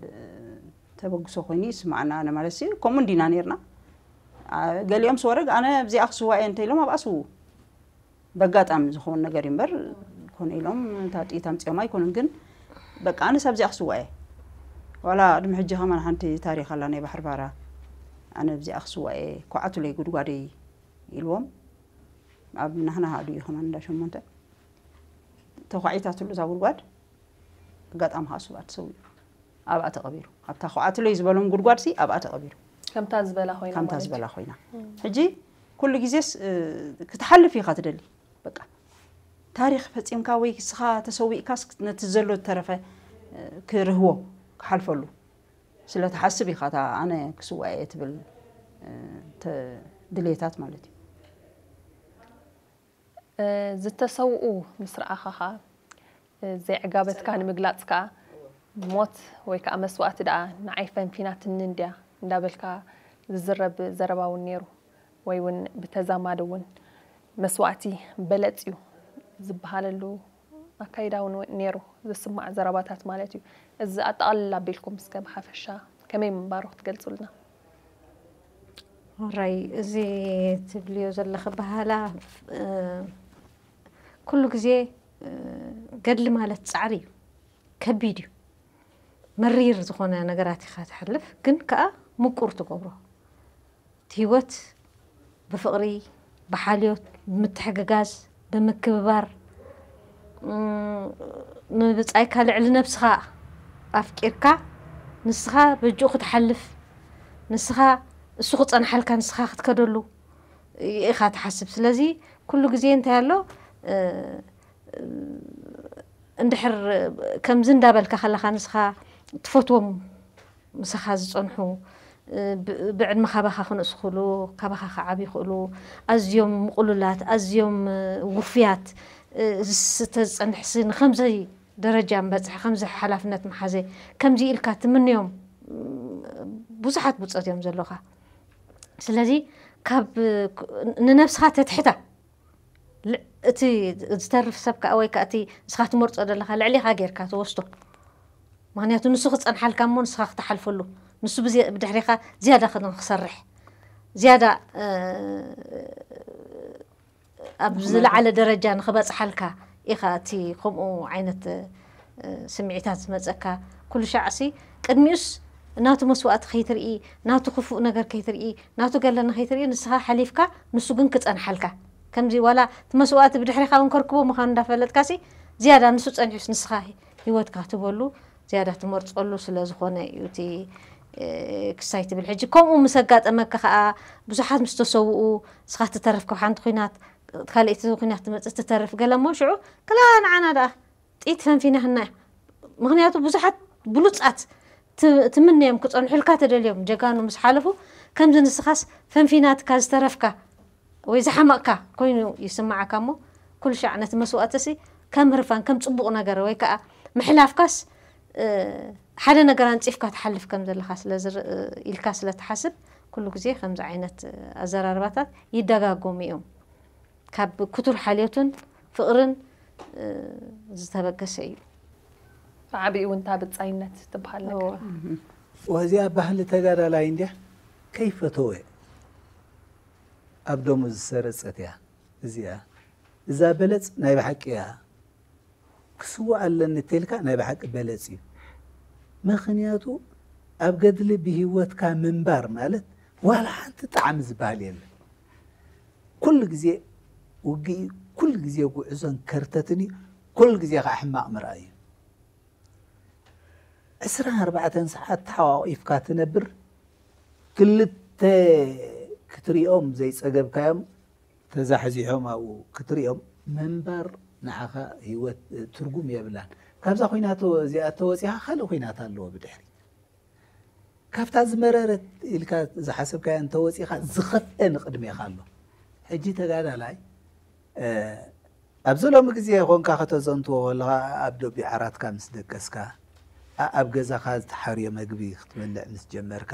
ተበግሶ ኮይኑ ይስማዓና ኣነ ማለት እዩ ከምኡ እንዲና ነርና ገሊኦም ስወረግ ኣነ ኣብዚኣ ክስዋእ እየ እንተኢሎም ኣብኣ ስውኡ በጋጣሚ ዝኸውን ነገር እዩ እምበር ኮነ ኢሎም እታ ጥይት ኣምፅኦም ኣይኮኑን ግን በቃ ኣነስ ኣብዚኣ ክስዋእ እየ ዋላ ቅድሚ ሕጂ ከማን ሓንቲ ታሪክ ኣላ ናይ ባሕሪ ባራ ኣነ ኣብዚኣ ክስዋእ እየ ኳዓቱለይ ጉድጓደይ ኢልዎም ኣብ ናህና ሃዱ እዩ ከማን እንዳ ሸሞንተ ተኳዒታትሉ እዛ ጉድጓድ ኣጋጣሚ ከዓ ስውኣት ሰው እዩ ኣብኣ ተቐቢሩ ኣብታ ኳዓቱለይ ዝበሎም ጉድጓድ ሲ ኣብኣ ተቐቢሩ ከምታ ዝበላ ኮይና ከምታ ማለት ዝበላ ኮይና ሕጂ ኩሉ ግዜስ ክትሓልፍ ኢኻ ትደሊ በቃ ታሪክ ፈፂምካ ወይ ስኻ ተሰዊእካስ ነቲ ዘሎ ዝተረፈ ክርህዎ ክሓልፈሉ ስለ ትሓስብ ኢኻ እታ ኣነ ክስዋእ እየ ትብል ተ- ድሌታት ማለት እዩ። ዝተሰውኡ ምስ ረኣኻ ኸዓ ዘይዕጋበትካ ንምግላፅ ከዓ ሞት ወይ ከዓ መስዋእቲ ደኣ ንዓይ ፈንፊናትኒ እንድያ እንዳበልካ ዝዝረብ ዘረባ እውን ነይሩ። ወይ እውን ብተዛማዲ እውን መስዋእቲ በለፅ እዩ ዝበሃለሉ ኣካይዳ እውን ነይሩ ዝስማዕ ዘረባታት ማለት እዩ። እዚ ኣጠቓልል ኣቢልኩም እስከ ብሓፈሻ ከመይ ምንባሩ ክትገልፁልና? ራይ እዚ ትብልዮ ዘለኺ ባህላ ኩሉ ግዜ ገድሊ ማለት ፃዕሪ እዩ። ከቢድ እዩ። መሪር ዝኾነ ነገራት ኢኻ ትሓልፍ፣ ግን ከዓ ምቁር ትገብሮ። እቲ ህይወት ብፍቕሪ፣ ብሓልዮት፣ ብምትሕግጋዝ፣ ብምክብባር፣ ንብጻይካ ልዕሊ ነብስኻ ኣፍቂርካ፣ ንስኻ በጅኡ ክትሓልፍ፣ ንስኻ እሱ ክጸንሓልካ ንስኻ ክትከደሉ ኢኻ ትሓስብ። ስለዚ ኩሉ ግዜ እንታይ ኣሎ፣ እንድሕር ከምዚ እንዳበልካ ከለኻ ንስኻ ትፈትዎም ምሳኻ ዝጸንሑ፣ ብዕድመ ካባኻ ክንእስ ክእሉ፣ ካባኻ ክዓብዩ ክእሉ፣ ኣዝዮም ምቕሉላት፣ ኣዝዮም ውፉያት፣ ዝስተ ዝጸንሕሲ ንኸምዚ ደረጃ ምበጽሐ፣ ከምዚ ሓላፍነት ምሓዘ፣ ከምዚ ኢልካ ትምንዮም ብዙሓት ብጾት እዮም ዘለኻ። ስለዚ ካብ ንነብስኻ ተትሕታ እቲ ዝተርፍ ሰብ ከዓ ወይ ከዓ እቲ ንስኻ ትመርፆ ዘለኻ ልዕሊኻ ጌርካ ትወስዶ። ምክንያቱ ንሱ ክፀንሓልካ እሞ ንስኻ ክትሓልፈሉ፣ ንሱ ብድሕሪኻ ዝያዳ ክሰርሕ፣ ዝያዳ ኣብ ዝለዓለ ደረጃ ንክበፅሓልካ ኢኻ። እቲ ከምኡ ዓይነት ስምዒታት ዝመፀካ ኩሉ ሻዕሲ ቅድሚኡስ ናቱ መስዋእቲ ከይትርኢ፣ ናቱ ክፉእ ነገር ከይትርኢ፣ ናቱ ገለ ንኸይትርኢ ንስኻ ሓሊፍካ ንሱ ግን ክጸንሓልካ። ከምዚ ዋላ እቲ መስዋእቲ ብድሕሪኻ እውን ከርክቦ ምዃኑ እንዳፈለጥካሲ ዝያዳ ንሱ ጸኒሑስ ንስኻ ህይወትካ ክትህበሉ ዝያዳ ትመርጸሉ ስለ ዝኾነ እዩ እቲ ክሳይ ትብል። ሕጂ ከምኡ ምስ ኣጋጠመካ ከኣ ብዙሓት ምስ ተሰውኡ ንስኻ ትተርፍ ካብ ሓንቲ ኲናት ካልኣይቲ ኲናት ትመጽእ ትተርፍ ገለ እሞ ሽዑ ክላ ንዓና ደኣ ጥይት ፈንፊናህና እያ። ምክንያቱ ብዙሓት ብሉፃት ትምነዮም ክፀንሑልካ ተደልዮም ጀጋኑ ምስ ሓለፉ ከምዚ ንስኻስ ፈንፊናትካ ዝተረፍካ ወይ ዝሓመቕካ ኮይኑ ይስማዓካ እሞ ኩሉ ሻዕ ነቲ መስዋእትሲ ከም ህርፋን ከም ፅቡቕ ነገር ወይ ከዓ ምሕላፍካስ ሓደ ነገር ኣንፂፍካ ትሓልፍ ከም ዘለኻ ኢልካ ስለትሓስብ ኩሉ ግዜ ከምዚ ዓይነት ኣዘራርባታት ይደጋጎሙ እዮም። ካብ ክቱር ሓልዮትን ፍቕርን ዝተበገሰ እዩ። ብዓብኡ እውን እታ ብጻይነት ትበሃል ነገር። ወዚኣ ባህሊ ተጋዳላይ እንድያ ከይፈተወ ኣብ ደሙ ዝሰረጸት እያ እዚኣ። እዛ በለጽ ናይ ብሓቂ እያ። ክስዋእ ኣለኒ እተልካ ናይ ብሓቂ በለጽ እዩ። ምኽንያቱ ኣብ ገድሊ ብህይወትካ ምንባር ማለት ዋላ ሓንቲ ጣዕሚ ዝበሃል የለን። ኩሉ ግዜ ውግእ እዩ፣ ኩሉ ግዜ ጉዕዞን ከርተትን እዩ፣ ኩሉ ግዜ ከዓ ሕማቕ ምርኣይ እዩ። ዕስራን ኣርባዕተን ሰዓት ተሓቋቒፍካ ትነብር፣ ክልተ ክትሪኦም ዘይጸገብካዮም ተዛሕዚሖም ኣብኡ ክትሪኦም ምንባር ንዓኻ ህይወት ትርጉም የብላን። ካብዛ ኹናት እዚኣ ተወፂኻ ካልእ ኹናት ኣለዎ ብድሕሪ ካብታ ዝመረረት ኢልካ ዝሓሰብካያ እንተወፂኻ ዝኸፍአ ንቅድሜኻ ኣሎ። ሕጂ ተጋዳላይ ኣብዚ ሎሚ ግዜ ኾንካ ከተዘንትዎ ከለኻ ኣብ ደቢ ዓራትካ ምስ ደቀስካ ኣብ ገዛኻ ዝተሓርዮ መግቢ ክትበልዕ ምስ ጀመርካ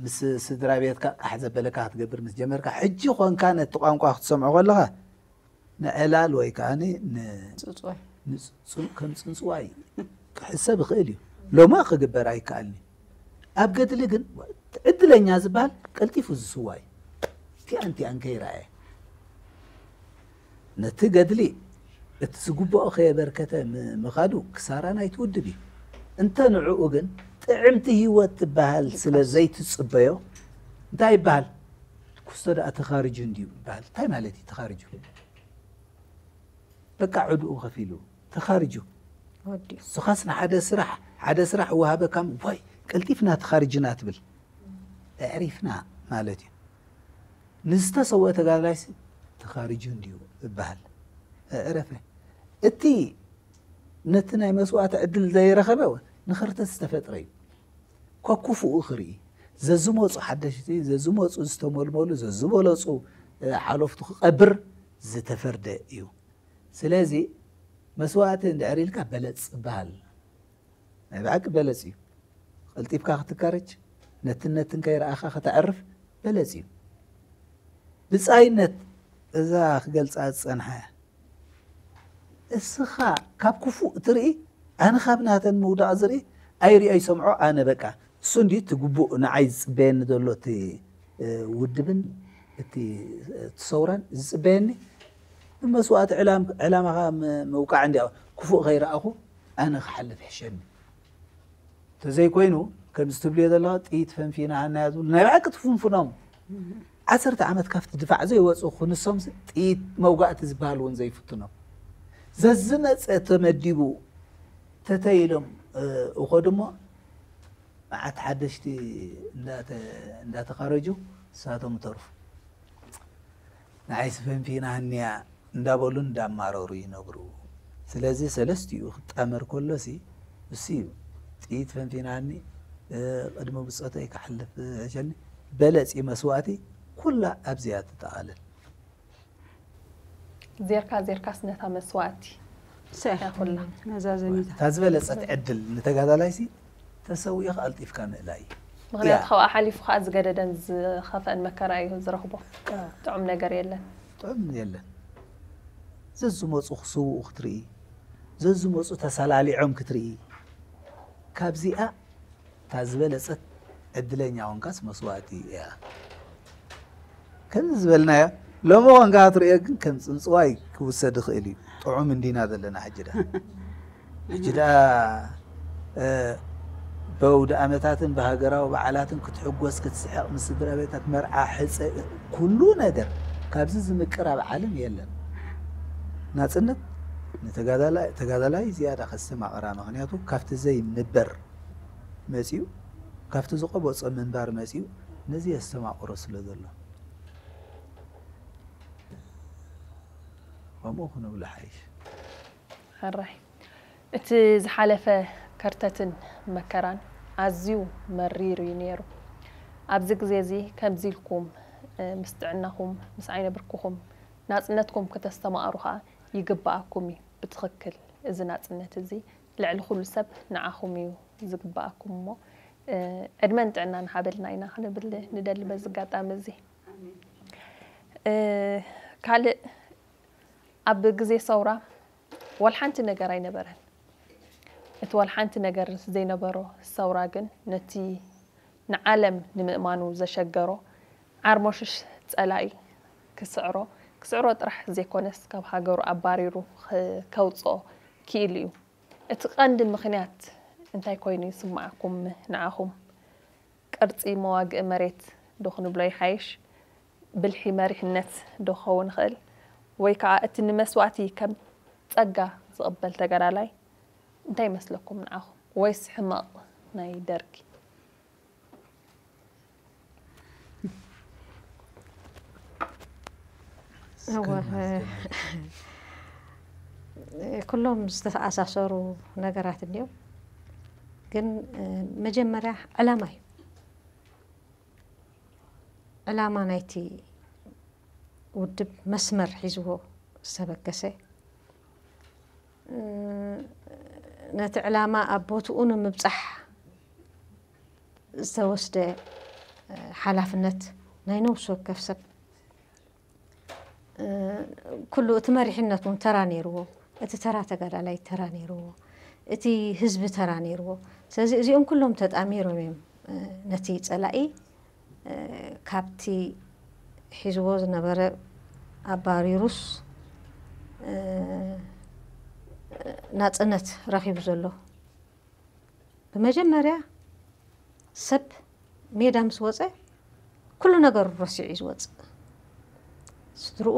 ምስ ስድራ ቤትካ ቃሕ ዘበለካ ክትገብር ምስ ጀመርካ ሕጂ ኾንካ ነቲ ቋንቋ ክትሰምዖ ከለኻ ንዕላል ወይ ከዓ ከም ፅንፅዋይ ክሕሰብ ይኽእል እዩ። ሎማ ክግበር ኣይከኣልን እዩ። ኣብ ገድሊ ግን ዕድለኛ ዝበሃል ቀልጢፉ ዝስዋ እዩ። ቲኣን ቲኣን ከይረኣየ ነቲ ገድሊ እቲ ዝግብኦ ከየበርከተ ምኻዱ ክሳራ ናይቲ ውድብ እዩ። እንተ ንዕኡ ግን ጥዕምቲ ህይወት ትበሃል ስለ ዘይትፅበዮ እንታይ ይበሃል? ኩስቶ ደኣ ተኻርጁ እንድዩ ይበሃል። እንታይ ማለት እዩ ተኻርጁ? በቃ ዕድኡ ከፊሉ ተኻርጁ። ንስኻስ ንሓደ ስራሕ ሓደ ስራሕ ወሃበካ ዋይ ቀልጢፍና ተኻርጅና ትብል። ኣዕሪፍና ማለት እዩ። ንዝተሰወአ ተጋዳላይሲ ተኻርጁ እንድዩ ይበሃል። ኣዕረፈ። እቲ ነቲ ናይ መስዋእቲ ዕድል ዘይረኸበ ንኽርተት ዝተፈጥረ እዩ። ከኩፍኡ ክርኢ፣ ዘዝመፁ ሓደሽቲ፣ ዘዝመፁ ዝተመልመሉ፣ ዘዝበለፁ ሓለፍቱ ክቐብር ዝተፈርደ እዩ። ስለዚ መስዋእቲ እንድሕር ኢልካ በለፅ ይበሃል። ናይ ብሓቂ በለፅ እዩ። ቀልጢፍካ ክትካረች፣ ነትን ነትን ከይረኣኻ ከተዕርፍ በለፅ እዩ። ብፃይነት እዛ ክገልፃ ዝፀንሐ፣ እስኻ ካብ ክፉእ ትርኢ፣ ኣነ ካብ ናተን ምውዳቕ ዝርኢ፣ ኣይሪኦ ይሰምዖ። ኣነ በቃ እሱ እንዲ እቲ ግቡእ ንዓይ ዝፅበየኒ ዘሎ እቲ ውድብን እቲ ሰውራን ዝፅበየኒ ብመስዋእቲ ዕላማኻ ምውቃዕ እንዲ ክፉእ ከይረኣኹ ኣነ ክሓልፍ ሕሸኒ። ተዘይኮይኑ ከምዚ ትብልዮ ዘለኻ ጥይት ፈንፊና ሃናያ ዝብሉ ናይ ብሓቂ ትፍንፍኖም። ዓሰርተ ዓመት ካብቲ ድፋዕ ዘይወፁ ክንሶም ጥይት መውጋእቲ ዝበሃል እውን ዘይፍትኖም። ዘዝመፀ ተመዲቡ ተተይሎም እኸዱ እሞ መዓት ሓደሽቲ እንዳተኻረጁ ንሳቶም ተርፉ። ንዓይ ስፈንፊና ሃንያ እንዳበሉ እንዳማረሩ ይነብሩ። ስለዚ ሰለስቲኡ ክጣመር ከሎሲ እሱ እዩ። ጥይት ፈንፊናኒ፣ ቅድሚ ብፆተይ ክሓልፍ ሕሸኒ፣ በለፂ መስዋእቲ ኩላ ኣብዚኣ ትጠቓለል። ዜርካ ዜርካስ ነታ መስዋእቲ እያ ኩላ። መዛዘሚታ እታ ዝበለፀት ዕድል ንተጋዳላይሲ ተሰዊእኻ ኣልጢፍካ ምእላይ እዩ። ምክንያቱ ካብኣ ሓሊፉ ከዓ ዝገደደን ዝኸፍአን መከራ እዩ ዝረኽቦ። ጥዑም ነገር የለን። ጥዑም የለን። ዘዝመፁ ክስውኡ ክትርኢ፣ ዘዝመፁ ተሰላሊዖም ክትርኢ፣ ካብዚኣ እታ ዝበለፀት ዕድለኛ ኮንካስ መስዋእቲ እያ። ከምዚ ዝበልናዮ ሎሚ ኮንካ ክትርእዮ ግን ከም ፅንፅዋይ ክውሰድ ይኽእል እዩ። ጥዑም እንዲና ዘለና ሕጂ ደኣ ሕጂ ደኣ በውድ ኣመታትን ብሃገራዊ በዓላትን ክትሕጎስ ክትስሕቕ ምስ ስድራ ቤታት መርዓ ሕፀ ኩሉ ነገር ካብዚ ዝምቅር ኣብ ዓለም የለን። ናፅነት ንተጋዳላይ ዝያዳ ከስተማቕራ ምኽንያቱ ካብቲ ዘይምበር መፂኡ ካብቲ ዝቐበፆ ምንባር መፂኡ ነዚ የስተማቕሮ ስለ ዘሎ ከምኡ ክንብሎ ሓይሽ። ሕራይ እቲ ዝሓለፈ ከርተትን መከራን ኣዝዩ መሪር እዩ ነይሩ። ኣብዚ ግዜ እዚ ከምዚ ኢልኩም ምስ ጥዕናኹም ምስ ዓይነ ብርክኹም ናፅነትኩም ክተስተማቕሩ ከዓ ይግበኣኩም እዩ። ብትኽክል እዚ ናፅነት እዚ ልዕሊ ኩሉ ሰብ ንዓኹም እዩ ዝግበኣኩም እሞ ዕድመን ጥዕናን ሃበልና ኢና ክንብል ንደሊ በዚ ኣጋጣሚ እዚ። ካልእ ኣብ ግዜ ሰውራ ዋላ ሓንቲ ነገር ኣይነበረን። እቲ ዋላ ሓንቲ ነገር ዘይነበሮ ሰውራ ግን ነቲ ንዓለም ንምእማኑ ዘሸገሮ ዓርሞሽሽ ጸላኢ ክስዕሮ ክስዕሮ ጥራሕ ዘይኮነስ ካብ ሃገሩ ኣባሪሩ ከውጽኦ ክኢሉ እዩ። እቲ ቀንዲ ምኽንያት እንታይ ኮይኑ ይስምዓኩም ንዓኹም? ቅርጺ መዋግኢ መሬት ዶ ክንብሎ ይሓይሽ? ብልሒ መሪሕነት ዶ ክኸውን ይኽእል? ወይ ከዓ እቲ ንመስዋእቲ ከም ጸጋ ዝቕበል ተጋዳላይ እንታይ ይመስለኩም ንዓኹም? ወይስ ሕመቕ ናይ ደርጊ? እወ ኩሎም ዝተኣሳሰሩ ነገራት እንዲዮም። ግን መጀመርያ ዕላማ እዩ። ዕላማ ናይቲ ውድብ መስመር ሒዝዎ ዝተበገሰ ነቲ ዕላማ ኣብ ቦትኡ ንምብፃሕ ዝተወስደ ሓላፍነት ናይ ነብሲ ወከፍ ሰብ ኩሉ እቲ መሪሕነት እውን ተራ ነይርዎ። እቲ ተራ ተጋዳላይ ተራ ነይርዎ። እቲ ህዝቢ ተራ ነይርዎ። ስለዚ እዚኦም ኩሎም ተጣሚሮም እዮም ነቲ ፀላኢ ካብቲ ሒዝዎ ዝነበረ ኣባሪሩስ ናፅነት ረኺቡ ዘሎ። ብመጀመርያ ሰብ ሜዳ ምስ ወፀ ኩሉ ነገሩ ረሲዑ እዩ ዝወፅእ። ስድርኡ፣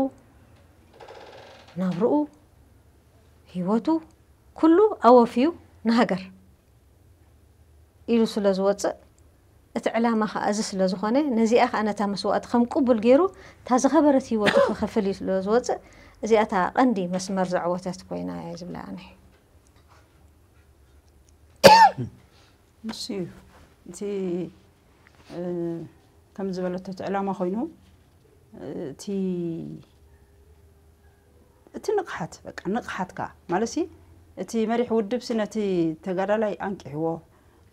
ናብርኡ፣ ህይወቱ ኩሉ ኣወፍዩ ንሃገር ኢሉ ስለ ዝወፅእ እቲ ዕላማ ከዓ እዚ ስለ ዝኾነ ነዚኣ ከዓ ነታ መስዋእቲ ከም ቅቡል ገይሩ እታ ዝኸበረት ህይወቱ ክኸፍል እዩ ስለ ዝወፅእ እዚኣ እታ ቀንዲ መስመር ዘዕወተት ኮይና እየ ዝብላ ኣነ። ንሱ እዩ እቲ እ፣ ከም ዝበለቶ እቲ ዕላማ ኮይኑ፣ እ፣ እቲ እቲ ንቕሓት፣ በቃ ንቕሓት ከኣ ማለት ሲ፣ እቲ መሪሕ ውድብ ሲ ነቲ ተጋዳላይ ኣንቂሕዎ፣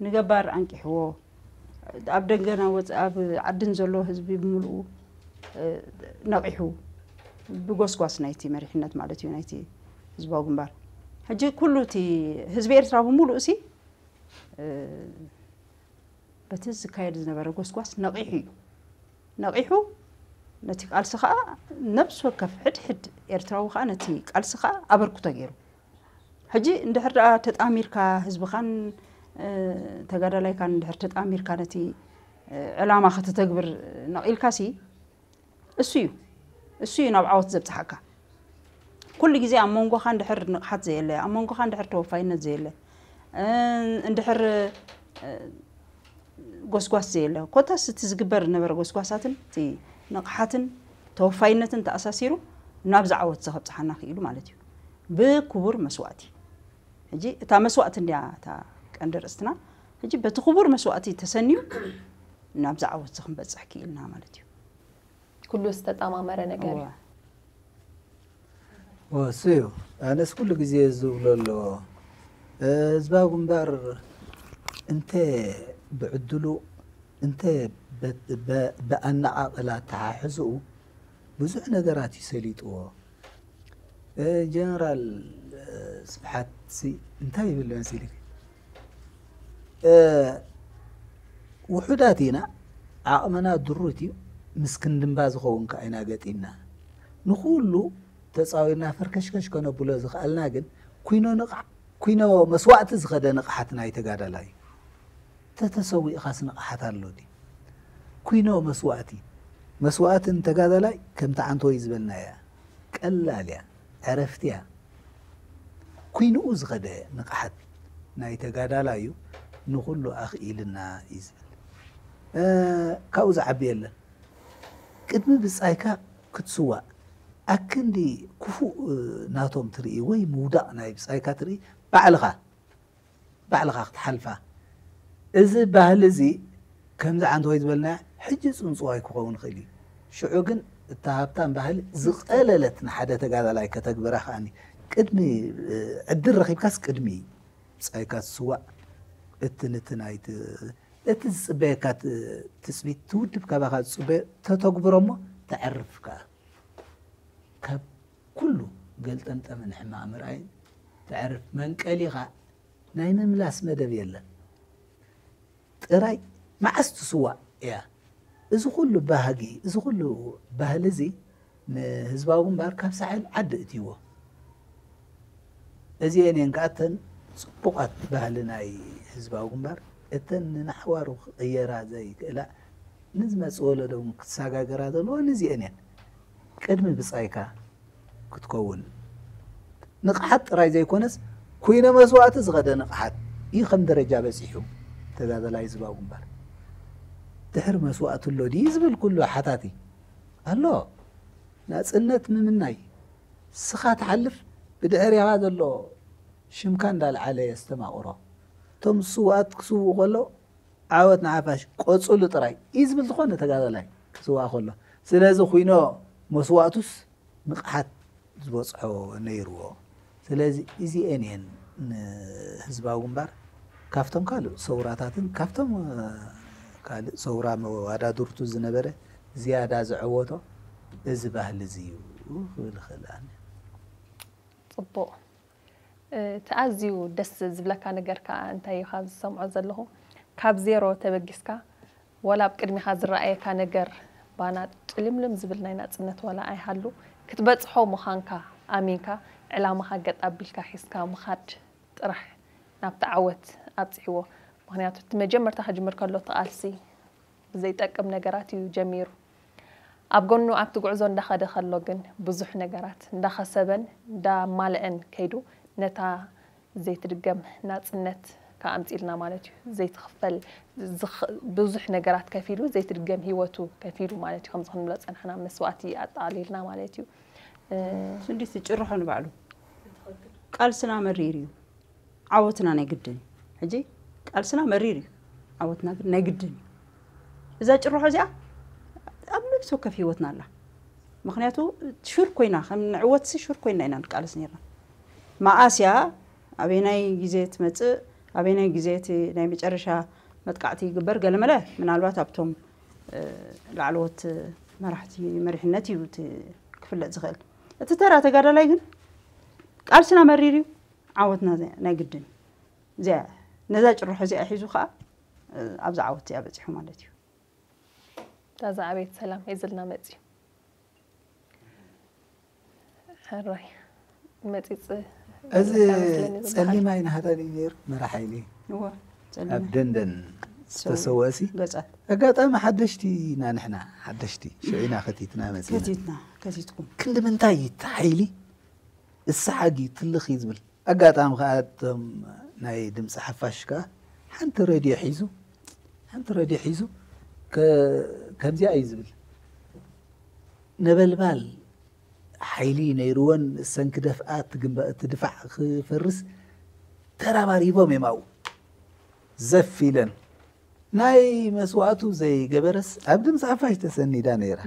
ንገባር ኣንቂሕዎ፣ ኣብ ደገና ወጽ-፣ ኣብ ዓድን ዘሎ ህዝቢ ብምልኡ፣ እ፣ ነቒሑ ብጎስጓስ ናይቲ መሪሕነት ማለት እዩ፣ ናይቲ ህዝባዊ ግንባር። ሕጂ ኩሉ እቲ ህዝቢ ኤርትራ ብምሉእ ሲ፣ እ፣ በቲ ዝካየድ ዝነበረ ጎስጓስ ነቒሑ እዩ። ነቒሑ ነቲ ቃልሲ ኸኣ ነብሲ ወከፍ ሕድሕድ ኤርትራዊ ኸኣ ነቲ ቃልሲ ኸኣ ኣበርክቶ ገይሩ። ሕጂ እንድሕር ደኣ ተጣሚርካ ህዝብኻን፣ እ፣ ተጋዳላይካን እንድሕር ተጣሚርካ ነቲ፣ እ፣ ዕላማ ከተተግብር ነቒልካሲ እሱ እዩ፣ እሱ እዩ ናብ ዓወት ዘብጽሓካ። ኩሉ ግዜ ኣብ መንጎኻ እንድሕር ንቕሓት ዘየለ፣ ኣብ መንጎኻ እንድሕር ተወፋይነት ዘየለ፣ እ፣ እንድሕር፣ እ፣ ጎስጓስ ዘየለ፣ ኮታስ እቲ ዝግበር ዝነበረ ጎስጓሳትን እቲ ንቕሓትን ተወፋይነትን ተኣሳሲሩ ናብዚ ዓወት እዚ ከብጽሓና ክኢሉ ማለት እዩ። ብክቡር መስዋእቲ። ሕጂ እታ መስዋእቲ እንድያ እታ ቀንዲ ርእስትና። ሕጂ በቲ ክቡር መስዋእቲ ተሰንዩ ናብዚ ዓወት እዚ ክንበጽሕ ክኢልና ማለት እዩ። ኩሉ ዝተጣማመረ ነገር እዩ። እወ። እወ፣ እሱ እዩ። ኣነስ ኩሉ ግዜ ዝብሎ ኣሎ፣ እ፣ ህዝባዊ ግንባር እንተ ብዕድሉ፣ እንተ በ-፣ በ-፣ ብኣነቓቕላ ኣተሓሕዝኡ ብዙሕ ነገራት እዩ ሰሊጥዎ። እ፣ ጀነራል፣ እ፣ ስብሓት ሲ እንታይ ይብል መሲልክ? እ፣ ውሑዳት ኢና፣ ዓቕምና ድሩት እዩ፣ ምስ ክንድምባ ዝኸውን ከኣ ኢና ገጢምና። ንኹሉ ተጻዊርና ፈርከሽከሽ ከነብሎ ዝኸኣልና ግን፣ ኩይኖ ንቕሓ-፣ ኩይኖ መስዋእቲ ዝኸደ ንቕሓት ናይ ተጋዳላይ እዩ። ተተሰዊእኻስ ንቕሓት ኣሎ ድዩ? ኩይኖ መስዋእቲ። መስዋእቲ ንተጋዳላይ ከምቲ ዓንቶይ ዝበልናያ ቀላል እያ፣ ዕረፍቲ እያ። ኩይንኡ ዝኸደ ንቕሓት ናይ ተጋዳላይ እዩ፣ ንኹሉ ኣኽኢልና እዩ ዝብል። እ፣ ካብኡ ዝዓቢ የለን። ቅድሚ ብጻይካ ክትስዋእ፣ ኣክንዲ ክፉእ፣ እ፣ ናቶም ትርኢ ወይ ምውዳቕ ናይ ብጻይካ ትርኢ፣ ባዕልኻ፣ ባዕልኻ ክትሓልፋ። እዚ ባህሊ እዚ ከምዚ ዓንተወይ ዝበልና ሕጂ ጽንጽዋይ ክኸውን ይኽእል እዩ። ሽዑ ግን እታ ሃብታም ባህሊ ዝቐለለት ንሓደ ተጋዳላይ ከተግብራ ከኣኒ ቅድሚ፣ እ፣ ዕድል ረኺብካስ ቅድሚ ብጻይካ ትስዋእ፣ እቲ ንቲ ናይቲ፣ እቲ ዝጽበየካ ት-፣ ትጽቢት፣ እቲ ውድብ ካባኻ ዝጽበዮ ተተግብሮ እሞ ተዕርፍ ከኣ። ካብ ኩሉ ገልጠምጠምን ሕማቕ ምርኣይን ተዕርፍ። መንቀሊኻ ናይ ምምላስ መደብ የለን። ጥራይ መዓስ ትስዋእ እያ። እዚ ኩሉ ባህጊ፣ እዚ ኩሉ ባህሊ እዚ ንህዝባዊ ግንባር ካብ ሳሕል ዓዲ እትይዎ። እዚአን እየን ከኣ እተን ጽቡቓት ባህሊ ናይ ህዝባዊ ግንባር፣ እተን ንናሕዋሩ ክቕየራ ዘይክእላ፣ ንዝመጽእ ወለዶ እውን ክሰጋገራ ዘለወን እዚአን እየን። ቅድሚ ብጻይካ ክትከውን፣ ንቕሓት ጥራይ ዘይኮነስ፣ ኩይነ መስዋእቲ ዝኸደ ንቕሓት እዩ ከም ደረጃ በጺሑ ተጋዳላይ ህዝባዊ ግንባር። ድሕሪ መስዋእቲ ኣሎ ድዩ ዝብል ኩሉ ሓታቲ ኣሎ። ናጽነት ምምናይ፣ ስኻ ትሓልፍ፣ ብድሕሪኻ ዘሎ ሽምካ እንዳልዓለ የስተማቕሮ። እቶም ስውኣት ክስውኡ ከሎ፣ ዓወት ንሓፋሽ፣ ቀጽሉ ጥራይ እዩ ዝብል ዝኾነ ተጋዳላይ ክስዋእ ከሎ። ስለዚ፣ ኩይኖ መስዋእቱስ ንቕሓት ዝበጽሖ ነይርዎ። ስለዚ፣ እዚኤን እየን ንህዝባዊ ግንባር ካብቶም ካልእ ሰውራታትን ካብቶም፣ እ፣ ካልእ ሰውራ መዋዳድርቱ ዝነበረ ዝያዳ ዘዐወቶ እዚ ባህሊ እዚ እዩ ክብል እኽእል ኣነ። ጽቡቕ። እ፣ እቲ ኣዝዩ ደስ ዝብለካ ነገር ከኣ እንታይ እዩ፣ ካብ ዝሰምዖ ዘለኹ፣ ካብ ዜሮ ተበጊስካ፣ ዋላ ኣብ ቅድሚኻ ዝረኣየካ ነገር፣ ባና ጥልምልም ዝብል ናይ ናጽነት ዋላ ኣይሃሉ፣ ክትበጽሖ ምዃንካ ኣሚንካ፣ ዕላማኻ ገጥ ኣቢልካ ሒዝካ ምኻድ ጥራሕ ናብቲ ዓወት ኣብጽሕዎ። ምኽንያቱ፣ እቲ መጀመርታ ክጅምር ከሎ፣ እቲ ቃልሲ ብዘይጠቅም ነገራት እዩ ጀሚሩ። ኣብ ጎኑ ኣብቲ ጉዕዞ እንዳኸደ ከሎ ግን ብዙሕ ነገራት እንዳኸሰበን እንዳማልአን ከይዱ ነታ ዘይትድገም ናጽነት ከኣ ኣምጺእልና ማለት እዩ። ዘይትኽፈል ዝኽ-፣ ብዙሕ ነገራት ከፊሉ ዘይትድገም ህይወቱ ከፊሉ ማለት እዩ። ከምዚ ክንብሎ ጸናሕና መስዋእቲ ኣጠቓሊልና ማለት እዩ። እ፣ ስንዲት ጭርሖ ንባዕሉ ቃልስና መሪር እዩ። ዓወትና ናይ ግድን እዩ። ሕጂ ቃልስና መሪር እዩ፣ ዓወትና ግን ናይ ግድን እዩ። እዛ ጭርሖ እዚኣ ኣብ ነብሲ ወከፍ ህይወትና ኣላ። ምኽንያቱ ሹር ኮይና፣ ከም ንዕወትሲ ሹር ኮይና ኢና ንቃለስ ነርና። መኣስ እያ፣ ኣበየናይ ግዜ ትመጽእ፣ ኣበየናይ ግዜ እቲ ናይ መጨረሻ መጥቃዕቲ ይግበር፣ ገለመለ ምናልባት ኣብቶም እ፣ ላዕለዎት መራሕቲ መሪሕነት እዩ እቲ ክፍለጥ ዝኽእል። እቲ ተራ ተጋዳላይ ግን ቃልስና መሪር እዩ፣ ዓወትና ዘ- ናይ ግድን እዩ። እዚኣ ነዛ ጭርሖ እዚኣ ሒዙ ከዓ እ፣ ኣብዚ ዓወት እዚኣ በፂሑ ማለት እዩ። እታ ዝዓበየት ሰላም ሒዝልና መፅዩ። ሕራይ መፂፅ እዚ መስለኒ ዝበሃል። ጸሊማይ ናህታ ድዩ ነይሩ መራሕ ሓይሊ እወ ኣብ ጸሊም ደንደን ዝተሰወእሲ ገጻት ኣጋጣሚ ሓደሽቲ ኢና ንሕና ሓደሽቲ ሽዒና ከቲትና መፂና ከቲትና ከቲትኩም ክንዲ ምንታይ እዩ እቲ ሓይሊ እሰሓግ እዩ ትልኽ እዩ ዝብል ኣጋጣሚ ከዓ እቶም ናይ ድምፂ ሓፋሽ ከዓ ሓንቲ ረድዮ ሒዙ ሓንቲ ረድዮ ሒዙ ከ- ከምዚኣ እዩ ዝብል ነበልባል ሓይሊ ነይርወን እሰን ክደፍኣ እቲ ግንባ- እቲ ድፋዕ ክፈርስ ተራባሪቦም እዮም ኣብኡ ዘፍ ኢለን ናይ መስዋእቱ ዘይገበረስ ኣብ ድምፂ ሓፋሽ ተሰኒዳ ነይራ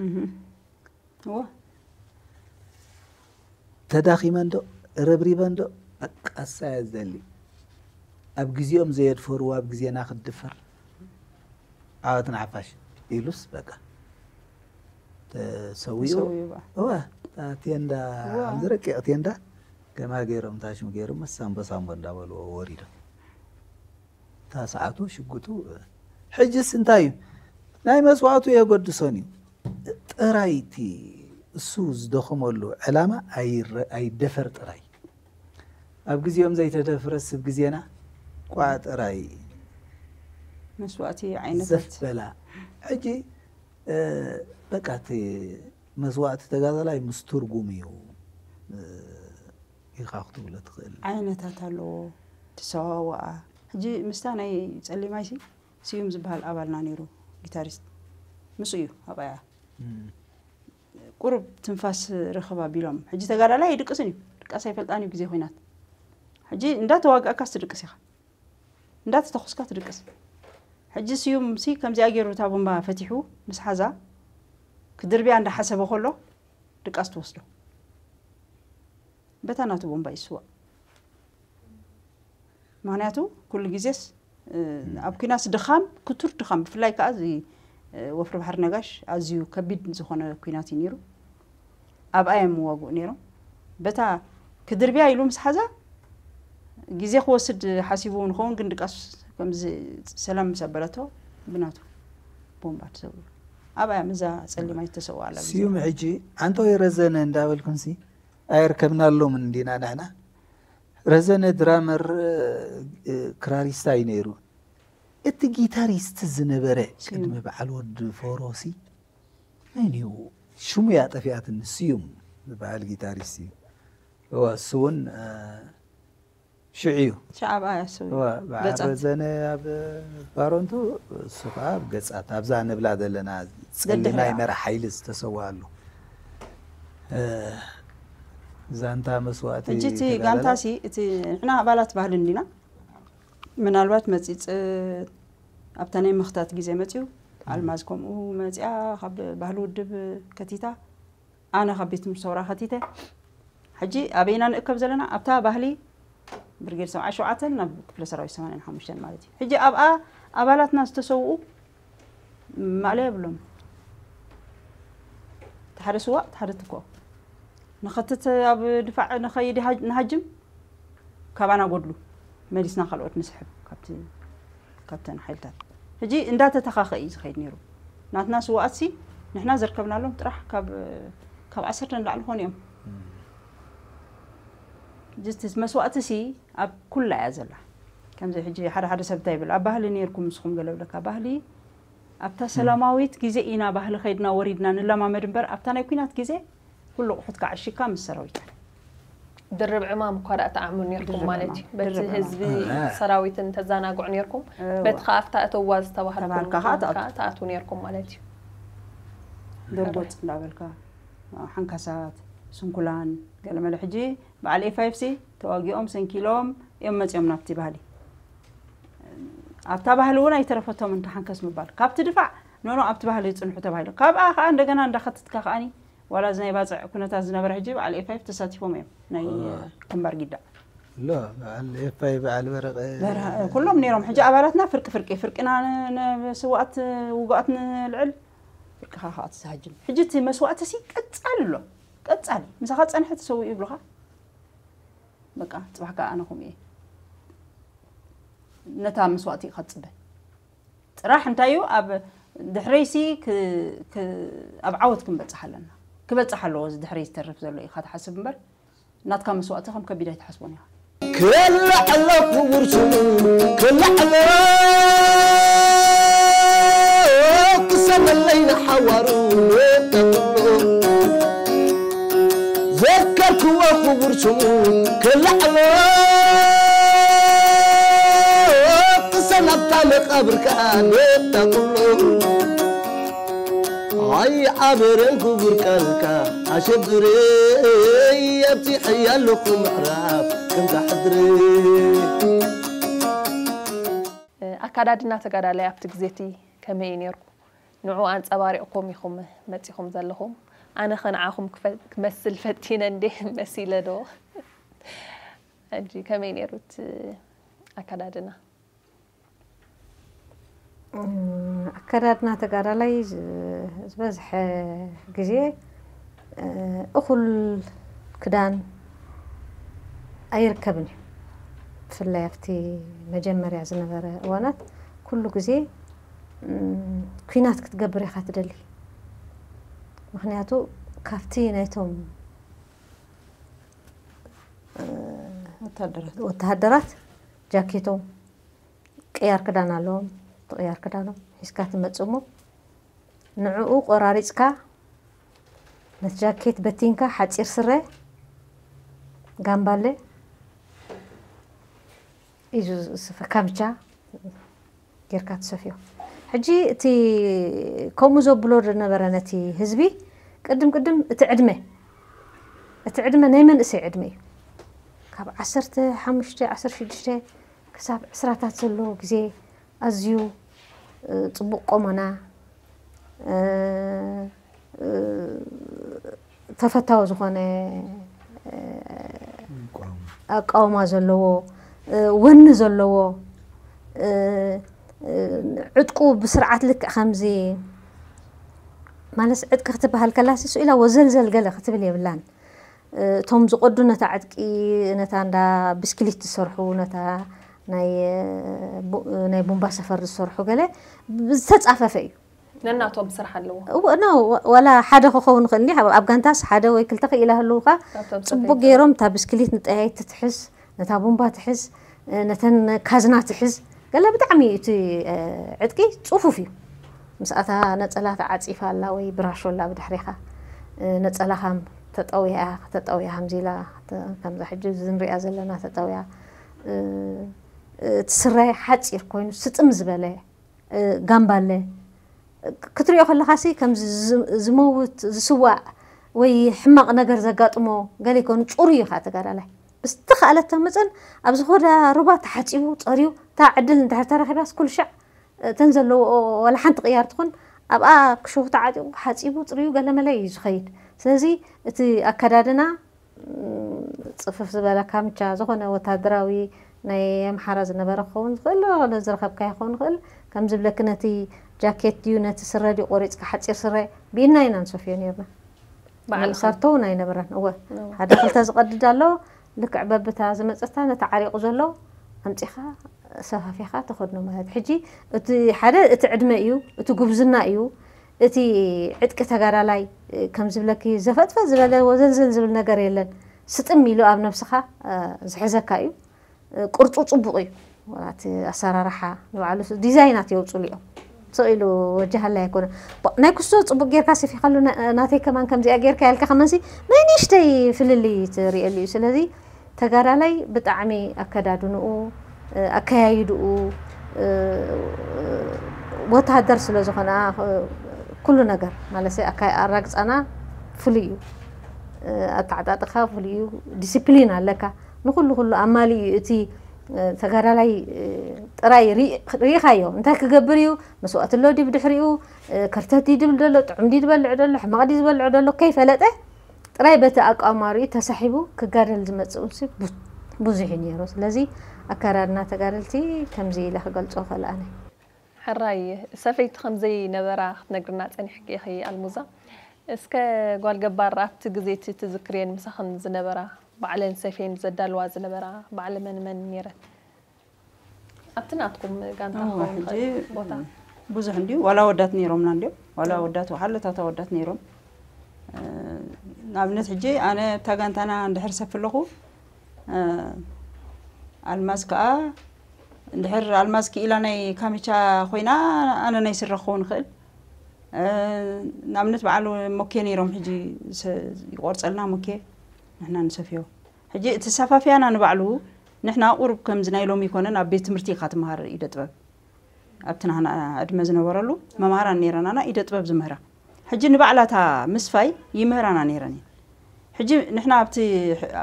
እወ ተዳኺመን ዶ ረብሪበን ዶ በቃ እሳ እያ ዝደሊ ኣብ ግዜኦም ዘየድፈርዎ ኣብ ግዜና ክትድፈር ዓወት ንሓፋሽ ኢሉስ በቃ ተሰዊኡ ተሰዊኡ በቃ። እወ እታ ቴንዳ እወ። ኣብዚ ረቂቕ ቴንዳ ገማ ገይሮም ታሽሙ ገይሮም ሳምቦ ሳምቦ እንዳበልዎ ወሪዶም እታ ሰዓቱ ሽጉጡ ሕጅስ እንታይ እዩ ናይ መስዋእቱ የገድሶን እዩ ጥራይ እቲ እሱ ዝደኸመሉ ዕላማ ኣይረ- ኣይደፈር ጥራይ ኣብ ግዜኦም ዘይተደፍረስ ብ ግዜና ቋ ጥራይ መስዋእቲ ዘፍ ዓይነታት በላ ሕጂ እ፣ በቃ እቲ መስዋእቲ ተጋዳላይ ምስ ትርጉም እዩ እ፣ ኢኻ ክትብሎ ትኽእል ዓይነታት ኣለዎ ትሰዋዋኣ ሕጂ ምስታ ናይ ጸሊማይሲ ስዩም ዝበሃል ኣባልና ነይሩ ጊታሪስት ምስ እዩ ኣብኣያ እም፣ ቁሩብ ትንፋስ ርኽብ ኣቢሎም ሕጂ ተጋዳላይ ኣይድቅስን እዩ ድቃስ ኣይፈልጣን እዩ ግዜ ኮይናት ሕጂ እንዳተዋጋእካስ ትድቅስ ኢኻ እንዳተተኹስካ ትድቅስ ሕጂ ስዩም ሲ ከምዚኣ ገይሩ እታ ቦምባ ፈቲሑ ምስ ሓዛ ክድርብያ እንዳሓሰበ ከሎ ድቃስ ትወስዶ በታ ናቱ ቦምባ ይስዋእ ምክንያቱ ኩሉ ግዜስ እ፣ ኣብ ኩናት ድኻም ክቱር ድኻም ብፍላይ ከዓ እዚ እ፣ ወፍሪ ባሕሪ ነጋሽ ኣዝዩ ከቢድ ዝኾነ ኩናት እዩ ነይሩ ኣብኣ እዮም ዋግኡ ነይሮም በታ ክድርብያ ኢሉ ምስ ሓዛ ግዜ ክወስድ ሓሲቡ ንኸውን ግን ድቃስ ከምዚ ሰላም ምስ ኣበለቶ ብናቱ ቦምባ ተሰዊሩ ኣብኣ ምዛ ፀሊማይ ተሰውኣ ኣላ ስዩም ሕጂ ኣንተ ወይ ረዘነ እንዳበልኩምሲ ኣይርከብናሎም እንዲና ንሕና ረዘነ ድራመር እ፣ ክራሪስታ እዩ ነይሩ እቲ ጊታሪስት ዝነበረ ስዩም። ቅድሚ በዓል ወዲ ፎሮሲ መን እዩ ሽሙ እያ ጠፊኣትኒ ስዩም ዝበሃል ጊታሪስት እዩ እዋ እሱ እውን እ፣ ሽዑ እዩ ሻዕባ ያስብ እዋ በዓል ገጻት። ረዘነ ኣብ ባሮንቱ እሱ ከዓ ኣብ ገጻት ኣብዛ ንብላ ዘለና ጸሊማይ ዘድህርያ። መራሕ ሓይሊ ዝተሰዋኣሉ እ፣ ዛንታ መስዋእቲ ሕጂ እቲ ተጋዳላይ ጋንታ ሲ እቲ ንሕና ኣባላት ባህሊ እንዲና ምናልባት መፂፅ ኣብታ ናይ ምኽታት ግዜ መፅዩ ኣልማዝ ከምኡ መፅያ ካብ ባህሊ ውድብ ከቲታ ኣነ ካብ ቤት ትምህርቲ ሰውራ ከቲተ ሕጂ ኣበይና ንእከብ ዘለና ኣብታ ባህሊ ብርጌድ ሰብዓ ሸውዓተን ናብ ክፍለ ሰራዊት ሰማንያን ሓሙሽተን ማለት እዩ ሕጂ ኣብኣ ኣባላትና ዝተሰውኡ ማእለያ የብሎም እቲ ሓደ ስዋእ እቲ ሓደ ትኮ ንኸትት ኣብ ድፋዕ ንኸይድ ይሃጅ- ንሃጅም ካባና ጎድሉ መሊስና ካልኦት ንስሕብ ካብቲ ካብተን ሓይልታት ሕጂ እንዳተተኻኸ እዩ ዝኸይድ ነይሩ ናትና ስዋኣትሲ ንሕና ዘርከብናሎም ጥራሕ ካብ ካብ ዓሰርተ ንላዕሊ ኾኑ እዮም ጅስትስ መስዋእትሲ ኣብ ኩላ እያ ዘላ ከምዚ ሕጂ ሓደ ሓደ ሰብ እንታይ ይብል ኣብ ባህሊ ነይርኩም ንስኹም ገለ ብለካ ባህሊ ኣብታ ሰላማዊት ግዜ ኢና ባህሊ ከይድና ወሪድና ንለማመድ እምበር ኣብታ ናይ ኩናት ግዜ ኩሉ ቁሑትካ ዓሺካ ምስ ሰራዊት ድርብ ዕማም እኳ ደኣ ተዓምሉ ነርኩም ድርብ ማለት ዕማም፣ እዩ በቲ ድርብ ዕማም። ህዝቢ እዋ። ሰራዊትን ተዘናግዑ ነርኩም እዋ። በቲ ከዓ ኣብታ እተዋዝ ዝተባሃልኩም ተባሃልካ ከዓ ኮንካ ትኣቱ። ትኣትዉ ነርኩም ማለት እዩ ደርጎጽ እንዳበልካ ሓንካሳት ስንኩላን ገለመለ ሕጂ በዓል ኤፋይፍሲ ተዋጊኦም ሰንኪሎም እዮም መፂኦም ናብቲ ባህሊ ኣብታ ባህሊ እውን ኣይተረፈቶም እንተሓንከስ ምባል ካብቲ ድፋዕ ኖኖ ኣብቲ ባህሊ ይጽንሑ ተባሂሉ። ካብኣ ከኣ እንደገና እንዳኸትትካ ከኣኒ ዋላ እዚ ናይ ባጽዕ ኩነታት ዝነበረ ሕጂ በዓል ኤፋይፍ ተሳቲፎም እዮም ናይ ግንባር ጊዳ። ሎ በዓል ኤፋይ በዓል በረቐ በራ- ኩሎም ነይሮም። ሕጂ ኣባላትና ፍርቂ ፍርቂ ፍርቅና ን- ንስዋኣት ውጉኣት ንልዕል ፍርቅኻ ከኣ ትዝሃጅም። ሕጂ እቲ መስዋእቲ ሲ ቀጻሊ ኣሎ። ቀጻሊ ምሳኻ ጸንሐ ተሰዊኡ ይብሉኻ። በቃ ጽባሕ ከኣ ኣነ ከምኡ እየ። ነታ መስዋእቲ ኢኻ ትጽበ። ጥራሕ እንታይ እዩ ኣብ ድሕረይሲ ክ- ክ- ኣብ ዓወት ክንበጽሕ ኣለና። ክበጽሕ ኣለዎ እዚ ድሕረይ ዝተርፍ ዘሎ ኢኻ ትሓስብ እምበር ናትካ መስዋእቲ ከም ከቢድ ኣይትሓስቦን ኢኻ። ክላዕ ኣሎ ክቡር ስሙ ክላዕ ኣሎ ክሰመለይ ንሓዋሩ ተብሎ ዘከርክዎ ክቡር ስሙ ክላዕ ኣሎ ክሰናብታ መቃብርካ ተብሎ ኣይዓበረን ክቡር ቃልካ ኣሸብረይ ኣብቲ ሕያለኹ ምዕራፍ ከምዛ ሕድሪ ኣካዳድና ተጋዳላይ ኣብቲ ግዜ እቲ ከመይ እዩ ነይሩ? ንዑ ኣንጸባሪቕኩም ኢኹም መጺኹም ዘለኹም። ኣነ ኸ ንዓኹም ክፈ- ክመስል ፈቲነ እንዴ መሲለ ዶ? ሕጂ ከመይ ነይሩ እቲ ኣካዳድና? ኣከዳድና ተጋዳላይ ዝ- ዝበዝሐ ግዜ እኹል ክዳን ኣይርከብን እዩ። ብፍላይ ኣብቲ መጀመርያ ዝነበረ እዋናት ኩሉ ግዜ ኩናት ክትገብር ኢኻ ትደሊ። ምክንያቱ ካብቲ ናይቶም ወታደራት ወተሃደራት ጃኬቶም ቅያር ክዳን ኣለዎም። እቲ ቅያር ክዳኖም ሒዝካ ትመጽእ እሞ ንዕኡ ቆራሪጽካ ነቲ ጃኬት በቲንካ ሓጺር ስረ ጋምባለ እዩ ዝስፈ ካምቻ ጌርካ ትሰፍዮ። ሕጂ እቲ ከምኡ ዘብሎ ዝነበረ ነቲ ህዝቢ ቅድም ቅድም እቲ ዕድመ እቲ ዕድመ ናይ መንእሰይ ዕድመ እዩ። ካብ ዓሰርተ ሓሙሽተ ዓሰርተ ሽዱሽተ ክሳብ ዕስራታት ዘሎ ግዜ ኣዝዩ ጽቡቕ ቆመና ተፈታዊ ዝኾነ ኣቃውማ ዘለዎ ወኒ ዘለዎ ዕጥቁ ብስርዓት ልክዕ ከምዚ ማለት ዕጥቂ ክትበሃል ከላሲ ስኢላ ወዘልዘል ገለ ክትብል የብላን። እቶም ዝቐዱ ነታ ዕጥቂ ነታ እንዳ ብስክሊት ዝሰርሑ ነታ ናይ ቡ- ናይ ቡምባ ሰፈር ዝሰርሑ ገለ ዝተጻፈፈ እዩ። ነናቶም ስራሕ ኣለዎ። እወ፣ no፣ ወ- ዋላ ሓደ ክኸውን ይኽእል እንዲ ኣብ ኣብ ጋንታስ ሓደ ወይ ክልተ ክኢላ ህልውካ ካብቶም ጽቡቅ ሰፈይቶም። ገይሮም እታ ብስክሊት ንጠያይት ትሕዝ ነታ ቡምባ ትሕዝ ነተን ካዝና ትሕዝ ገለ ብጣዕሚ እቲ ዕጥቂ ጽፉፍ እዩ። ምስኣታ ነጸላ ተዓጺፋ ኣላ ወይ ብራሾ ኣላ ብድሕሪኻ ነጸላኻ ተጠውያ ተጠውያ ከምዚ ኢላ ከምዛ ሕጂ እዚ ንሪኣ ዘለና ተጠውያ እቲ ስረ ሓጺር ኮይኑ ስጥም ዝበለ ጋምባለ ክትሪኦ ከለኻሲ ከምዚ ዝመውት ዝስዋእ ወይ ሕማቕ ነገር ዘጋጥሞ ገለ ይኮኑ ጽሩይ እዩ ከዓ ተጋዳላይ ብዝተኻእለቶ መፀን ኣብ ዝኾዳ ሩባ ተሓፂቡ ፀርዩ እታ ዕድል እንድሕር ተረኺባስ ኩሉ ሻዕ እተን ዘለዎ ዋላ ሓንቲ ቅያር ትኹን ኣብኣ ክሽሁ ተዓጢቑ ሓፂቡ ፅርዩ ገለመለ እዩ ዝኸይድ ስለዚ እቲ ኣከዳድና ፅፍፍ ዝበለ ካምቻ ዝኾነ ወታደራዊ ናይ ኣምሓራ ዝነበረ ክኸውን ዝኽእል ዝረኸብካ ይኸውን ይኽእል ከም ዝብለኪ ነቲ ጃኬት ድዩ ነቲ ስረ ድዩ ቆሪፅካ ሓፂር ስረ ብኢድና ኢና ንሰፍዮ ነርና ባዕልኻ ሰርቶ እውን ኣይነበረን እወ ሓደ ክልተ ዝቐድድ ኣሎ ልክዕ በብታ ዝመፀታ ነቲ ዓሪቑ ዘሎ ኣምፂኻ ሰፋፊኻ ተኸድኖ ማለት ሕጂ እቲ ሓደ እቲ ዕድመ እዩ እቲ ጉብዝና እዩ እቲ ዕጥቂ ተጋዳላይ ከም ዝብለኪ ዘፈጥፈጥ ዝበለ ወዘልዘል ዝብል ነገር የለን ስጥም ኢሉ ኣብ ነብስኻ ዝሕዘካ እዩ ቅርፁ ፅቡቕ እዩ እቲ ኣሰራርሓ ንባዕሉ ዲዛይናት የውፅሉ እዮም ስቕ ኢሉ ወጃሃላ ኣይኮነ ናይ ክስቶ ፅቡቅ ጌርካ ሰፊካሉ ናተይ ከማን ከምዚኣ ጌርካ ያልካ ከማንሲ ናይ ንእሽተይ ፍልልይ ትርእየሉ እዩ ስለዚ ተጋዳላይ ብጣዕሚ ኣከዳድንኡ ኣከያይድኡ ወታደር ስለ ዝኾነ ኩሉ ነገር ማለት ኣራግፃና ፍሉይ እዩ ኣተዓጣጥካ ፍሉይ እዩ ዲስፕሊን ኣለካ ንኩሉ ኩሉ ኣማሊ እዩ እቲ ተጋዳላይ ጥራይ ርኢ- ርኢኻዮ እንታይ ክገብር እዩ፣ መስዋእቲ ኣሎ ድዩ ብድሕሪኡ፣ እ፣ ከርተት ድዩ ድብል ዘሎ፣ ጥዑም ድዩ ዝበልዕ ዘሎ፣ ሕማቕ ድዩ ዝበልዕ ዘሎ ከይፈለጠ ጥራይ በቲ ኣቃውማ ርእዩ ተሳሒቡ ክጋደል ዝመጽእ እውን ሲ ብዙ- ብዙሕ እዩ ነይሩ። ስለዚ ኣካዳድና ተጋደልቲ ከምዚ ኢለ ክገልጾ እኽእል ኣነ። ሕራይ ሰፈይቲ ከም ዘይነበራ ክትነግርና ጸኒሕኪ ኢኺ ኣልሙዛ። እስከ ጓል ገባር ኣብቲ ግዜ እቲ ትዝክርየን ምሳኽን ዝነበራ ባዕለን ሰፍየን ዘዳልዋ ዝነበራ ባዕሊ መን መን ነይረን? ኣብቲ ናትኩም ጋንታ እወ፣ ክኸውን ሕጂ ይኽእል ቦታ። ብዙሕ እንድዩ ዋላ ወዳት ነይሮምና እንድዮም ዋላ ወዳት ወሓለታት ወዳት ነይሮም። እ፣ ንኣብነት ሕጂ ኣነ እታ ጋንታና እንድሕር ሰፍ ኣለኹ፣ እ፣ ኣልማዝ ከዓ እንድሕር ኣልማዝ ክኢላ ናይ ካሚቻ ኮይና ኣነ ናይ ስረ ክኸውን ይኽእል። እ፣ ንኣብነት በዓል ሞኬ ነይሮም ሕጂ ሰ- ይቆርፀልና ሞኬ ንሕና ንሰፍዮ። ሕጂ እቲ ሰፋፍያና ንባዕሉ ንሕና ቁሩብ ከምዚ ናይ ሎሚ ይኮነን ኣብ ቤት ትምህርቲ ኢኻ ትመሃር ኢደ ጥበብ ኣብቲ ናህና ዕድመ ዝነበረሉ መምሃራን ነይረናና ኢደ ጥበብ ዝምህራ። ሕጂ ንባዕላታ ምስፋይ ይምህራና ነይረን እየን። ሕጂ ንሕና ኣብቲ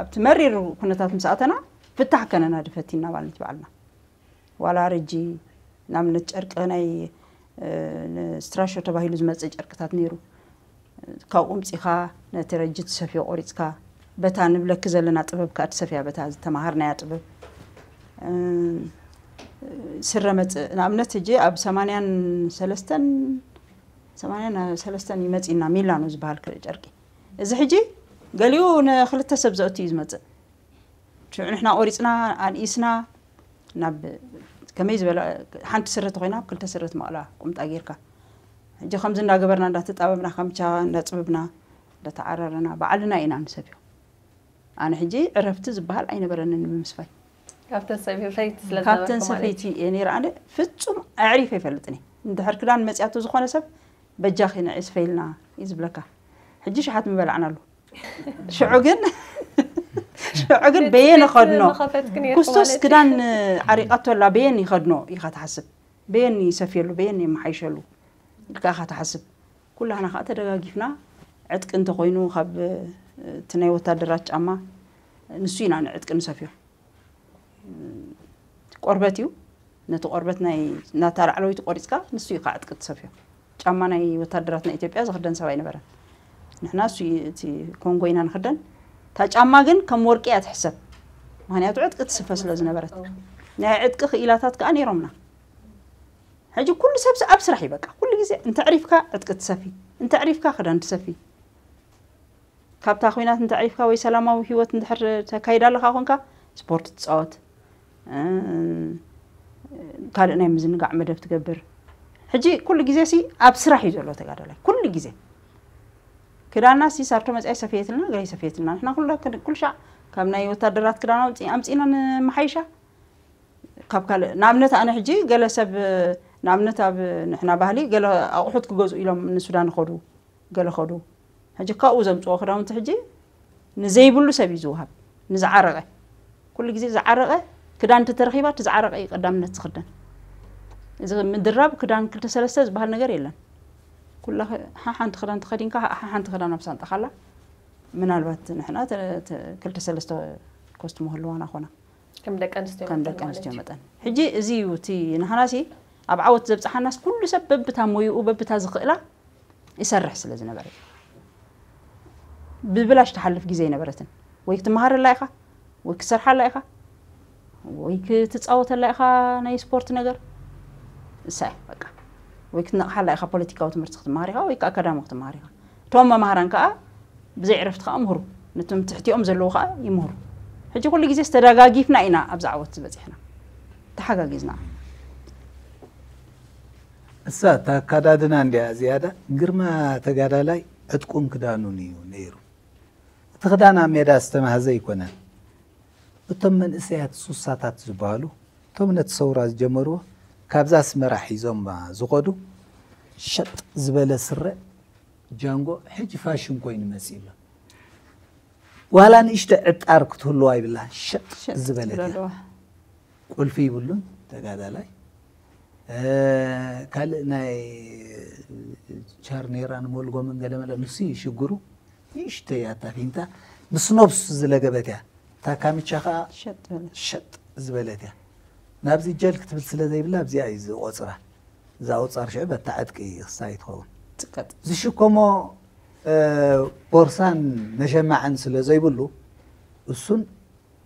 ኣብቲ መሪር ኩነታት ምስ ኣተና ፍታሕ ከነና ድፈቲ እናባልነት ባዕልና ዋላ ረጂ ንኣብነት ጨርቂ ናይ እ፣ ንስትራሾ ተባሂሉ ዝመፅእ ጨርቅታት ነይሩ። ካብኡ ምፂኻ ነቲ ረጂ ትሰፍዮ ቆሪፅካ በታ ንብለኪ ዘለና ጥበብ ከዓ ትሰፍያ በታ ዝተምሃርናያ ጥበብ እ፣ ስረ መፅእ ንኣብነት ሕጂ ኣብ ሰማንያን ሰለስተን ሰማንያን ሰለስተን ይመፅና ሚላኖ ዝበሃል ክ- ጨርቂ እዚ ሕጂ ገሊኡ ንክልተ ሰብ ዘእቱ እዩ ዝመፅእ ሽዑ ንሕና ቆሪፅና ኣንኢስና ናብ ከመይ ዝበለ ሓንቲ ስረ ተኮይና ኣብ ክልተ ስረ ትመቕላ ቁምጣ ጌርካ ሕጂ ከምዚ እንዳገበርና እንዳተጣበብና ካምቻ እንዳፅብብና እንዳተዓራረና ባዕልና ኢና ንሰፍዮ ኣነ ሕጂ ዕረፍቲ ዝበሃል ኣይነበረንን ንምስፋይ ካብተን ሰፈይቲ ስለ ካብተን ዝነበርኩ ማለት ሰፈይቲ እየ ነይረ ኣነ ፍፁም ኣዕሪፈ ይፈልጥን እየ እንድሕር ክዳን መፅያቱ ዝኾነ ሰብ በጃኺ ንዒ ስፈይልና እዩ ዝብለካ ሕጂ ሸሓት ምበላዕናሉ ሽዑ ግን ሽዑ ግን በየን ይኸድኖ መኸፈትኪ ነይርኩ ኩስቶስ ማለት እዩ። ክዳን ዓሪቃቶ ኣላ በየን ይኸድኖ ኢኻ ትሓስብ በየን ይሰፍየሉ በየን የመሓይሸሉ ኢልካ ኢኻ ትሓስብ ኩላህና ከዓ ተደጋጊፍና ዕጥቂ እንተኮይኑ ካብ እቲ ናይ ወታደራት ጫማ ንሱ ኢና ንዕጥቂ ንሰፍዮ ቆርበት እዩ ነቲ ቆርበት ናይ ናታ ላዕለወይቲ ቆሪፅካ ንሱ እዩ ከዓ ዕጥቂ ትሰፍዮ ጫማ ናይ ወታደራት ናይ ኢትዮጵያ ዝክደን ሰብ ኣይነበረን ንሕና እሱ እዩ እቲ ኮንጎ ኢና ንክደን እታ ጫማ ግን ከም ወርቂ እያ ትሕሰብ ምክንያቱ ዕጥቂ ትስፈ ስለ ዝነበረት ናይ ዕጥቂ ክኢላታት ከዓ ነይሮምና ሕጂ ኩሉ ሰብ ኣብ ስራሕ እዩ በቃ ኩሉ ግዜ እንተዕሪፍካ ዕጥቂ ትሰፊ እንተዕሪፍካ ክዳን ትሰፊ ካብታ ኩናት እንተዕሪፍካ ወይ ሰላማዊ ህይወት እንድሕር ተካይድ ኣለካ ኮንካ ስፖርት ትፃወት እ፣ ካልእ ናይ ምዝንጋዕ መደብ ትገብር ሕጂ ኩሉ ግዜ ሲ ኣብ ስራሕ እዩ ዘሎ ተጋዳላይ ኩሉ ግዜ ክዳና ሲ ሳርቶ መፅኣይ ሰፍየትልና ገይ ሰፍየትልና ንሕና ኩሉ ኩሉ ሻዕ ካብ ናይ ወታደራት ክዳን ኣምፂ- ኣምፂና ንመሓይሻ ካብ ካልእ ንኣብነት ኣነ ሕጂ ገለ ሰብ ንኣብነት ኣብ ንሕና ባህሊ ገለ ኣቑሑት ክገዝኡ ኢሎም ንሱዳን ይኸዱ ገለ ኸዱ ሕጂ ካብኡ ዘምፅኦ ክዳውንቲ ሕጂ ንዘይብሉ ሰብ እዩ ዝወሃብ ንዝዓረቐ ኩሉ ግዜ ዝዓረቐ ክዳን እንተተረኺባ እቲ ዝዓረቐ እዩ ቀዳምነት ዝኽደን እዚ ምድራብ ክዳን ክልተ ሰለስተ ዝበሃል ነገር የለን ኩላ ሓንቲ ክዳን ተኸዲንካ ሓንቲ ክዳን ኣብ ሳንጣ ካላ ምናልባት ንሕና ተ- ተ- ክልተ ሰለስተ ኮስት ምህልዋና ኮና ከም ደቂ ኣንስትዮ ከም መጠን ደቂ ማለት ኣንስትዮ እዩ። መጠን ሕጂ እዚ እዩ እቲ ንሕናሲ ኣብ ዓወት ዘብፅሓናስ ኩሉ ሰብ በብታ ሞይኡ በብታ ዝኽእላ ይሰርሕ ስለ ዝነበረ እዩ። ብብላሽ ትሓልፍ ግዜ ኣይነበረትን ወይ ክትመሃረላ ኢኻ ወይ ክትሰርሓላ ኢኻ ወይ ክትፃወተላ ኢኻ ናይ ስፖርት ነገር እሳ እያ በቃ ወይ ክትነቕሓላ ኢኻ ፖለቲካዊ ትምህርቲ ክትመሃር ኢኻ ወይ ኣካዳሚ ክትመሃር ኢኻ እቶም መምሃራን ከዓ ብዘይ ዕረፍቲ ከዓ ምህሩ ነቶም ትሕቲኦም ዘለዉ ከዓ ይምህሩ ሕጂ ኩሉ ግዜ ዝተደጋጊፍና ኢና ኣብዚ ዓወት ዝበፂሕና ተሓጋጊዝና እሳ እታ ኣካዳድና እንዲያ ዝያዳ ግርማ ተጋዳላይ ዕጥቁን ክዳኑን እዩ ነይሩ እቲ ክዳን ኣብ ሜዳ ዝተማህዘ ኣይኮነን እቶም መንእሰያት ሱሳታት ዝበሃሉ እቶም ነቲ ሰውራ ዝጀመርዎ ካብዛ ኣስመራ ሒዞም ዝኸዱ ሸጥ ዝበለ ስረ ጃንጎ ሕጂ ፋሽን ኮይኑ መፂኡ ኣሎ ዋላ ንእሽተ ዕጣር ክትህልዋ ይብላ ሸጥ ዝበለት እያ ቁልፊ ይብሉን ተጋዳላይ ካልእ ናይ ቻርኔራን ሞልጎምን ገለመለ ንሱ እዩ ሽግሩ ንእሽተይ ኣታፊንታ ምስ ነብሱ ዝለገበት እያ እታ ካምቻ ከዓ ሸጥ ዝበለት እያ ናብዚ ጀል ክትብል ስለ ዘይብላ ኣብዚኣ እዩ ዝቆፅራ። እዛ ኣውፃር ሽዑ በታ ዕጥቂ ክሳይ ትኸውን። ትቀጥ ዝሽከሞ እ፣ ቦርሳን መሸማዕን ስለ ዘይብሉ እሱን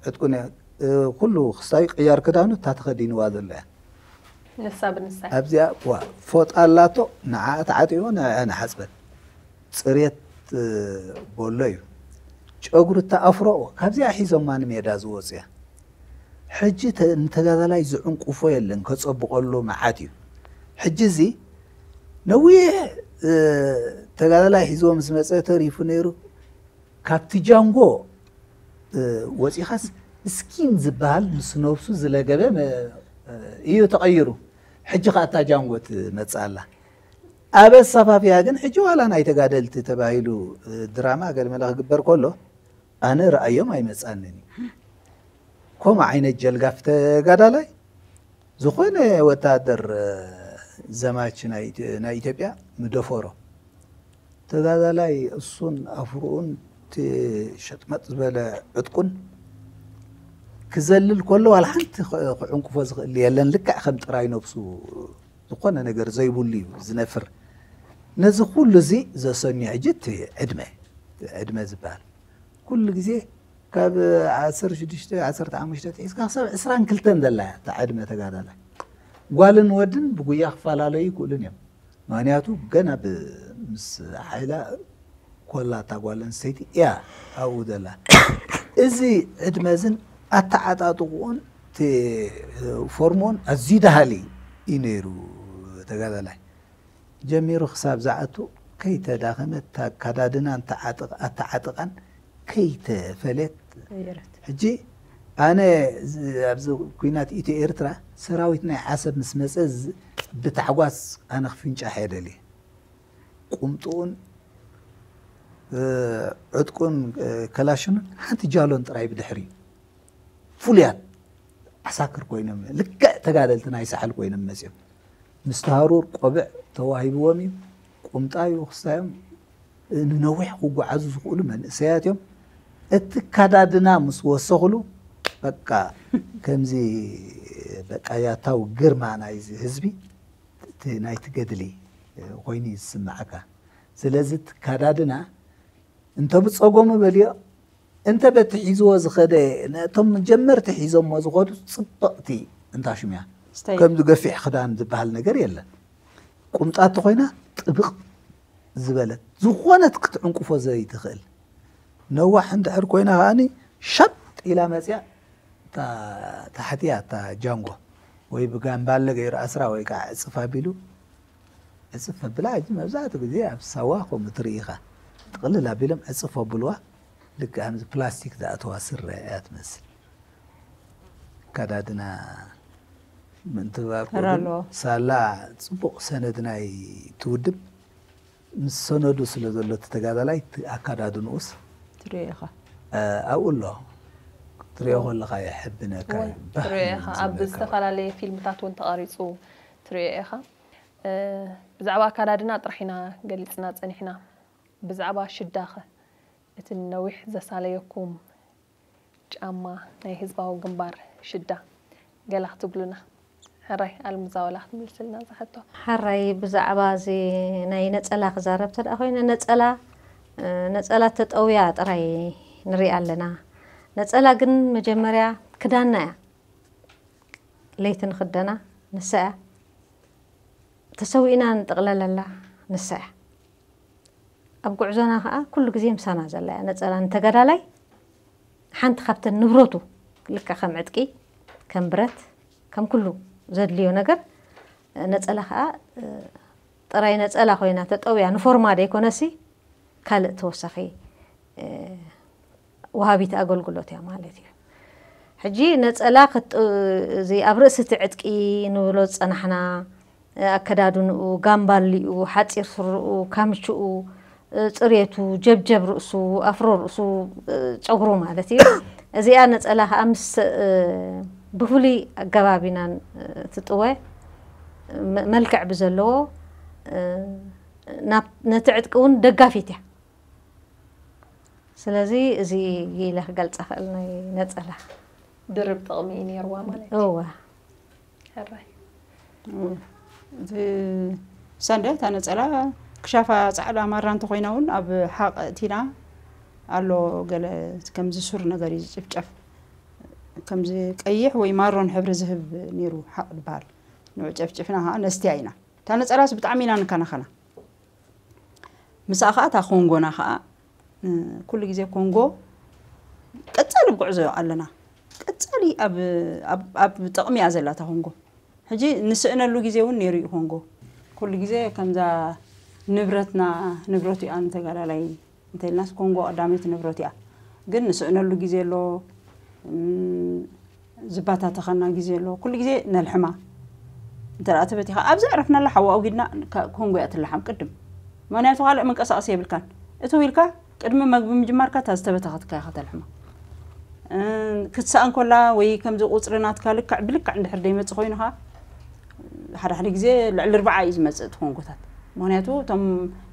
ዕጥቁን እያ። እ፣ ኩሉ ክሳይ ቅያር ክዳኑ እታ ተኸዲንዋ ዘሎ እያ። ንሳ ብንሳ ኣብዚኣ ዋ ፎጣ ኣላቶ ንዓ ተዓጢዎ ንዓ ንሓፅበት ፅሬት እ፣ ቦሎ እዩ። ጨጉሪ እታ ኣፍሮ ካብዚኣ ሒዞማ ንሜዳ ዝወፁ እያ። ሕጂ ተ- ንተጋዳላይ ዝዕንቁፎ የለን ከፀብቀሉ መዓት እዩ። ሕጂ እዚ ነዊሕ እ፣ ተጋዳላይ ሒዝዎ ምስ መፀ ተሪፉ ነይሩ። ካብቲ ጃንጎ እ፣ ወፂኻስ ስኪን ዝበሃል ምስ ነብሱ ዝለገበ መ- እ፣ እዩ ተቐይሩ። ሕጂ ከዓ እታ ጃንጎ ትመፅእ ኣላ። ኣብ ኣሰፋፍያ ግን ሕጂ ዋላ ናይ ተጋደልቲ ተባሂሉ እ፣ ድራማ ገለመለ ክግበር ከሎ ኣነ ረኣዮም ኣይመፃንን እዩ። ከምኡ ዓይነት ጀልጋፍ ተጋዳላይ ዝኾነ ወታደር እ፣ ዘማች ናይ ኢትዮ- ናይ ኢትዮጵያ ምደፈሮ ተጋዳላይ እሱን ኣፍርኡን እቲ ሸጥመጥ ዝበለ ዕጥቁን ክዘልል ከሎ ዋላ ሓንቲ ክ- ክዕንቅፎ ዝኽእል የለን። ልክዕ ከም ጥራይ ነብሱ ዝኾነ ነገር ዘይብሉ እዩ ዝነፍር። ነዚ ኩሉ እዚ ዘሰንዮ ሕጂ እቲ ዕድመ ዕድመ ዝበሃል ኩሉ ግዜ ካብ ዓሰርተ ሽዱሽተ ዓሰርተ ሓሙሽተ ትሒዝካ ክሳብ ዕስራን ክልተን ዘላ እያ እታ ዕድመ ተጋዳላይ። ጓልን ወድን ብጉያ ክፈላለዩ ይክእሉን እዮም። ምክንያቱ ገና ብ- ምስ ሓይላ ኮላ እታ ጓል ኣንስተይቲ እያ ኣብኡ ዘላ። እዚ ዕድመ እዝን ኣተዓጣጥቁኡን እቲ ፎርሞን ኣዝዩ ደሃሊ እዩ ነይሩ ተጋዳላይ። ጀሚሩ ክሳብ ዝኣቱ ከይተዳኸመት እታ ኣካዳድናን ተዓጥቕ- ኣተዓጥቓን ከይተፈለየት ቀየረት ሕጂ ኣነ ዝ- ኣብዚ ኩናት ኢትዮ ኤርትራ ሰራዊት ናይ ዓሰብ ምስ መፀ ዝ- ብታሕጓስ ኣነ ክፍንጫሕ እየ ደልየ። ቁምጥኡን እ፣ ዕጥቁን እ፣ ከላሽኑን ሓንቲ ጃሎን ጥራይ ብድሕሪ ፍሉያት ዓሳክር ኮይኖም ልክዕ ተጋደልቲ ናይ ሳሕል ኮይኖም መፅዮም። ምስቲ ሃሩር ቆብዕ ተዋሂብዎም እዩ። ቁምጣ እዩ ክስታዮም። ንነዊሕ ክጓዓዙ ዝኽእሉ መንእሰያት እዮም። እቲ ኣካዳድና ምስ ወሰኽሉ በቃ ከምዚ በቃ ያታው ግርማ ናይዚ ህዝቢ እቲ ናይቲ ገድሊ ኮይኑ እዩ ዝስምዓካ። ስለዚ እቲ ኣካዳድና እንተ ብፀጎሙ በልዮ እንተ በቲ ሒዝዎ ዝኸደ ነቶም ጀመርቲ ሒዞሞ ዝኸዱ ፅብቕቲ እንታሽምያ ስተይ ከምዚ ገፊሕ ክዳን ዝበሃል ነገር የለን። ቁምጣ እንተኾይና ጥብቕ ዝበለት ዝኾነት ክትዕንቁፎ ዘይትኽእል ነዋሕ እንድሕር ኮይና ከዓኒ ሸጥ ኢላ መፅያ እታ ታሕቲያ እታ ጃንጎ ወይ ብጋምባለ ገይሩ ኣስራ ወይ ከዓ ዕፅፍ ኣቢሉ ዕፅፍ ኣብላ ሕጂ መብዛሕትኡ ግዜ ኣብ ሳዋ ከምኡ ትርኢ ኢኻ። ጥቕልል ኣቢሎም ዕፅፍ ኣብልዋ ልክዕ ከምዚ ፕላስቲክ ዝኣተዋ ስረ እያ ትመስል። ኣካዳድና ምንትባር ተራ ኣለዎ። ሳላ ፅቡቕ ሰነድ ናይ ትውድብ ምስ ሰነዱ ስለ ዘሎ እቲ ተጋዳላይ እቲ ኣካዳድንኡስ ትሪኦ ኢኻ ኣብኡ ኣሎ። ትሪኦ ከለኻ የሕብነካ እዩ። ባህ ትሪኦ ኢኻ ኣብ ዝብለካ። ዝተፈላለየ ፊልምታት እውን ተቐሪፁ ትሪኦ ኢኻ። ብዛዕባ ኣካዳድና ጥራሕ ኢና ገሊፅና ፀኒሕና። ብዛዕባ ሽዳኸ እቲ ነዊሕ ዘሳለየኩም ጫማ ናይ ህዝባዊ ግንባር ሽዳ ገላ ክትብሉና? ሕራይ ኣልምዛ ወላ ክትምልስልና ዝሓቶ ሕራይ ብዛዕባ እዚ ናይ ነፀላ ክዛረብ ተደኣ ኮይነ ነፀላ ነፀላ ተጠውያ ጥራይ ንሪኣ ኣለና። ነፀላ ግን መጀመርያ ክዳና እያ። ለይቲ ንኽደና ንሳ እያ። ተሰዊእና ንጥቕለለላ ንሳ እያ። ኣብ ጉዕዞና ከዓ ኩሉ ግዜ ምሳና ዘላ እያ። ነፀላ ንተጋዳላይ ሓንቲ ካብተን ንብረቱ ልክዕ ከም ዕጥቂ ከም ብረት ከም ኩሉ ዘድልዮ ነገር ነፀላ ከዓ ጥራይ ነፀላ ኮይና ተጠውያ ንፎርማ ደይኮነሲ ካልእ ተወሳኺ ወሃቢት ኣገልግሎት እያ ማለት እዩ። ሕጂ ነፀላ እዚ ኣብ ርእሲ እቲ ዕጥቂ ንብሎ ዝፀናሕና ኣከዳድንኡ፣ ጋምባሊኡ፣ ሓፂር ስርኡ፣ ካምችኡ፣ ፅሬቱ፣ ጀብጀብ ርእሱ፣ ኣፍሮ ርእሱ፣ ጨጉሩ ማለት እዩ። እዚኣ ነፀላ ከዓ ምስ ብፍሉይ ኣገባብ ኢና ትጥወ መልክዕ ብዘለዎ ነቲ ዕጥቂ እውን ደጋፊት እያ። ስለዚ እዚ ኢለ ክገልፃ ክእል ናይ ነፀላ ድርብ ጥቕሚ እዩ ነይርዋ ማለት እዩ። እወ ሕራይ። እቲ ሳንዳ እታ ነፀላ ክሻፋ ፃዕዳ ማራ እንተኮይና እውን ኣብ ሓቕ እቲና ኣሎ። ገለ ከምዚ ሱር ነገር እዩ ዝጭፍጨፍ፣ ከምዚ ቀይሕ ወይ ማሮን ሕብሪ ዝህብ ነይሩ ሓቕ ዝበሃል። ንዑ ጨፍጭፍና ከዓ ነስትያ ኢና። እታ ነፀላስ ብጣዕሚ ኢና ንከናኸና። ምሳኣ ከዓ እታ ኮንጎና ከዓ ኩሉ ግዜ ኮንጎ ቀፃሊ ብጉዕዞ ኣለና። ቀፃሊ ኣብ ጥቕሚ እያ ዘላ እታ ኮንጎ። ሕጂ ንስእነሉ ግዜ እውን ነይሩ እዩ ኮንጎ። ኩሉ ግዜ ከምዛ ንብረትና ንብረቱ እያ ንተጋዳላይ እንተልናስ ኮንጎ ቀዳመይቲ ንብረቱ እያ። ግን ንስእነሉ ግዜ ኣሎ፣ ዝባታተኸና ግዜ ኣሎ። ኩሉ ግዜ ነልሕማ። እንተ ተበቲኻ ኣብዚ ዕረፍናላ ሓዋ ኣውጊድና ኮንጎ እያ ትለሓም ቅድም። ምክንያቱ ካልእ መንቀሳቐሲ የብልካን። እትው ኢልካ ቅድሚ መግቢ ምጅማርካ እታ ዝተበተኸትካ ኢኻ ተልሕማ። ክትሰኣን ኮላ ወይ ከምዚ ቁፅሪ ናትካ ልክዕ ብልክዕ እንድሕር ደይመፅእ ኮይኑ ከዓ ሓደ ሓደ ግዜ ልዕሊ ርብዓ እዩ ዝመፅእ እቲ ኮንጎታት። ምክንያቱ እቶም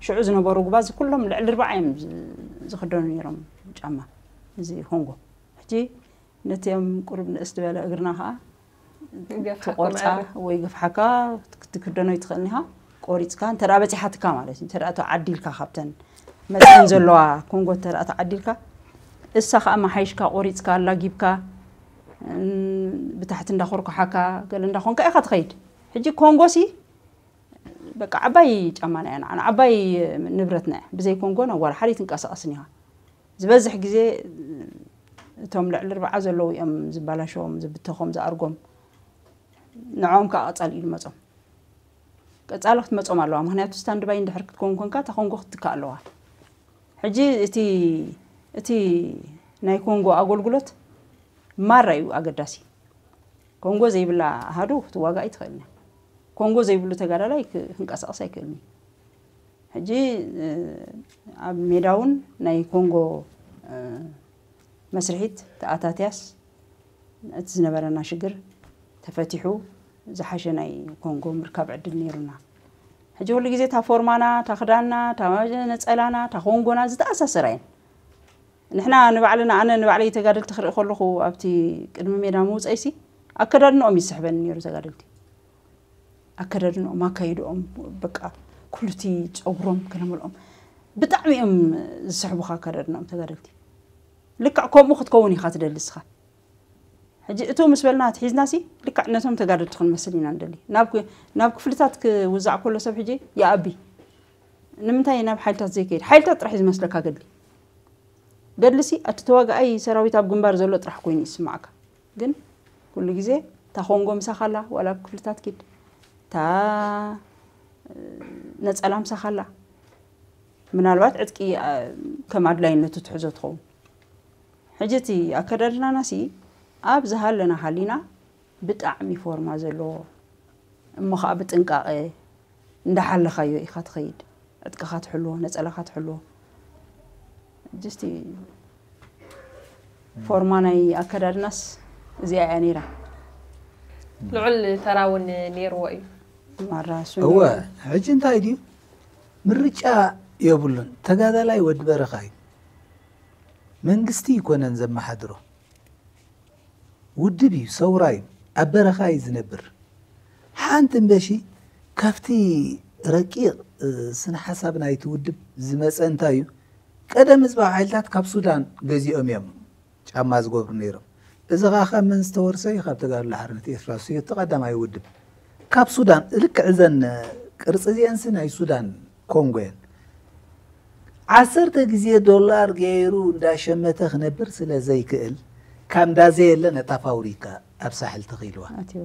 ሽዑ ዝነበሩ ጉባዝ ኩሎም ልዕሊ ርብዓ እዮም ዝክደኑ ነይሮም ጫማ እዚ ኮንጎ። ሕጂ ነቲኦም ቁሩብ ንእስ ዝበለ እግርና ከዓ ትቆርፃ ወይ ግፍሓካ ክትክደኖ ይትኽእል ኒኻ። ቆሪፅካ እንተ በፂሓትካ ማለት እዩ። እንተ ተዓዲልካ ካብተን መጠን ዘለዋ ኮንጎ እንተ ተዓዲልካ እሳ ከዓ መሓይሽካ ቆሪፅካ ኣላጊብካ ብታሕቲ እንዳኮርኮሓካ ገለ እንዳኾንካ ኢኻ ትኸይድ። ሕጂ ኮንጎ ሲ በቃ ዓባይ ጫማና እያ ንዓና፣ ዓባይ ንብረትና እያ። ብዘይ ኮንጎ ናብ ዋላ ሓደ ኣይትንቀሳቐስን ኢኻ። ዝበዝሕ ግዜ እቶም ልዕሊ ርብዓ ዘለዉ እዮም ዝባላሸዎም፣ ዝብተኾም፣ ዝኣርጎም። ንዕኦም ከዓ ቀፃሊ እዩ ዝመፆም። ቀፃሊ ክትመፆም ኣለዋ። ምክንያቱ ስታንድባይ እንድሕር ክትከውን ኮንካ እታ ኮንጎ ክትትካእ ኣለዋ። ሕጂ እቲ እቲ ናይ ኮንጎ ኣገልግሎት ማራ እዩ ኣገዳሲ። ኮንጎ ዘይብላ ኣሃዱ ክትዋጋእ ኣይትኽእልን እያ። ኮንጎ ዘይብሉ ተጋዳላይ ክንቀሳቐስ ኣይክእልን እዩ። ሕጂ ኣብ ሜዳ እውን ናይ ኮንጎ መስርሒት ተኣታትያስ እቲ ዝነበረና ሽግር ተፈቲሑ ዝሓሸ ናይ ኮንጎ ምርካብ ዕድል ነይሩና። ሕጂ ኩሉ ግዜ እታ ፎርማና፣ እታ ክዳንና፣ እታ ነፀላና፣ እታ ኮንጎና ዝተኣሳሰራ እየን። ንሕና ንባዕልና፣ ኣነ ንባዕለይ ተጋደልቲ ክርኢ ከለኹ ኣብቲ ቅድሚ ሜዳ ምውፀይሲ ኣከዳድንኦም ይስሕበኒ ነይሩ ተጋደልቲ። ኣከዳድንኦም፣ ኣካይድኦም፣ በቃ ኩሉቲ ፀጉሮም ከነመልኦም ብጣዕሚ እዮም ዝስሕቡኻ ኣከዳድንኦም ተጋደልቲ። ልክዕ ከምኡ ክትከውን ኢኻ ትደሊ እስኻ። ሕጂ እቱ ምስ በልና ትሒዝና ሲ ልክዕ ነቶም ተጋደልቲ ክንመስል ኢና ንደሊ። ናብ ናብ ክፍልታት ክውዛዕ ከሎ ሰብ ሕጂ ይኣቢ። ንምንታይ ናብ ሓይልታት ዘይከይድ? ሓይልታት ጥራሕ እዩ ዝመስለካ ገድሊ። ገድሊ ሲ እቲ ተዋጋኣይ ሰራዊት ኣብ ግንባር ዘሎ ጥራሕ ኮይኑ ይስማዕካ። ግን ኩሉ ግዜ እታ ኮንጎ ምሳኻ ኣላ፣ ዋላ ኣብ ክፍልታት ኪድ እታ ነፀላ ምሳኻ ኣላ። ምናልባት ዕጥቂ ከም ኣድላይነቱ ትሕዞ ትኸውን። ሕጂ እቲ ኣከዳድናና ሲ ኣብ ዝሃለና ሃሊና ብጣዕሚ ፎርማ ዘለዎ እሞ ከዓ ብጥንቃቐ እንዳሓለኻዮ ኢኻ ትኸይድ። ዕጥቅኻ ትሕልዎ፣ ነፀላኻ ትሕልዎ። ሕጂ እስቲ ፎርማ ናይ ኣከዳድናስ እዚኣ እያ ነይራ። ልዑል ተራ እውን ነይርዎ እዩ። ማራ እሱ እወ ነይሩ። ሕጂ እንታይ ድዩ ምርጫ የብሉን። ተጋዳላይ ወዲ በረኻ እዩ። መንግስቲ ይኮነን ዘመሓድሮ፣ ውድብ እዩ፣ ሰውራ እዩ፣ ኣብ በረኻ እዩ ዝነብር። ሓንቲ እምበሺ ካብቲ ረቂቕ ስነ ሓሳብ ናይቲ ውድብ ዝመፀ እንታይ እዩ? ቀደም ህዝባዊ ሓይልታት ካብ ሱዳን ገዚኦም እዮም ጫማ ዝገብሩ ነይሮም። እዚ ከዓ ካብ መን ዝተወርሰ እዩ? ካብ ተጋድሎ ሓርነት ኤርትራ፣ እሱ እዩ እቲ ቀዳማይ ውድብ። ካብ ሱዳን ልክዕ እዘን ቅርፂ እዚአንሲ ናይ ሱዳን ኮንጎ እየን። ዓሰርተ ግዜ ዶላር ገይሩ እንዳሸመተ ክነብር ስለ ዘይክእል ካብ እንዳዘየለ ነታ ፋብሪካ ኣብ ሳሕል ተኺልዋ። ኣትዋ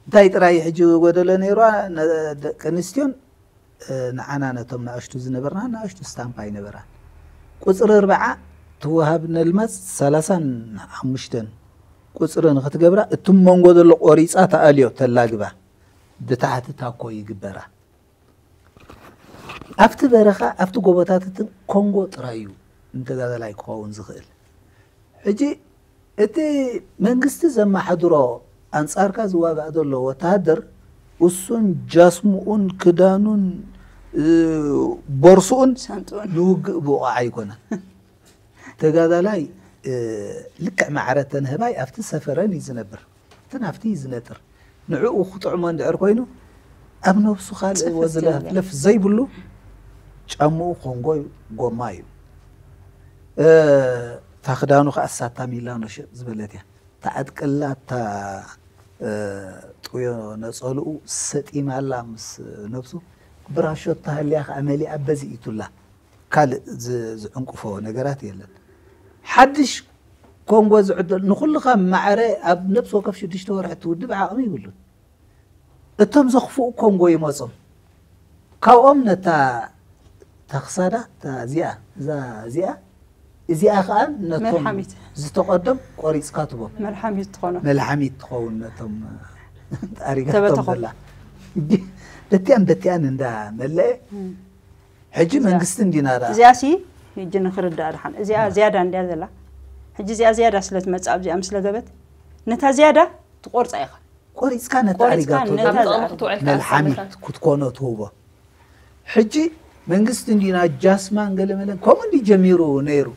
እንታይ ጥራይ ሕጂ ጎደሎ ነይርዋ? ደቂ ኣንስትዮን ንዓና ነቶም ንኣሽቱ ዝነበርና ንኣሽቱ ስታምፓ ይነበራ። ቁፅሪ ኣርብዓ ትወሃብ ነልማፅ ሰላሳን ሓሙሽተን ቁፅሪ ንክትገብራ እቱም መንጎ ዘሎ ቆሪፃ ተኣልዮ ተላግባ ብታሕቲ ታኮ ይግበራ። ኣብቲ በረኻ ኣብቲ ጎቦታት እቲ ኮንጎ ጥራይ እዩ ንተጋዳላይ ክኸውን ዝኽእል። ሕጂ እቲ መንግስቲ ዘመሓድሮ ኣንጻርካ ዝዋጋእ ዘሎ ወተሃደር እሱን ጃስሙኡን ክዳኑን ቦርሱኡን ሳንጥኡን ንውግእ ብቑዕ ኣይኮነን። ተጋዳላይ ልክዕ ማዕረ ተንህባይ ኣብቲ ሰፈረን እዩ ዝነብር፣ እቲ ናብቲ እዩ ዝነጥር። ንዕኡ ክጥዕሞ እንድሕር ኮይኑ ኣብ ነብሱ ካልእ ወዝለፍለፍ ዘይብሉ ጫምኡ ኮንጎ እዩ፣ ጎማ እዩ። እታ ክዳኑ ከዓ ሳታ ሚላኖ ሽቕ ዝበለት እያ። ተዓጥቀላ እታ ጥዮ ነፀልኡ ሰጢማላ ምስ ነብሱ። ብራሾ ተሃልያ ከዓ መሊኣ በዚ ኢቱላ። ካልእ ዝዕንቅፎ ነገራት የለን። ሓድሽ ኮንጎ ዝዕደል ንኩልኻ ማዕረ ኣብ ነብሲ ወከፍ ሽዱሽተ ወርሒ ትውድብ ዓቕሚ ይብሉን። እቶም ዘኽፍኡ ኮንጎ ይመጾም። ካብኦም ነታ ተኽሳዳ እዚኣ እዛ እዚኣ እዚኣ ከዓ ነቶም ዝተቐዶም ቆሪፅካ ትቦም። መልሓሚት ትኾኖ። መልሓሚት ትኸውን ነቶም ኣሪጋቶም ዘላ። በቲኣን በቲኣን እንዳ መለአ ሕጂ መንግስቲ እንዲና ዳ እዚኣ ሲ ሕጂ ንክርዳእ ድሓን እዚኣ ዝያዳ እንዲያ ዘላ። ሕጂ እዚኣ ዝያዳ ስለ ትመጽእ ኣብዚኣ ምስለ ገበት ነታ ዝያዳ ትቆርጻ ኢኻ። ቆሪጽካ ነታ ቆሪጽካ ኣሪጋቶ ነታ ነታ ዝኣርጋ። መልሓሚት ክትኮኖ ትህቦ። ሕጂ መንግስቲ እንዲና ጃስማን ገለመለን ከምኡ እንዲ ጀሚሩ ነይሩ።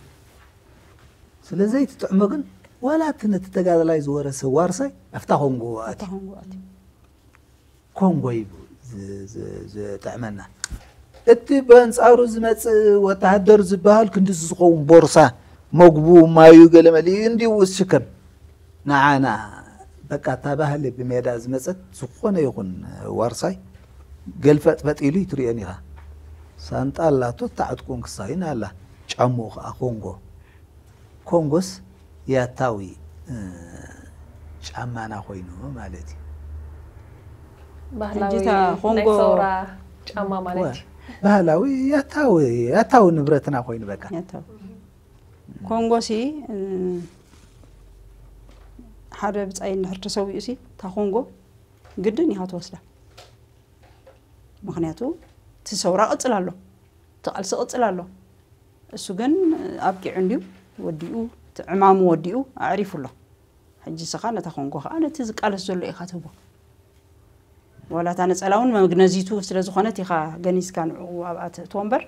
ስለዚ ትጥዕሞ ግን ዋላ እቲ ነቲ ተጋዳላይ ዝወረሰ ዋርሳይ ኣብታ ኮንጎ ኣትዩ። ኮንጎ እዩ ዝጥዕመና። እቲ በንጻሩ ዝመጽእ ወተሃደር ዝበሃል ክንዲ ዝኸውን ቦርሳ መግቡ ማዩ ገለመለ እዩ እንዲኡ ዝሽከም። ንዓና በቃ እታ ባህሊ ብሜዳ ዝመጸት ዝኾነ ይኹን ዋርሳይ ገልፈጥፈጥ ኢሉ ይትሪኦን ኢኻ። ሳንጣ ኣላቶ ታዕጥቁን ክሳይን ኣላ። ጫምኡ ኸዓ ኮንጎ። ኮንጎስ ያታዊ ጫማና ኮይኑ ማለት እዩ። ባህላዊ ናይ ሰውራ ጫማ ማለት እዩ። ባህላዊ ያታዊ ያታዊ ንብረትና ኮይኑ በቃ። ያታዊ ኮንጎ ሲ ሓደ ብጻይ እንድሕር ተሰዊኡ ሲ እታ ኮንጎ ግድን ኢኻ ትወስዳ። ምክንያቱ እቲ ሰውራ ቅጽል ኣሎ፣ እቲ ቃልሲ ቅጽል ኣሎ። እሱ ግን ኣብቂዑ እንድዩ ወዲኡ፣ እቲ ዕማሙ ወዲኡ ኣዕሪፉ ኣሎ። ሕጂ ስኻ ነታ ኮንጎ ኸዓ ነቲ ዝቃለስ ዘሎ ኢኻ ትህቦ። ዋላ እታ ነጸላ እውን መግነዚቱ ስለ ዝኾነት ኢኻ ገኒዝካ ንዕኡ ኣብኣ ተእትዎ እምበር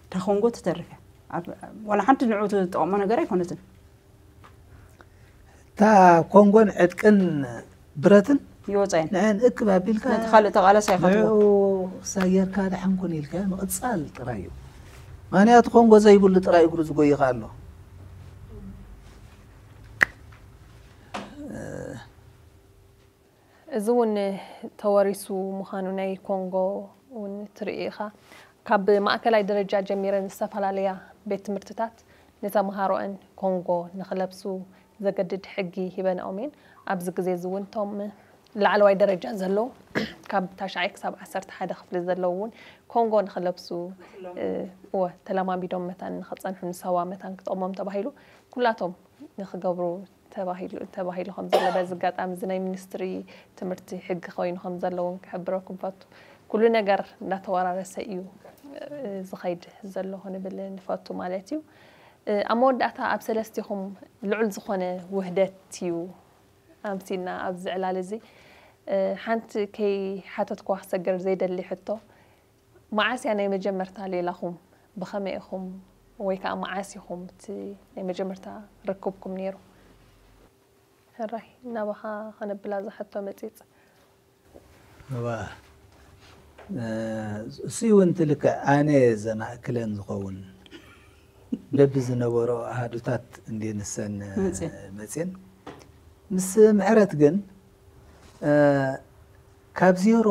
እታ ኮንጎ ትተርፍ እያ። ኣብ- ዋላ ሓንቲ ንዕኡ ትጠቕሞ ነገር ኣይኮነትን። እታ ኮንጎን ዕጥቅን ብረትን ይወፃ እየን። ንዐን እክብ ኣቢልካ ነቲ ካልእ ተቓላሳይ ኢኻ ትህቦ። ንዕኡ ክሳየርካ ድሓን ኩን ኢልካ ምቕፃል ጥራይ እዩ። ምክንያቱ ኮንጎ ዘይብሉ ጥራይ እግሩ ዝጎይኻ ኣሎ። እዚ እውን ተወሪሱ ምዃኑ ናይ ኮንጎ እውን ትርኢ ኢኻ። ካብ ማእከላይ ደረጃ ጀሚረን ዝተፈላለያ ቤት ትምህርትታት ንተምሃሮኣን ኮንጎ ንኽለብሱ ዘገድድ ሕጊ ሂበንኦም እየን። ኣብዚ ግዜ እዚ እውን እቶም ላዕለዋይ ደረጃ ዘለዉ ካብ ታሽዓይ ክሳብ ዓሰርተ ሓደ ክፍሊ ዘለዉ እውን ኮንጎ ንኽለብሱ እወ ተለማሚዶም መታን ንኽጸንሑ ንሳዋ መታን ክጠቕሞም ተባሂሉ ኩላቶም ንኽገብሩ ተባሂሉ ተባሂሉ ከም ዘሎ በዚ ኣጋጣሚ እዚ ናይ ሚኒስትሪ ትምህርቲ ሕጊ ኮይኑ ከም ዘሎ እውን ክሕብረኩም ፈቱ። ኩሉ ነገር እንዳተወራረሰ እዩ ዝኸይድ ዘሎ ክንብል ንፈቱ ማለት እዩ። ኣብ መወዳእታ ኣብ ሰለስቲኹም ልዑል ዝኾነ ውህደት እዩ ኣምሲልና ኣብዚ ዕላል እዚ ሓንቲ ከይሓተትኩዋ ክሰግር ዘይደሊ ሕቶ መዓስ እያ ናይ መጀመርታ ሌላኹም? ብኸመይ ኢኹም ወይ ከዓ መዓስ ኢኹም እቲ ናይ መጀመርታ ርክብኩም ነይሩ? ሕራይ ናባኻ ከነብላ እዛ ሕቶ መፂፅ። እዋ እሱ እውን ትልክዕ ኣነ ዘማእክለን ዝኸውን በቢ ዝነበሮ ኣሃዱታት እንዴ ንሰን መፅን ምስ ምሕረት ግን ካብ ዜሮ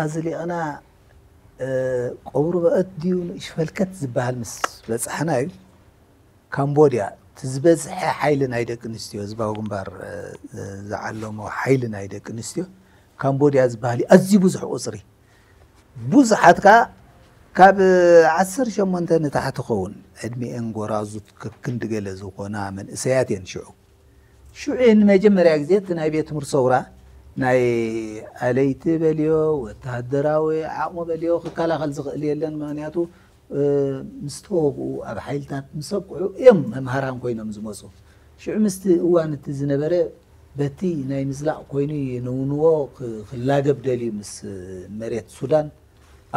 ኣዝሊቕና ቀብሩ በእት ድዩ ንእሽ ፈልከት ዝበሃል ምስ በፃሕና እዩ ካምቦድያ እቲ ዝበዝሐ ሓይሊ ናይ ደቂ ኣንስትዮ ህዝባዊ ግንባር ዝዓለሞ ሓይሊ ናይ ደቂ ኣንስትዮ ካምቦድያ ዝበሃል እዩ ኣዝዩ ብዙሕ ቁፅሪ ብዙሓት ከዓ ካብ ዓሰርተ ሸሞንተ ንታሕቲ ኸውን ዕድሚኤን ጎራዙት ከክንዲ ገለ ዝኾና መንእሰያት እየን ሽዑ ሽዑ እየ ንመጀመርያ ግዜ እቲ ናይ ቤት ትምህርቲ ሰውራ ናይ ኣለይቲ በልዮ ወተሃደራዊ ዓቕሙ በልዮ ክከላኸል ዝኽእል የለን ምክንያቱ ምስ ተወግኡ ኣብ ሓይልታት ምስ ኣብቅዑ እዮም መምሃራን ኮይኖም ዝመፁ ሽዑ ምስቲ እዋን እቲ ዝነበረ በቲ ናይ ምዝላቕ ኮይኑ ይንውንዎ ክላገብ ደልዩ ምስ መሬት ሱዳን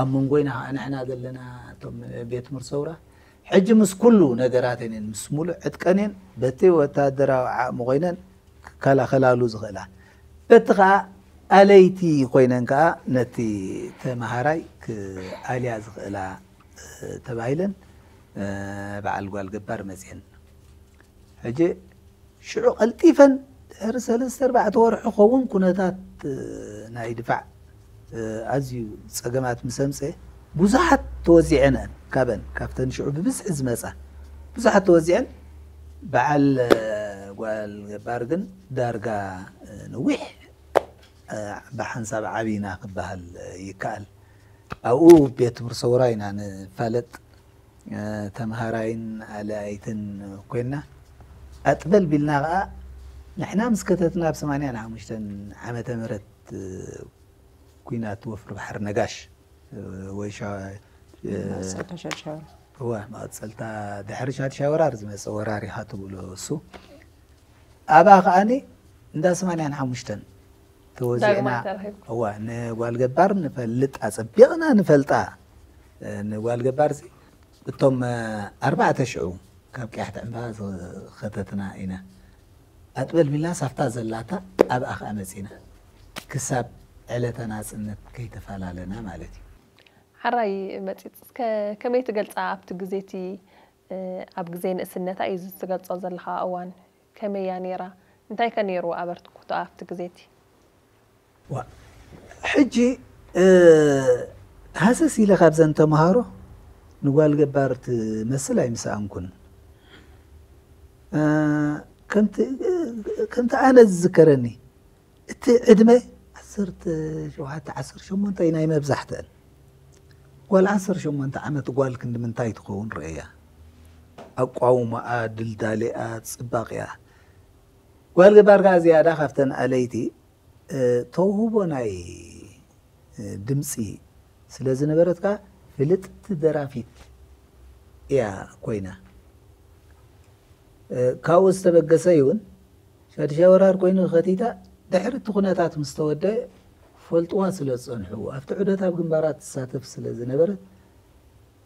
ኣብ መንጎይና ከዓ ንሕና ዘለና እቶም ቤት ትምህርቲ ሰውራ ሕጂ ምስ ኩሉ ነገራተን እየን ምስ ሙሉእ ዕጥቀን እየን በቲ ወታደራዊ ዓቕሚ ኮይነን ክከላኸላሉ ዝኽእላ በቲ ከዓ ኣለይቲ ኮይነን ከዓ ነቲ ተመሃራይ ክኣልያ ዝኽእላ ተባሂለን በዓል ጓል ገባር መፅየን። ሕጂ ሽዑ ቀልጢፈን ድሕሪ ሰለስተ ኣርባዕተ ወርሒ ክኸውን ኩነታት ናይ ድፋዕ ኣዝዩ ፀገማት ምስ ኣምፀ ብዙሓት ተወዚዐን እየን። ካብን ካብተን ሽዑ ብብዝሒ ዝመፃ ብዙሓት ተወዚዐን። በዓል ጓል ገባር ግን ዳርጋ ነዊሕ ብሓንሳብ ዓብና ክበሃል ይከኣል። ኣብኡ ቤት ትምህርቲ ሰውራ ኢና ንፋለጥ። ተምሃራይን ኣለኣይትን ኮይና ኣጥበል ቢልና ከዓ ንሕና ምስ ከተትና ኣብ ሰማንያን ሓሙሽተን ዓመተ ምህረት ኩናት ወፍሪ ባሕሪ ነጋሽ ወይ መቐፀልታ ሻድሻ ወራር። እዋ መቐፀልታ ድሕሪ ሻድሻ ወራር ዝመፀ ወራር ኢኻ ትብሎ እሱ ኣብኣ ከዓኒ እንዳ ሰማንያን ሓሙሽተን ተወዚዕና ዳግማይ ተረኺብኩም። እዋ ንጓል ገባር ንፈልጥ ኣፀቢቕና ንፈልጣ ንጓል ገባር እቶም ኣርባዕተ ሽዑ ካብ ቅያሕቲ ዕምባ ዝኸተትና ኢና ኣጥበል ሚልና ሳፍታ ዘላታ ኣብኣ ከዓ መፂና ክሳብ ዕለተ ናፅነት ከይተፈላለና ማለት እዩ። ሓራይ መፂፅ እስከ ከመይ ትገልፃ ኣብቲ ግዜቲ ኣብ ግዜ ንእስነታ እዩ ዝትገልፆ ዘለካ እዋን ከመይ እያ ነይራ እንታይ ከ ነይሩ ኣበርክቶ ኣብቲ ግዜቲ ሕጂ ሃሰስ ኢለ ካብዘን ተምሃሮ ንጓል ገባር ትመስል ኣይምሰኣንኩን ከምቲ ኣነ ዝዝከረኒ እቲ ዕድመ ዓሰርተ ሸውዓተ ዓሰርተ ሸሞንተ ናይ መብዛሕትአን ጓል ዓሰርተ ሸሞንተ ዓመት ጓል ክንዲ ምንታይ ትኸውን ርእያ ኣቋውማኣ ድልዳሌኣ ፅባቕያ ጓል ገባር ከዓ ዝያዳ ካብተን ኣለይቲ ተውህቦ ናይ ድምፂ ስለ ዝነበረት ከዓ ፍልጥቲ ደራፊት እያ ኮይና ካብኡ ዝተበገሰ እውን ሻድሻ ወራር ኮይኑ ከቲታ ድሕሪ እቲ ኩነታት ምስ ተወደአ ፈልጥዋ ስለ ዝፀንሑ ኣብቲ ዑደት ኣብ ግንባራት ትሳተፍ ስለ ዝነበረት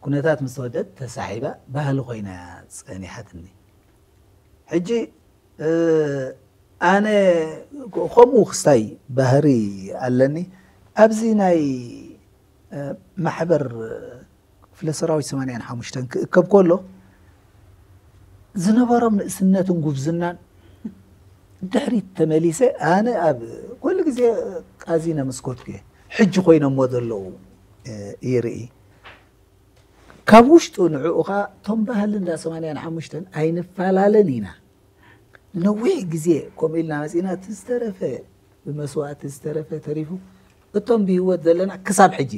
ኩነታት ምስ ተወደአት ተሳሒባ ባህሊ ኮይና እያ ፀኒሓትኒ ሕጂ ኣነ ከምኡ ክስታይ ባህሪ ኣለኒ ኣብዚ ናይ ማሕበር ክፍለ ሰራዊት ሰማንያን ሓሙሽተን ክእከብ ከሎ ዝነበሮም ንእስነትን ጉብዝናን ድሕሪት ተመሊሰ ኣነ ኣብ ኩሉ ግዜ ቃዚነ መስኮትኩ እየ ሕጂ ኮይኖሞ ዘለዉ ይርኢ ካብ ውሽጡ ንዕኡ ኸዓ እቶም ባህሊ እንዳ ሰማንያን ሓሙሽተን ኣይንፈላለን ኢና ነዊሕ ግዜ ከምኡ ኢልና መፂና እቲ ዝተረፈ ብመስዋእቲ ዝተረፈ ተሪፉ እቶም ብህይወት ዘለና ክሳብ ሕጂ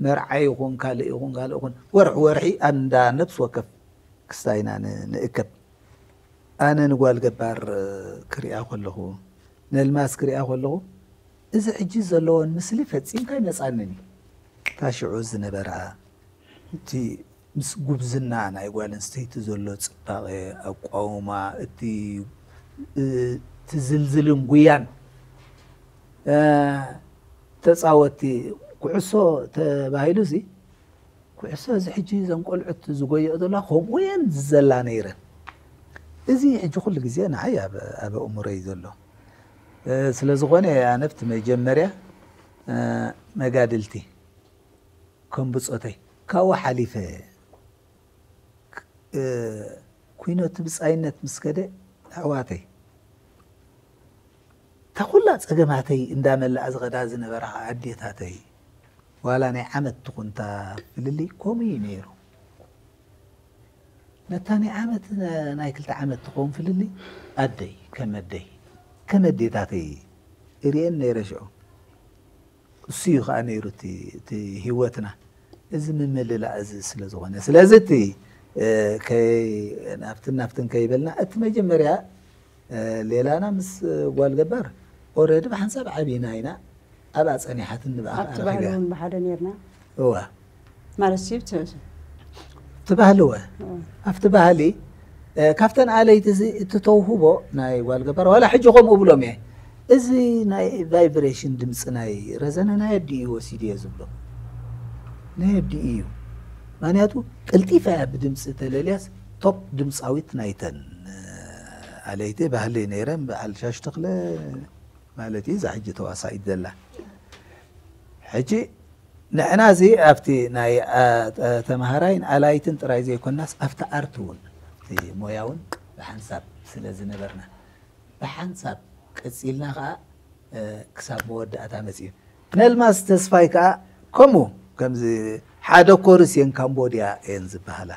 መርዓ ይኹን ካልእ ይኹን ካልእ ይኹን ወርሒ ወርሒ ኣብ እንዳ ነብሲ ወከፍ ክስታይና ንእከብ ኣነ ንጓል ገባር ክሪኣ ከለኹ ነልማስ ክሪኣ ከለኹ እዚ ሕጂ ዘለዎን ምስሊ ፈፂምካ ይመፃንን እዩ እታ ሽዑ ዝነበራ እቲ ምስ ጉብዝና ናይ ጓል ኣንስተይቲ ዘሎ ፅባቐ ኣቋውማ እቲ ትዝልዝልን ጉያን ተፃወቲ ኩዕሶ ተባሂሉ እዚ ኩዕሶ እዚ ሕጂ እዘን ቆልዑት ዝጎየኦ ዘላ ከምኡ እየን ዝዘላ ነይረን እዚ ሕጂ ኩሉ ግዜ ንዓይ ኣብ ኣእምሮይ ዘሎ ስለ ዝኾነ ኣነብቲ መጀመርያ መጋድልቲ ከም ብፆተይ ካብኡ ሓሊፈ ኩነቱ ብፃይነት ምስ ከደ ኣሕዋተይ እታ ኩላ ፀገማተይ እንዳመላኣ ዝኸዳ ዝነበራ ከዓ ኣዴታተይ ዋላ ናይ ዓመት ትኹንታ ፍልልይ ከምኡ እዩ ነይሩ ነታ ናይ ዓመት ናይ ክልተ ዓመት ትኸውን ፍልልይ ኣደይ ከም ኣደይ ከም ኣዴታተይ እሪኤን ነይረ ሽዑ እሱ እዩ ከዓ ነይሩ እቲ ህይወትና እዚ ምምልላእ እዚ ስለ ዝኾነ ስለዚ እቲ ናብትን ናብትን ከይበልና እቲ መጀመርያ ሌላና ምስ ጓል ገባር ኦረዲ ብሓንሳብ ዓብና ኢና ኣብኣ ፀኒሓትን ንብኣ ኣብቲ ባህሊ እውን ብሓደ ነርና እዋ ማለት ሲ እቲ ባህሊ ወ ኣብቲ ባህሊ ካብተን ኣለይቲ እቲ ተውህቦ ናይ ጓል ገባር ዋላ ሕጂ ከምኡ ብሎም እየ እዚ ናይ ቫይብሬሽን ድምፂ ናይ ረዘነ ናይ ኣዲኡ እዩ ወሲዱ እየ ዝብሎ ናይ ኣዲኡ እዩ ምክንያቱ ቀልጢፋ እያ ብድምፂ ተለልያስ ቶፕ ድምፃዊት ናይተን ኣለይቲ ባህሊ ነይረን በዓል ሻሽ ተኽለ ማለት እዩ እዛ ሕጂ ተዋሳኢት ዘላ። ሕጂ ንሕና እዚ ኣብቲ ናይ ተምሃራይን ኣላይትን ጥራይ ዘይኮናስ ኣብቲ ኣርት እውን ሞያ እውን ብሓንሳብ ስለ ዝነበርና ብሓንሳብ ቀፂልና ከዓ ክሳብ መወዳእታ መፅዩ። ነልማስ ተስፋይ ከዓ ከምኡ ከምዚ ሓደ ኮርስ የን ካምቦድያ እየን ዝበሃላ።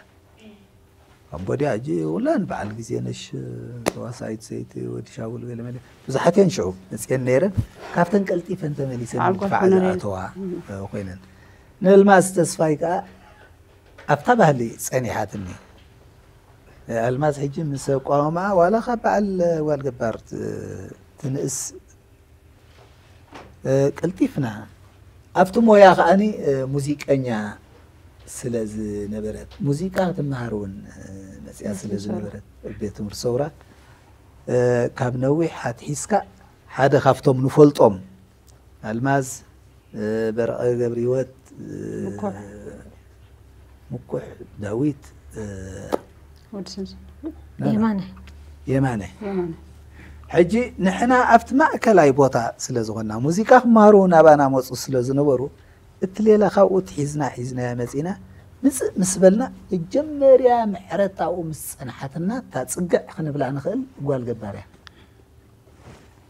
ካምቦድያ ሕጂ ውላን በዓል ግዜ ነሽ ተዋሳኢት ሰይቲ ወዲ ሻውል ገለ መለ ብዙሓት እየን ሽዑ መፅየን ነይረን። ካብተን ቀልጢፈን ተመሊሰን ድፋዕ ዝኣተዋ ኮይነን። ነልማስ ተስፋይ ከዓ ኣብታ ባህሊ ጸኒሓትኒ። ኣልማዝ ሕጂ ምስ ኣቋውማ ዋላ ካብ በዓል ጓል ገባር ትንእስ ቀልጢፍና ኣብቲ ሞያ ከዓኒ ሙዚቀኛ ስለ ዝነበረት ሙዚቃ ትመሃር እውን መፅያ ስለ ዝነበረት ቤት ትምህርቲ ሰውራ ካብ ነዊሕ ኣትሒዝካ ሓደ ካብቶም ንፈልጦም ኣልማዝ በረቐ ገብረህይወት ምኩሕ ዳዊት የማነ የማነ ሕጂ ንሕና ኣብቲ ማእከላይ ቦታ ስለ ዝኾንና ሙዚቃ ክመሃሩ ናባና መፁ ስለ ዝነበሩ እቲ ሌላ ካብኡ ትሒዝና ሒዝናያ መፂና ምፅእ ምስ በልና መጀመርያ ምሕረት ኣብኡ ምስ ፀንሓትና እታ ፅግዕ ክንብላ ንኽእል ጓል ገባር እያ።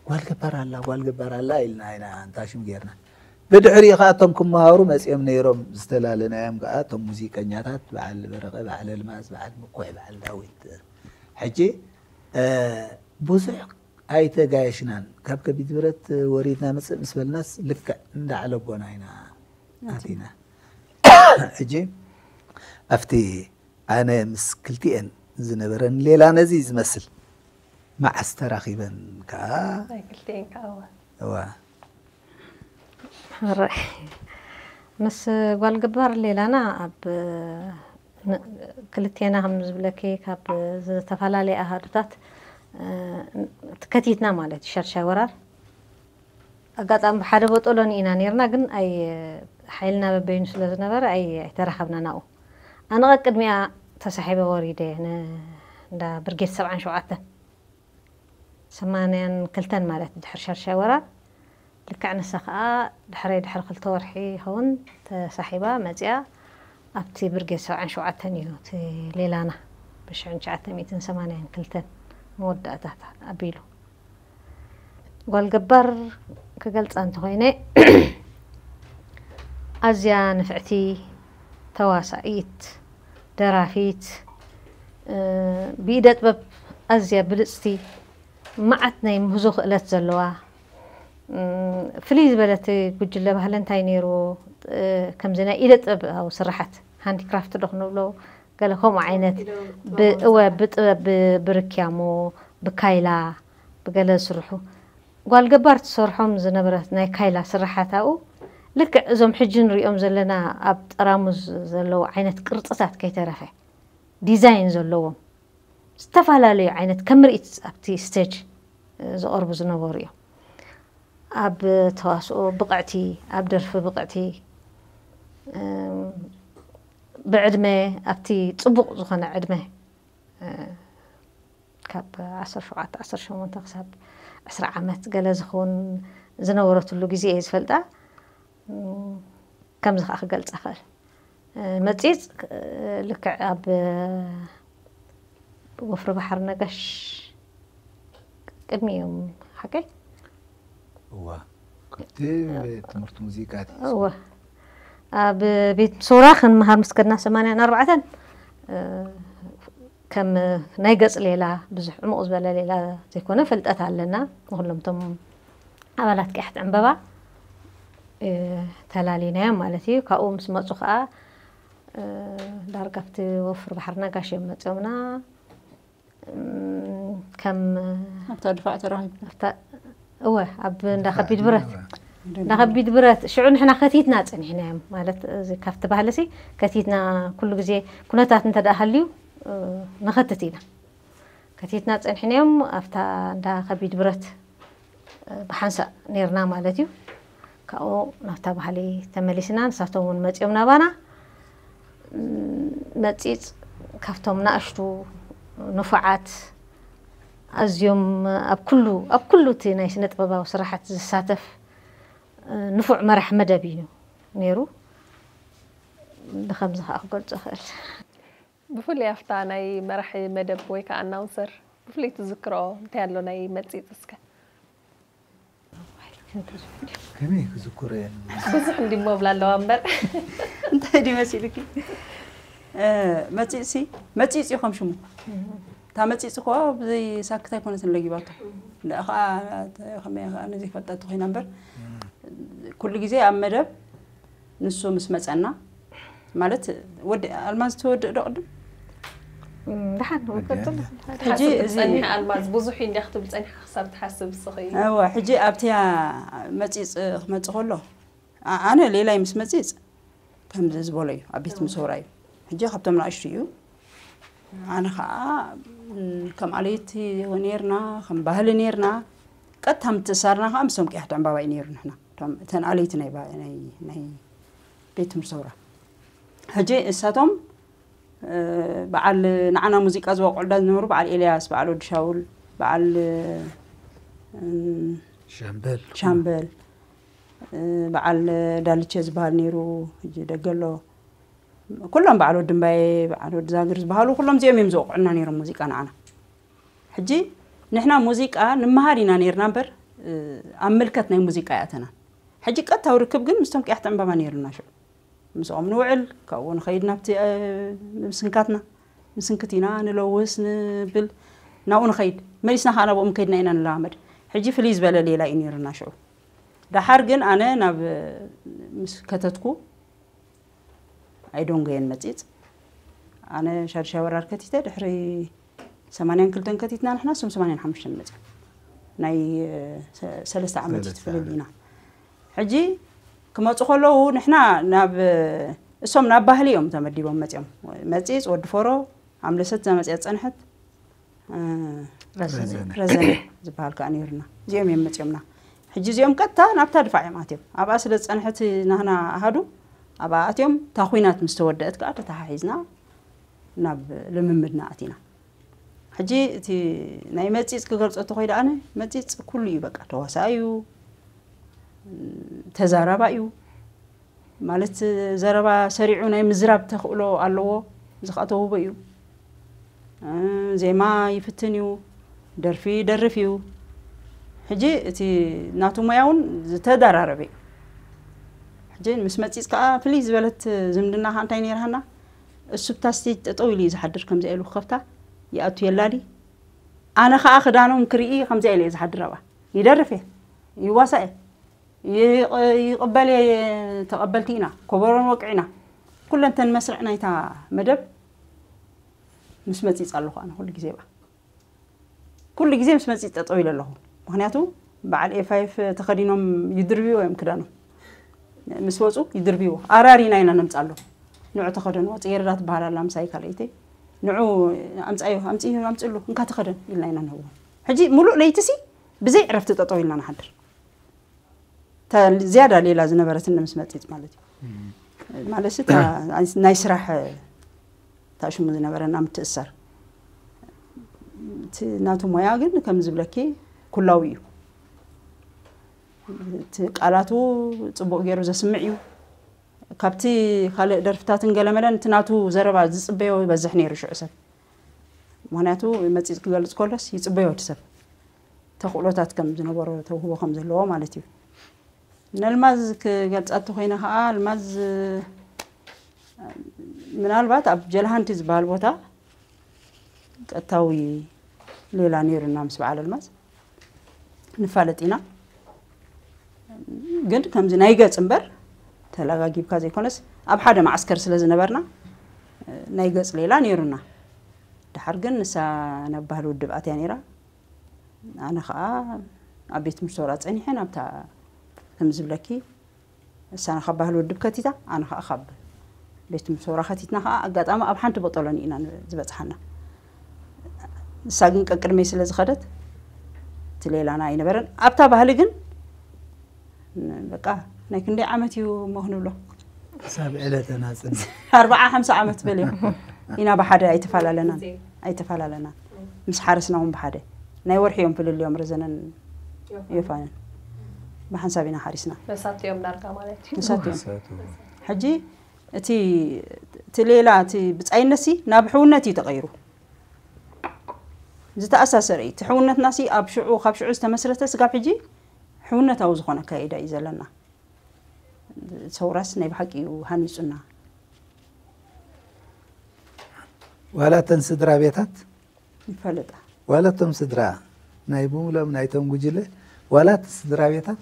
ጓል ገባር ኣላ ጓል ገባር ኣላ ኢልና ኢና እንታሽም ጌርና። ብድሕሪኡ ከዓ እቶም ክመሃሩ መፂኦም ነይሮም። ዝተላለናዮም ከዓ እቶም ሙዚቀኛታት በዓል በረቐ፣ በዓል ኣልማዝ፣ በዓል ምኩሕ፣ በዓል ዳዊት። ሕጂ ብዙሕ ኣይተጋየሽናን። ካብ ከቢድ ብረት ወሪድና ምፅእ ምስ በልናስ ልክዕ እንዳ ዓለቦና ኢና ኣቲና። ሕጂ ኣብቲ ኣነ ምስ ክልቲኤን ዝነበረን ሌላ ነዚ ዝመስል መዓስ ተራኺበን ከዓ ናይ ክልቲኤን ከዓ እዋ እዋ ምስ ጓል ገባር ሌላና ኣብ ክልቴና ከም ዝብለኪ ካብ ዝተፈላለየ ኣሃዱታት ከቲትና ማለት እዩ ሻድሻይ ወራር ኣጋጣሚ ብሓደ በጦሎኒ ኢና ነርና ግን ኣይ ሓይልና በበይኑ ስለ ዝነበረ ኣይ ኣይተራኸብና ናኡ ኣነ ቀቅድሚኣ ተሳሒበ ወሪደ እንዳ ብርጌድ ሰብዓን ሸውዓተን ሰማንያን ክልተን ማለት ድሕሪ ሻድሻይ ወራር ልክዕ ንሳ ከዓ ድሕረይ ድሕሪ ክልተ ወርሒ ይኸውን ተሳሒባ መፂኣ ኣብቲ ብርጌድ ሰብዓን ሸውዓተን እዩ እቲ ሌላና ብሽሕን ትሽዓተ ሚእትን ሰማንያን ክልተን መወዳእታታ ኣቢሉ ጓል ገባር ክገልፃ እንተኾይነ ኣዝያ ንፍዕቲ ተዋሳኢት ደራፊት ብኢደ ጥበብ ኣዝያ ብልፅቲ መዓት ናይ ምህዞ ክእለት ዘለዋ ፍልይ ዝበለት ጉጅለ ባህሊ እንታይ ነይርዎ ከምዚ ናይ ኢደ ጥበብ ስራሓት ሃንዲክራፍት ዶ ክንብሎ ገለ ከምኡ ዓይነት እወ ብጥበብ ብርክያሞ ብካይላ ብገለ ዝስርሑ ጓል ገባር ትሰርሖም ዝነበረት ናይ ካይላ ስራሓት ኣብኡ ልክዕ እዞም ሕጂ ንሪኦም ዘለና ኣብ ጠራሙዝ ዘለዉ ዓይነት ቅርፅታት ከይተረፈ ዲዛይን ዘለዎም ዝተፈላለዩ ዓይነት ከም ምርኢት ኣብቲ ስቴጅ ዝቐርቡ ዝነበሩ እዮም። ኣብ ተዋስኦ ብቕዕቲ፣ ኣብ ደርፊ ብቕዕቲ፣ ብዕድመ ኣብቲ ፅቡቕ ዝኾነ ዕድመ ካብ ዓሰርተ ሸውዓተ ዓሰርተ ሸሞንተ ክሳብ ዕስራ ዓመት ገለ ዝኸውን ዝነበረትሉ ግዜ እየ ዝፈልጣ። ከምዚ ከዓ ክገልፃ ክእል መፂፅ ልክዕ ኣብ ወፍሪ ባሕሪ ነጋሽ ቅድሚ እዮም ሓቀይ እዋ ቅድም ትምህርቲ ሙዚቃ እዋ ኣብ ቤት ሶራ ክንመሃር ምስ ከድና ሰማንያን ኣርባዕተን ከም ናይ ገጽ ሌላ ብዙሕ ዕሙቕ ዝበለ ሌላ ዘይኮነ ፍልጠት ኣለና ንኩሎም ቶም ኣባላት ቅያሕቲ ዕምበባ ተላሊናዮም ማለት እዩ። ካብኡ ምስ መፁ ከዓ ዳርጋ ኣብቲ ወፍሪ ባሕርና ጋሽ እዮም መፅኦምና። ከም ኣብታ ድፋዕ ተራኺብና ኣብታ እወ ኣብ እንዳ ከቢድ ብረት እንዳ ከቢድ ብረት ሽዑ ንሕና ከቲትና ፀኒሕናዮም ማለት እዚ ካብቲ ባህልሲ ከቲትና ኩሉ ግዜ ኩነታት እንተ ደኣ ሃልዩ ንኸትት ኢና ከቲትና ፀኒሕናዮም ኣብታ እንዳ ከቢድ ብረት ብሓንሳእ ነርና ማለት እዩ። ካብኡ ናብታ ባህሊ ተመሊስና ንሳቶም እውን መፂኦም ናባና መፂፅ ካብቶም ናእሽቱ ንፉዓት ኣዝዮም ኣብ ኩሉ ኣብ ኩሉ እቲ ናይ ስነ ጥበባዊ ስራሓት ዝሳተፍ ንፉዕ መራሕ መደብ እዩ ነይሩ። ብኸምዚ ከዓ ክገልጾ ይኽእል። ብፍሉይ ኣብታ ናይ መራሒ መደብ ወይ ከዓ ኣናውንሰር ብፍሉይ ትዝክሮ እንታይ ኣሎ ናይ መጺጽ እስከ? ከመይ ክዝክሮ እየ? ብዙሕ እንዲሞ ብላ ኣለዋ እምበር እንታይ ድዩ መሲሉኪ? መፂፅሲ መፂፅ እዩ ከም ሽሙ። እታ መፂፅ እኮ ብዘይ ሳክት ኣይኮነትን ለጊባቶ። ንኣ ከዓ ከመይ ከዓ ነዚ ፈጣ ተኮይና እምበር ኩሉ ግዜ ኣብ መደብ ንሱ ምስ መፀና ማለት ወዲ ኣልማዝ ትወድእ ዶ ቅድም ደሓን ሕጂ ትሓስብ እዚ ትፀኒሕ ኣልማዝ ብዙሕ እዩ እንዲያ ክትብል ፀኒሕካ ክሳብ ትሓስብ እስኺ እወ ሕጂ ኣብቲያ መፂፅ ክመፅ ከሎ ኣ- ኣነ ሌላይ ምስ መፂፅ ከምዚ ዝበሎ እዩ ኣብ ቤት ምሰውራ እዩ ሕጂ ካብቶም ንኣሽቱ እዩ ኣነ ከዓ ም፣ ከም ኣለይቲ ነርና ከም ባህሊ ነርና ቀጥታ ምትእሳርና ከዓ ምስቶም ቅያሕቲ ዕምባባ እዩ ነይሩ ንሕና እቶም- እተን ኣለይቲ ናይ ባ- ናይ- ናይ ቤት ትምህርቲ ሰውራ ሕጂ እሳቶም በዓል ንዓና ሙዚቃ ዝወቅዑልና ዝነበሩ በዓል ኤልያስ በዓል ወዲ ሻውል በዓል ሻምበል ሻምበል በዓል ዳልቸ ዝበሃል ነይሩ ሕጂ ደገሎ ኩሎም በዓል ወዲ እምባየ በዓል ወዲ ዛግር ዝበሃሉ ኩሎም እዚኦም እዮም ዝወቅዑልና ነይሮም ሙዚቃ ንዓና ሕጂ ንሕና ሙዚቃ ንመሃር ኢና ነይርና እምበር ኣብ ምልከት ናይ ሙዚቃ ይኣተናን ሕጂ ቀጥታዊ ርክብ ግን ምስቶም ቅያሕቲ ዕምባባ ነይሩና ሽዑ ምስኦም ንውዕል ካብኡ ንኸይድ ናብቲ ምስንካትና ምስንክት ኢና ንለውስ ንብል ናብኡ ንኸይድ መሊስና ከዓ ናብኦም ከይድና ኢና ንለማመድ ሕጂ ፍልይ ዝበለ ሌላ እዩ ነይሩና ሽዑ ደሓር ግን ኣነ ናብ ምስ ከተትኩ ኣይደንጎየን መፂፅ ኣነ ሻድሻይ ወራር ከቲተ ድሕሪ ሰማንያን ክልተን ከቲትና ንሕና እሶም ሰማንያን ሓሙሽተን መፅዮም ናይ ሰለስተ ዓመት ትፍልል ኢና ሕጂ ክመፁ ከለዉ ንሕና ናብ እሶም ናብ ባህሊ እዮም ተመዲቦም መፅዮም መፂፅ ወዲ ፎሮ ኣምለሰት ዘመፅያ ዝፀንሐት ረዘነ ዝበሃል ከዓ ነይሩና እዚኦም እዮም መፅዮምና ሕጂ እዚኦም ቀጥታ ናብታ ድፋዕ እዮም ኣትዮም ኣብኣ ስለ ዝፀንሐት ናህና ኣሃዱ ኣብኣ ኣትዮም እታ ኩናት ምስ ተወደአት ከዓ ተተሓሒዝና ናብ ልምምድና ኣቲና ሕጂ እቲ ናይ መፂፅ ክገልፆ ተኮይ ደኣነ መፂፅ ኩሉ እዩ በቃ ተዋሳኢ እዩ ተዛራባ እዩ ማለት ዘረባ ሰሪዑ ናይ ምዝራብ ተኽእሎ ኣለዎ እዚ ከዓ ተውህቦ እዩ ዜማ ይፍትን እዩ ደርፊ ይደርፍ እዩ ሕጂ እቲ ናቱ ሞያ እውን ዝተደራረበ እዩ ሕጂ ምስ መፂፅ ከዓ ፍልይ ዝበለት ዝምድና ከዓ እንታይ ነይርሃና እሱ ብታ ስቴጅ ጠጠው ኢሉ እዩ ዝሓድር ከምዚኣ ኢሉ ክኸፍታ ይኣቱ የላሊ ኣነ ከዓ ክዳኖም ክርኢ ከምዚኣ ኢለ ዝሓድር ኣብኣ ይደርፍ እየ ይዋሳእ እየ ይቕበል እየ ተቐበልቲ ኢና ኮበሮን ወቅዒና ኩለንተን መስርዕ ናይታ መደብ ምስ መፂፅ ኣለኹ ኣነ ኩሉ ግዜ ብኣ ኩሉ ግዜ ምስ መፂፅ ጠጠው ኢለ ኣለኹ ምክንያቱ በዓል ኤፋይፍ ተኸዲኖም ይድርብዎ እዮም ክዳኖም ምስ ወፁ ይድርብዎ ኣራሪና ኢና ነምፃ ኣለኹ ንዑ ተኸደንዎ ፅጌረዳ ትበሃል ኣላ ምሳይ ካልኣይተይ ንዑ ኣምፃዮ ኣምፅዮ ኣምፅሉ እንካ ተኸደን ኢልና ኢና ንህቦ ሕጂ ሙሉእ ለይቲ ሲ ብዘይ ዕረፍቲ ጠጠው ኢልና ንሓድር ዝያዳ ሌላ ዝነበረትን ምስ መፂፅ ማለት እዩ ማለት ናይ ስራሕ ታሽሙ ዝነበረና ምትእሰር ናቱ ሞያ ግን ከም ዝብለኪ ኩላዊ እዩ እቲ ቃላቱ ፅቡቅ ገይሩ ዘስምዕ እዩ ካብቲ ካልእ ደርፍታትን ገለመለን እቲ ናቱ ዘረባ ዝፅበዮ ይበዝሕ ነይሩ ሽዑ ሰብ ምክንያቱ መፂፅ ክገልፅ ከሎስ ይፅበዮ እቲ ሰብ ተኽእሎታት ከም ዝነበሮ ተውህቦ ከም ዘለዎ ማለት እዩ ነልማዝ ክገልፃ ተኮይነ ከዓ ኣልማዝ ምናልባት ኣብ ጀልሃንቲ ዝበሃል ቦታ ቀጥታዊ ሌላ ነይሩና ምስ በዓል ኣልማዝ ንፋለጥ ኢና ግን ከምዚ ናይ ገፅ እምበር ተላጋጊብካ ዘይኮነስ ኣብ ሓደ ማዓስከር ስለ ዝነበርና ናይ ገፅ ሌላ ነይሩና ድሓር ግን ንሳ ናብ ባህሊ ውድብ ኣትያ ነይራ ኣነ ከዓ ኣብ ቤት ትምህርቲ ወራ ፀኒሐ ናብታ ከም ዝብለኪ እሳና ካብ ባህሊ ውድብ ከቲታ ኣነ ከዓ ካብ ቤት ትምህርቲ ወራ ከቲትና ከዓ ኣጋጣሚ ኣብ ሓንቲ ቦጦሎኒ ኢና ዝበፅሓና ንሳ ግን ቀቅድመይ ስለ ዝኸደት እቲ ሌላና ኣይነበረን ኣብታ ባህሊ ግን በቃ ናይ ክንደይ ዓመት እዩ እሞ ክንብሎ ክሳብ ዕለተ ናፅነት ኣርባዓ ሓምሳ ዓመት በልዮ ኢና ብሓደ ኣይተፈላለናን ኣይተፈላለናን ምስ ሓረስና እውን ብሓደ ናይ ወርሒ እዮም ፍልልዮም ረዘነን ዮፋንን። ብሓንሳብ ኢና ሓሪስና። መሳትዮም ዳርጋ ማለት እዩ። መሳትዮም። መሳቱ። ሕጂ እቲ እቲ ሌላ እቲ ብጻይነትሲ ናብ ሕውነት እዩ ተቐይሩ። ዝተኣሳሰረ እዩ። እቲ ሕውነትናሲ ኣብ ሽዑ፣ ካብ ሽዑ ዝተመስረተ ስጋብ ሕጂ ሕውነታዊ ዝኾነ ኣካይዳ እዩ ዘለና። ሰውራስ ናይ ብሓቂ እዩ ሃኒጹና። ዋላ እተን ስድራ ቤታት ይፈለጣ። ዋላ እቶም ስድራ ናይ ብምሎም ናይቶም ጉጅለ ዋላ እቲ ስድራ ቤታት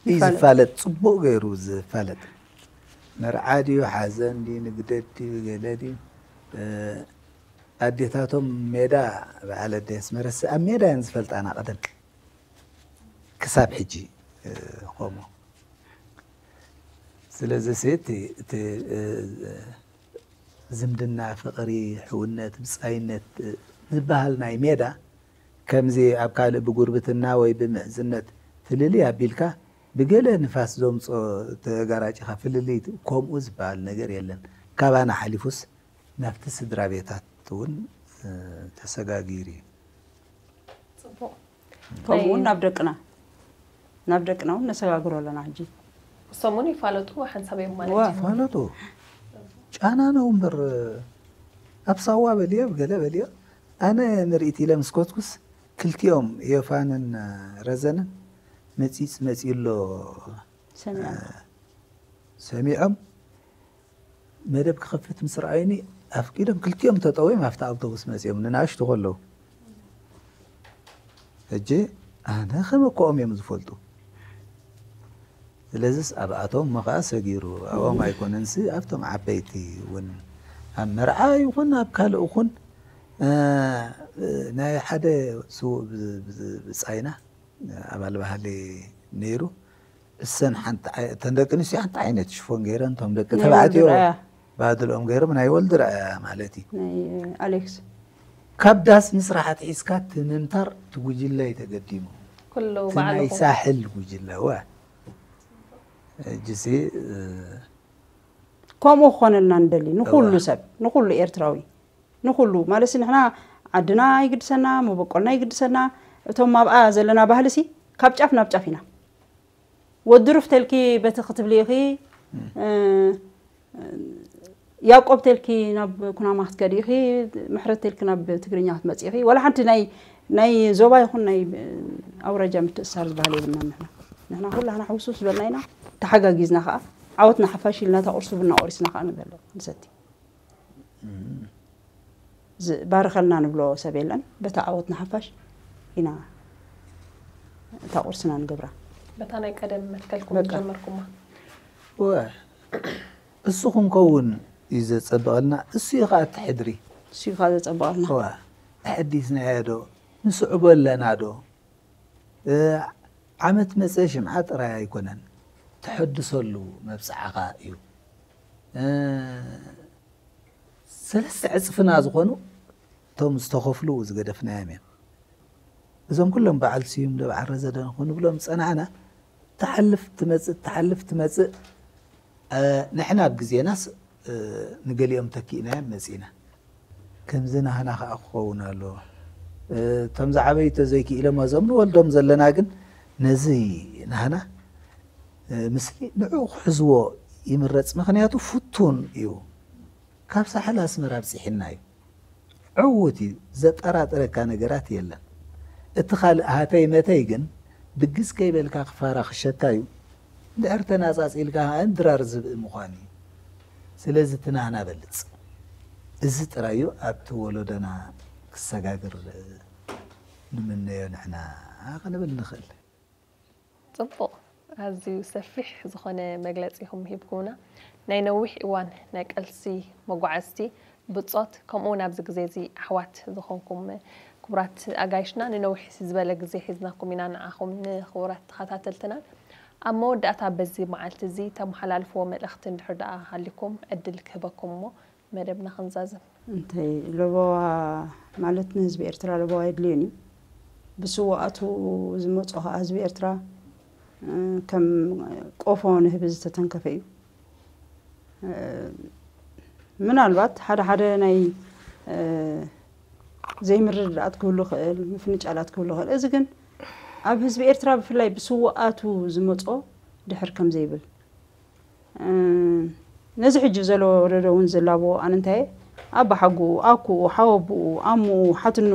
እዩ ይፋለጥ። ዝፋለጥ፣ ጽቡቕ ገይሩ ዝፋለጥ። መርዓ ድዩ፣ ሓዘን ድዩ፣ ንግደት ድዩ፣ ገለ ድዩ፣ እ፣ ኣዴታቶም ሜዳ፣ በዓል ኣደ ኣስመረስ ኣብ ሜዳ እየን ዝፈልጣና ቀደም ክሳብ ሕጂ፣ እ፣ ከምኡ። ስለዚ ሲ እቲ እቲ፣ እ፣ ዝምድና፣ ፍቕሪ፣ ሕውነት፣ ብጻይነት፣ እ፣ ዝበሃል ናይ ሜዳ ከምዚ ኣብ ካልእ ብጉርብትና ወይ ብምሕዝነት ፍልልይ ኣቢልካ ብገለ ንፋስ ዘምጾ ተጋራጭኻ ፍልልይ ከምኡ ዝበሃል ነገር የለን። ካባና ሓሊፉስ ናብቲ ስድራ ቤታት እውን፣ እ፣ ተሰጋጊሩ እዩ። ጽቡቕ። ከምኡ እውን ናይ- ናብ ደቅና ናብ ደቅና እውን ነሰጋግሮ ኣለና። ሕጂ እሶም እውን ይፋለጡ ሓንሳብ እዮም ማለት ዋ። እዩ። ፋለጡ ጫና ነው እምበር ኣብ ሳዋ በልዮ ገለ በልዮ ኣነ ምርኢት ኢለ ምስ ኮትኩስ ክልቲኦም ዮፋንን ረዘንን መጺጽ መጺ ኣሎ ሰሚዖም ሰሚዖም መደብ ክኸፍት ምስ ረኣዩኒ ኣፍቂዶም ክልቲኦም ተጠውዮም ኣብቲ ኣውቶቡስ መጺኦም ንናእሽቱ ከለዉ ሕጂ ኣነ ከመኮኦም እዮም ዝፈልጡ ስለዚስ ኣብኣቶም እሞ ከዓ ሰጊሩ ኣብኦም ኣይኮነንሲ ኣብቶም ዓበይቲ እውን ኣብ መርዓ ይኹን ኣብ ካልእ ይኹን እ፣ ናይ ሓደ ስዉእ ብ- ብ- ብጻይና ኣባል ባህሊ ነይሩ እሰን ሓንቲ ዓይ- እተን ደቂ ኣንስትዮ ሓንቲ ዓይነት ሽፎን ገይረን እቶም ደቂ ናይ ተባዕትዮ ወልድርኣያ። ባድልኦም ገይሮም ናይ ወልድርኣያ ማለት እዩ ናይ ኣሌክስ ካብ ዳስ ምስራሕ ኣትሒዝካ ትምንታር ትጉጅለ እዩ ተገዲሙ ኩሉ እቲ ናይ ባዕልኹም ሳሕል ጉጅለ ወ እጅሲ ከምኡ ክኾነልና ንደሊ ንኩሉ እዋ። ሰብ ንኩሉ ኤርትራዊ ንኩሉ ማለት ንሕና ዓድና ይግድሰና መበቆልና ይግድሰና እቶም ኣብኣ ዘለና ባህልሲ ካብ ጫፍ ናብ ጫፍ ኢና ወዲ ሩፍ ተልኪ በቲ ክትብሊ ኢኺ እ፣ ያዕቆብ ተልኪ ናብ ኩናማ ክትከዲ ኢኺ ምሕረት ተልኪ ናብ ትግርኛ ክትመፂ ኢኺ ዋላ ሓንቲ ናይ ናይ ዞባ ይኹን ናይ ኣውራጃ ምትእሳር ዝበሃል የብልናን ንሕና ንሕና ኩላህና ሕውስውስ ዝበልና ኢና ተሓጋጊዝና ከዓ ዓወትና ሓፋሽ ኢልና እታ ቁርሲ ቡና ቆሪስና ከዓ ንበልዕ ንሰቲ ዝባርኸልና ንብሎ ሰብ የለን በታ ዓወትና ሓፋሽ ኢና እታ ቁርስና ንገብራ በታ ናይ ቀደም መትከልኩም በቃ። ጀመርኩማ ወ እሱ ክንከውን እዩ ዘጸብቐልና እሱ እዩ ከዓ እቲ ሕድሪ እሱ እዩ ከዓ ዘጸብቐልና ዋ ተሐዲስናዮ ዶ ንስዕቦ ኣለና ዶ እ፣ ዓመት መጸ ሽምዓ ጥራይ ኣይኮነን ተሐድሰሉ መብጽዓኻ እዩ እ፣ ሰለስተ ዕጽፍና ዝኾኑ እቶም ዝተኸፍሉ ዝገደፍናዮም እዮም እዞም ኩሎም በዓል ስዩም ዶ በዓል ረዘደን ክንብሎም ዝጸናዕና ትሓልፍ ትመጽእ ትሓልፍ ትመጽእ እ፣ ንሕና ኣብ ግዜናስ እ፣ ንገሊኦም ተኪእናዮም መጺና ከምዚ ናህና ከዓ ክኸውን ኣለዎ እ፣ እቶም ዝዓበዩ ተዘይክኢሎም እዞም ንወልዶም ዘለና ግን ነዚ ናህና እ፣ ምስሊ ንዕኡ ክሕዝዎ ይምረጽ ምክንያቱ ፍቱን እዩ ካብ ሳሕል ኣስመራ ኣብፂሕና እዩ ዕዉት እዩ ዘጠራጥረካ ነገራት የለን እቲ ካልእ ሃተይ መተይ ግን ድግስ ከይበልካ ክፋራ ክሸካ እዩ እንድሕር ተናፃፂልካ ከዓ ድራር ዝብኢ ምዃን እዩ ስለዚ ትናህና በልፅ እዚ ጥራይ እዩ ኣብቲ ወለዶና ክሰጋግር ንምነዮ ንሕና ክንብል ንኽእል ጽቡቕ ኣዝዩ ሰፊሕ ዝኾነ መግለጺ ኢኹም ሂብኩምና ናይ ነዊሕ እዋን ናይ ቀልሲ መጓዓዝቲ ብጾት ከምኡ እውን ኣብዚ ግዜ እዚ ኣሕዋት ዝኾንኩም ክቡራት ኣጋይሽና ንነዊሕ ዝበለ ግዜ ሒዝናኩም ኢና ንዓኹም ንክቡራት ተኸታተልትና ኣብ መወዳእታ በዚ መዓልቲ እዚ ተመሓላልፍዎ መልእኽቲ እንድሕር ደኣ ሃሊኩም ዕድል ክህበኩም እሞ መደብና ክንዛዝም እንታይ ለበዋ ማለት ንህዝቢ ኤርትራ ለበዋ የድልዮን እዩ ብስዋኣቱ ዝመፁ ከዓ ህዝቢ ኤርትራ ከም ቆፎ ንህቢ ዝተተንከፈ እዩ ምናልባት ሓደ ሓደ ናይ ዘይምርድዳኣት ክህሉ ይኽእል፣ ምፍንጫላት ክህሉ ይኽእል። እዚ ግን ኣብ ህዝቢ ኤርትራ ብፍላይ ብስውኣቱ ዝመጾ ድሕር ከም ዘይብል፣ እ፣ ነዚ ሕጂ ዘሎ ወለዶ እውን ዝላቦ ኣነ እንታይ ኣባሓጉኡ፣ ኣኩኡ፣ ሓወቡኡ፣ ኣሙኡ፣ ሓትኑ፣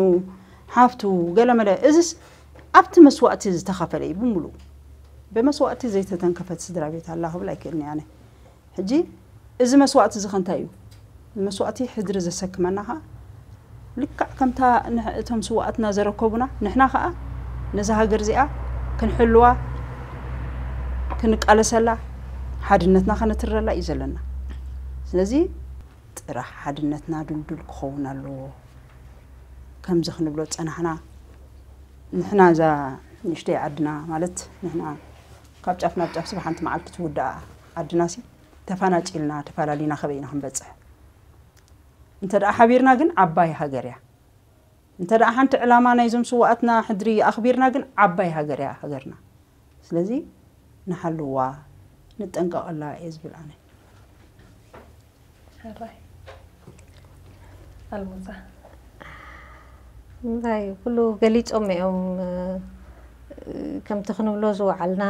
ሓፍቱ፣ ገለመለ፣ እዚስ ኣብቲ መስዋእቲ ዝተኸፈለ እዩ ብምሉእ። ብመስዋእቲ ዘይተተንከፈት ስድራ ቤት ኣላ ክብል ኣይክእልን እየ ኣነ። ሕጂ እዚ መስዋእቲ እዚ ከ እንታይ እዩ? መስዋእቲ ሕድሪ ዘሰክመና ኸኣ ልክዕ ከምታ ንሕ-፣ እቶም ስውኣትና ዘረከቡና፣ ንሕና ኸኣ ነዛ ሃገር እዚኣ ክንሕልዋ፣ ክንቃለሰላ፣ ሓድነትና ከነትረላ እዩ ዘለና። ስለዚ ጥራሕ ሓድነትና ድልዱል ክኸውን ኣለዎ። ከምዚ ክንብሎ ዝጸናሕና፣ ንሕና እዛ ንእሽተይ ዓድና፣ ማለት ንሕና ካብ ጫፍ ናብ ጫፍ ስብ ሓንቲ መዓልቲ ትውዳኣ ዓድናሲ፣ ተፋናጭልና፣ ተፋላሊና ከበይ ኢና ክንበጽሕ? እንተ ደኣ ሓቢርና ግን ዓባይ ሃገር እያ። እንተ ደኣ ሓንቲ ዕላማ ናይዞም ስውኣትና ሕድሪ ኣኽቢርና ግን ዓባይ ሃገር እያ ሃገርና። ስለዚ ንሓልዋ፣ ንጠንቀቐላ እየ ዝብል ኣነ። ሕራይ። ኣልሙዛ። እንታይ ኩሉ ገሊጾም እዮም። እ፣ ከምቲ ክንብሎ ዝወዓልና፣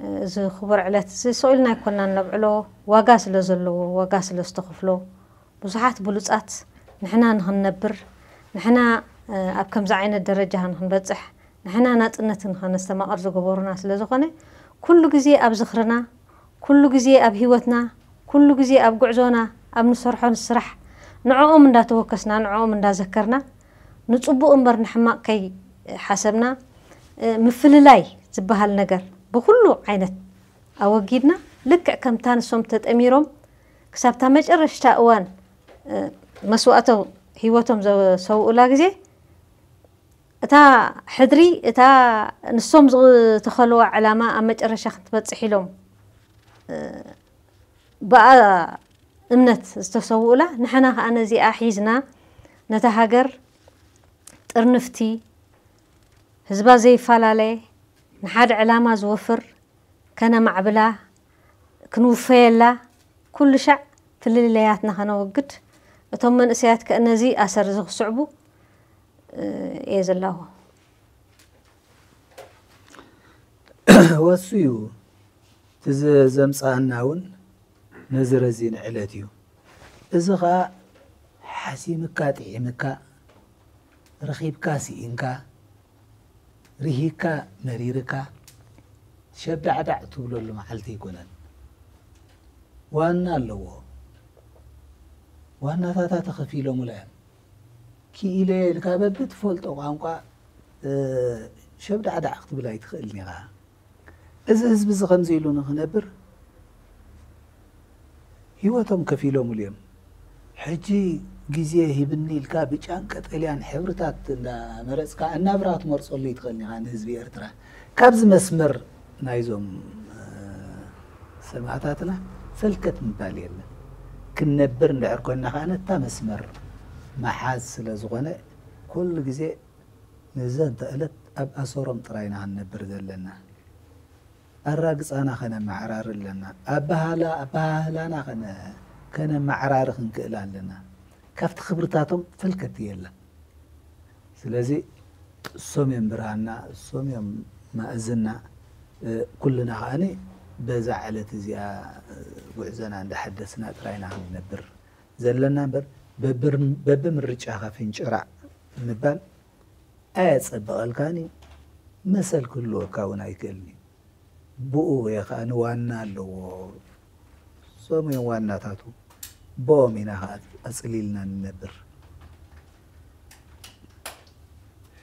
እ፣ እዚ ክቡር ዕለት እዚ ስቕ ኢልና ኣይኮንና ነብዕሎ፣ ዋጋ ስለ ዘለዎ፣ ዋጋ ስለ ዝተኸፍሎ፣ ብዙሓት ብሉጻት ንሕና ንኽንነብር፣ ንሕና፣ እ፣ ኣብ ከምዚ ዓይነት ደረጃ ንኽንበጽሕ፣ ንሕና ናጽነት ንኸነስተማቕር ዝገበሩና ስለ ዝኾነ፣ ኩሉ ግዜ ኣብ ዝኽርና፣ ኩሉ ግዜ ኣብ ህይወትና፣ ኩሉ ግዜ ኣብ ጉዕዞና፣ ኣብ ንሰርሖ ስራሕ፣ ንዕኦም እንዳተወከስና፣ ንዕኦም እንዳዘከርና፣ ንጽቡቕ እምበር ንሕማቕ ከይሓሰብና፣ እ፣ ምፍልላይ ዝበሃል ነገር ብኹሉ ዓይነት ኣወጊድና፣ ልክዕ ከምታ ንሶም ተጠሚሮም ክሳብታ መጨረሽታ እዋን፣ እ፣ መስዋእቶም ህይወቶም ዘሰውኡላ ግዜ፣ እታ ሕድሪ፣ እታ ንሶም ዝተኸልዋ ዕላማ ኣብ መጨረሻ ክትበጽሕ ኢሎም፣ እ፣ ብኣ እምነት ዝተሰውኡላ፣ ንሕና ከኣ ነዚኣ ሒዝና፣ ነታ ሃገር ጥርንፍቲ፣ ህዝባ ዘይፈላለየ፣ ንሓደ ዕላማ ዝወፍር፣ ከነማዕብላ፣ ክንውፈየላ፣ ኩሉ ሻዕ ፍልልያትና ከነወግድ፣ እቶም መንእሰያት ከ ነዚ ኣሰር እዚ ክስዕቡ፣ እ፣ እየ ዝላቦ። ወሱ እዩ። እቲ ዘ-፣ ዘምጽኣና እውን ነዚ ረዚን ዕለት እዩ። እዚ ኸኣ ሓሲምካ ጥዒምካ፣ ረኺብካ ስኢንካ፣ ርሂካ መሪርካ፣ ሸብዳዕዳዕ ትብለሉ መዓልቲ ኣይኮነን። ዋና ኣለዎ። ዋናታታ ተኸፊሎምላ እዮም። ክኢለ ኢልካ በብትፈልጦ ቋንቋ፣ እ፣ ሸብዳዕዳዕ ክትብል ኣይትኽእልን ኢኻ። እዚ ህዝቢ እዚ ከምዚ ኢሉ ንኽነብር ህይወቶም ከፊሎምሉ እዮም። ሕጂ ግዜ ሂብኒ ኢልካ ብጫን ቀጠልያን ሕብርታት እንዳመረጽካ ኣናብራ ክትመርጸሉ ኣይትኽእልን ኢኻ ንህዝቢ ኤርትራ። ካብዚ መስመር ናይዞም፣ እ፣ ሰማእታትና ፈልከት ምባል የለን። ክንነብር እንድሕር ኮይንና ከኣ ነታ መስመር ምሓዝ ስለ ዝኾነ ኩሉ ግዜ ንዘንተ ዕለት ኣብ ኣሰሮም ጥራይ ኢና ክንነብር ዘለና። ኣራግጻና ከነመዓራሪ ኣለና። ኣበሃላ-፣ ኣበሃህላና ከነ-፣ ከነመዓራሪ ክንክእል ኣለና። ካብቲ ክብርታቶም ፈልከት የለን። ስለዚ እሶም እዮም ብርሃንና፣ እሶም እዮም ማእዝና። እ፣ ኩልና ከኣኒ በዛ ዕለት እዚኣ፣ እ፣ ጉዕዞና እንዳሓደስና ጥራይ ኢና ክንነብር ዘለና እምበር በብር-፣ በብምርጫኻ ፍንጭራዕ ምባል ኣየጸብቐልካን እዩ፣ መሰል ክህልወካ እውን ኣይክእልን እዩ። ብኡ እየ ከኣ ንዋና ኣለዎ፣ እሶም እዮም ዋናታቱ፣ ብኦም ኢና ከኣ ኣጽሊልና ንነብር።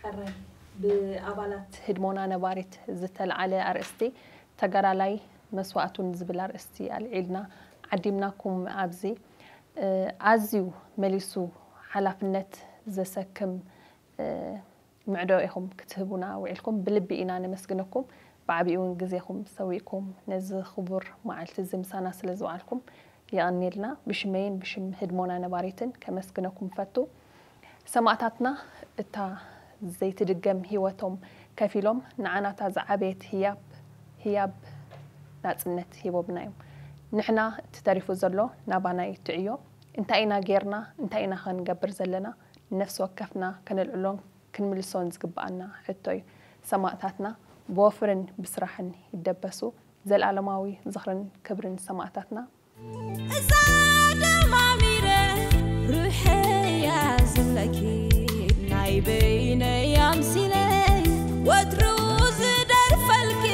ሕራይ። ብኣባላት ህድሞና ነባሪት ዝተልዓለ ኣርእስቲ ተጋዳላይ መስዋእቱን ዝብል ኣርእስቲ ኣልዒልና ዓዲምናኩም ኣብዚ። እ፣ ኣዝዩ መሊሱ ሓላፍነት ዘሰክም፣ እ፣ ምዕዶ ኢኹም ክትህቡና ውዒልኩም። ብልቢ ኢና ነመስግነኩም። ብዓቢኡ እውን ግዜኹም ሰዊእኩም ነዚ ክቡር መዓልቲ እዚ ምሳና ስለ ዝወዓልኩም የቐንየልና። ብሽመይን ብሽም ህድሞና ነባሪትን ከመስግነኩም ፈቱ። ሰማእታትና እታ ዘይትድገም ህይወቶም ከፊሎም ንዓና እታ ዝዓበየት ህያብ፣ ህያብ ናጽነት ሂቦምና እዮም። ንሕና እቲ ተሪፉ ዘሎ ናባና እዩ ትዕዮ። እንታይ ኢና ጌርና? እንታይ ኢና ኸ ንገብር ዘለና? ነፍሲ ወከፍና ከነልዕሎን ክንምልሶን ዝግብኣና ሕቶ እዩ። ሰማእታትና ብወፍርን ብስራሕን ይደበሱ። ዘልኣለማዊ ዝኽርን ክብርን ሰማእታትና። እዛ ደማሚረ ሩሐያ ዝብለኪ ናይ በይነይ ኣምሲለ ወትሩ ዝደርፈልኪ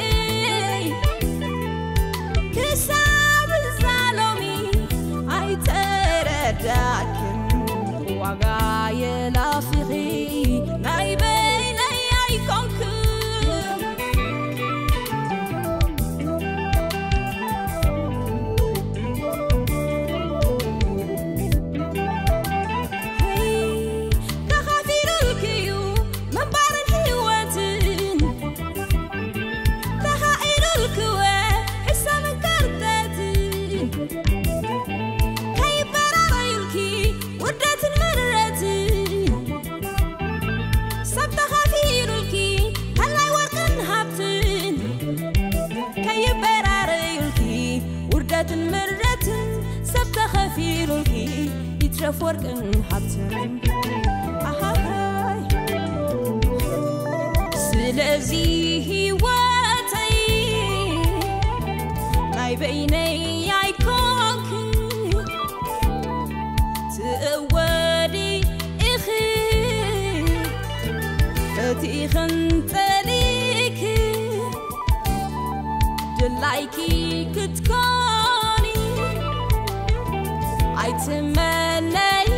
ክሳብ እዛ ሎሚ ኣይተረዳክን ዋጋ የላፊኺ ናይ በይነይ ኣይኮንክን። ተኻፊሉልክዩ ምንባርን ህይወትን ተኻኢሉልክወ ሕሳብን ከርተትን ከይበራረዩልኪ ውርደትን ምረትን ሰብ ተኻፊሉልኪ ተላይ ወርቅን ሃብትን ከይበራረዩልኪ ውርደትን ምረትን ሰብ ተኸፊሉልኪ ይትረፍ ወርቅን ሃብትን ኣሃሃይ ስለዚ ህይወተይ ናይ በይነይ ኣይኮንክን ትእወዲ ኢኺ ፈቲኽን ጠሊኪ ድላይኪ ክትኮኒ ኣይትመነዮ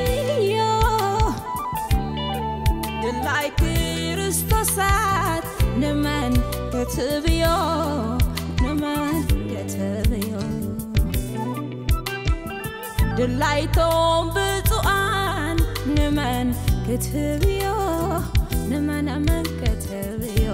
ድላይ ክርስቶሳት ንመን ክትብዮ ንመን ክትብዮ ድላይቶም ብፁዓን ንመን ክትብዮ ንመን ኣመን ክትብዮ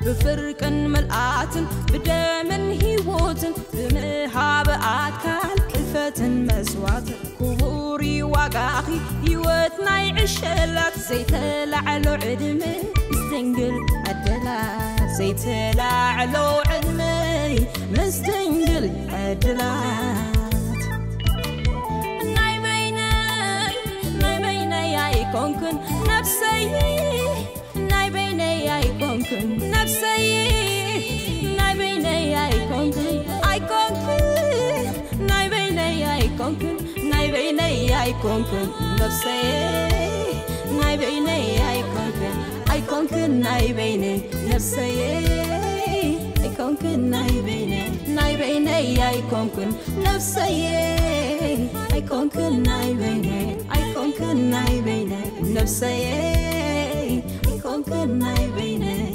ብፍርቅን ምልኣትን ብደምን ህይወትን ብምሃብ ኣካል ሕልፈትን መስዋዕትን ክቡር እዩ ዋጋኺ ህይወት ናይ ዕሸላት ዘይተላዕሎ ዕድመ ምስ ድንግል ዕድላት ዘይተላዕሎ ዕድመ ምስ ድንግል ዕድላት ናይ በይነይ ናይ በይነይ ኣይኮንኩን ነብሰይ ናይ በይነይ ኣይኮንኩን ነብሰይ ናይ በይነይ ኣይኮንኩን ኣይኮንኩን ናይ በይነይ ኣይኮንኩን ናይ በይነይ ኣይኮንኩን ነብሰይ ናይ በይነይ ኣይኮንኩን ኣይኮንኩን ናይ በይነይ ነብሰይ ኣይኮንኩን ናይ በይነይ ናይ በይነይ ኣይኮንኩን ነብሰይ ኣይኮንኩን ናይ በይነይ ኣይኮንኩን ናይ በይነይ ነብሰይ ኣይኮንኩን ናይ በይነይ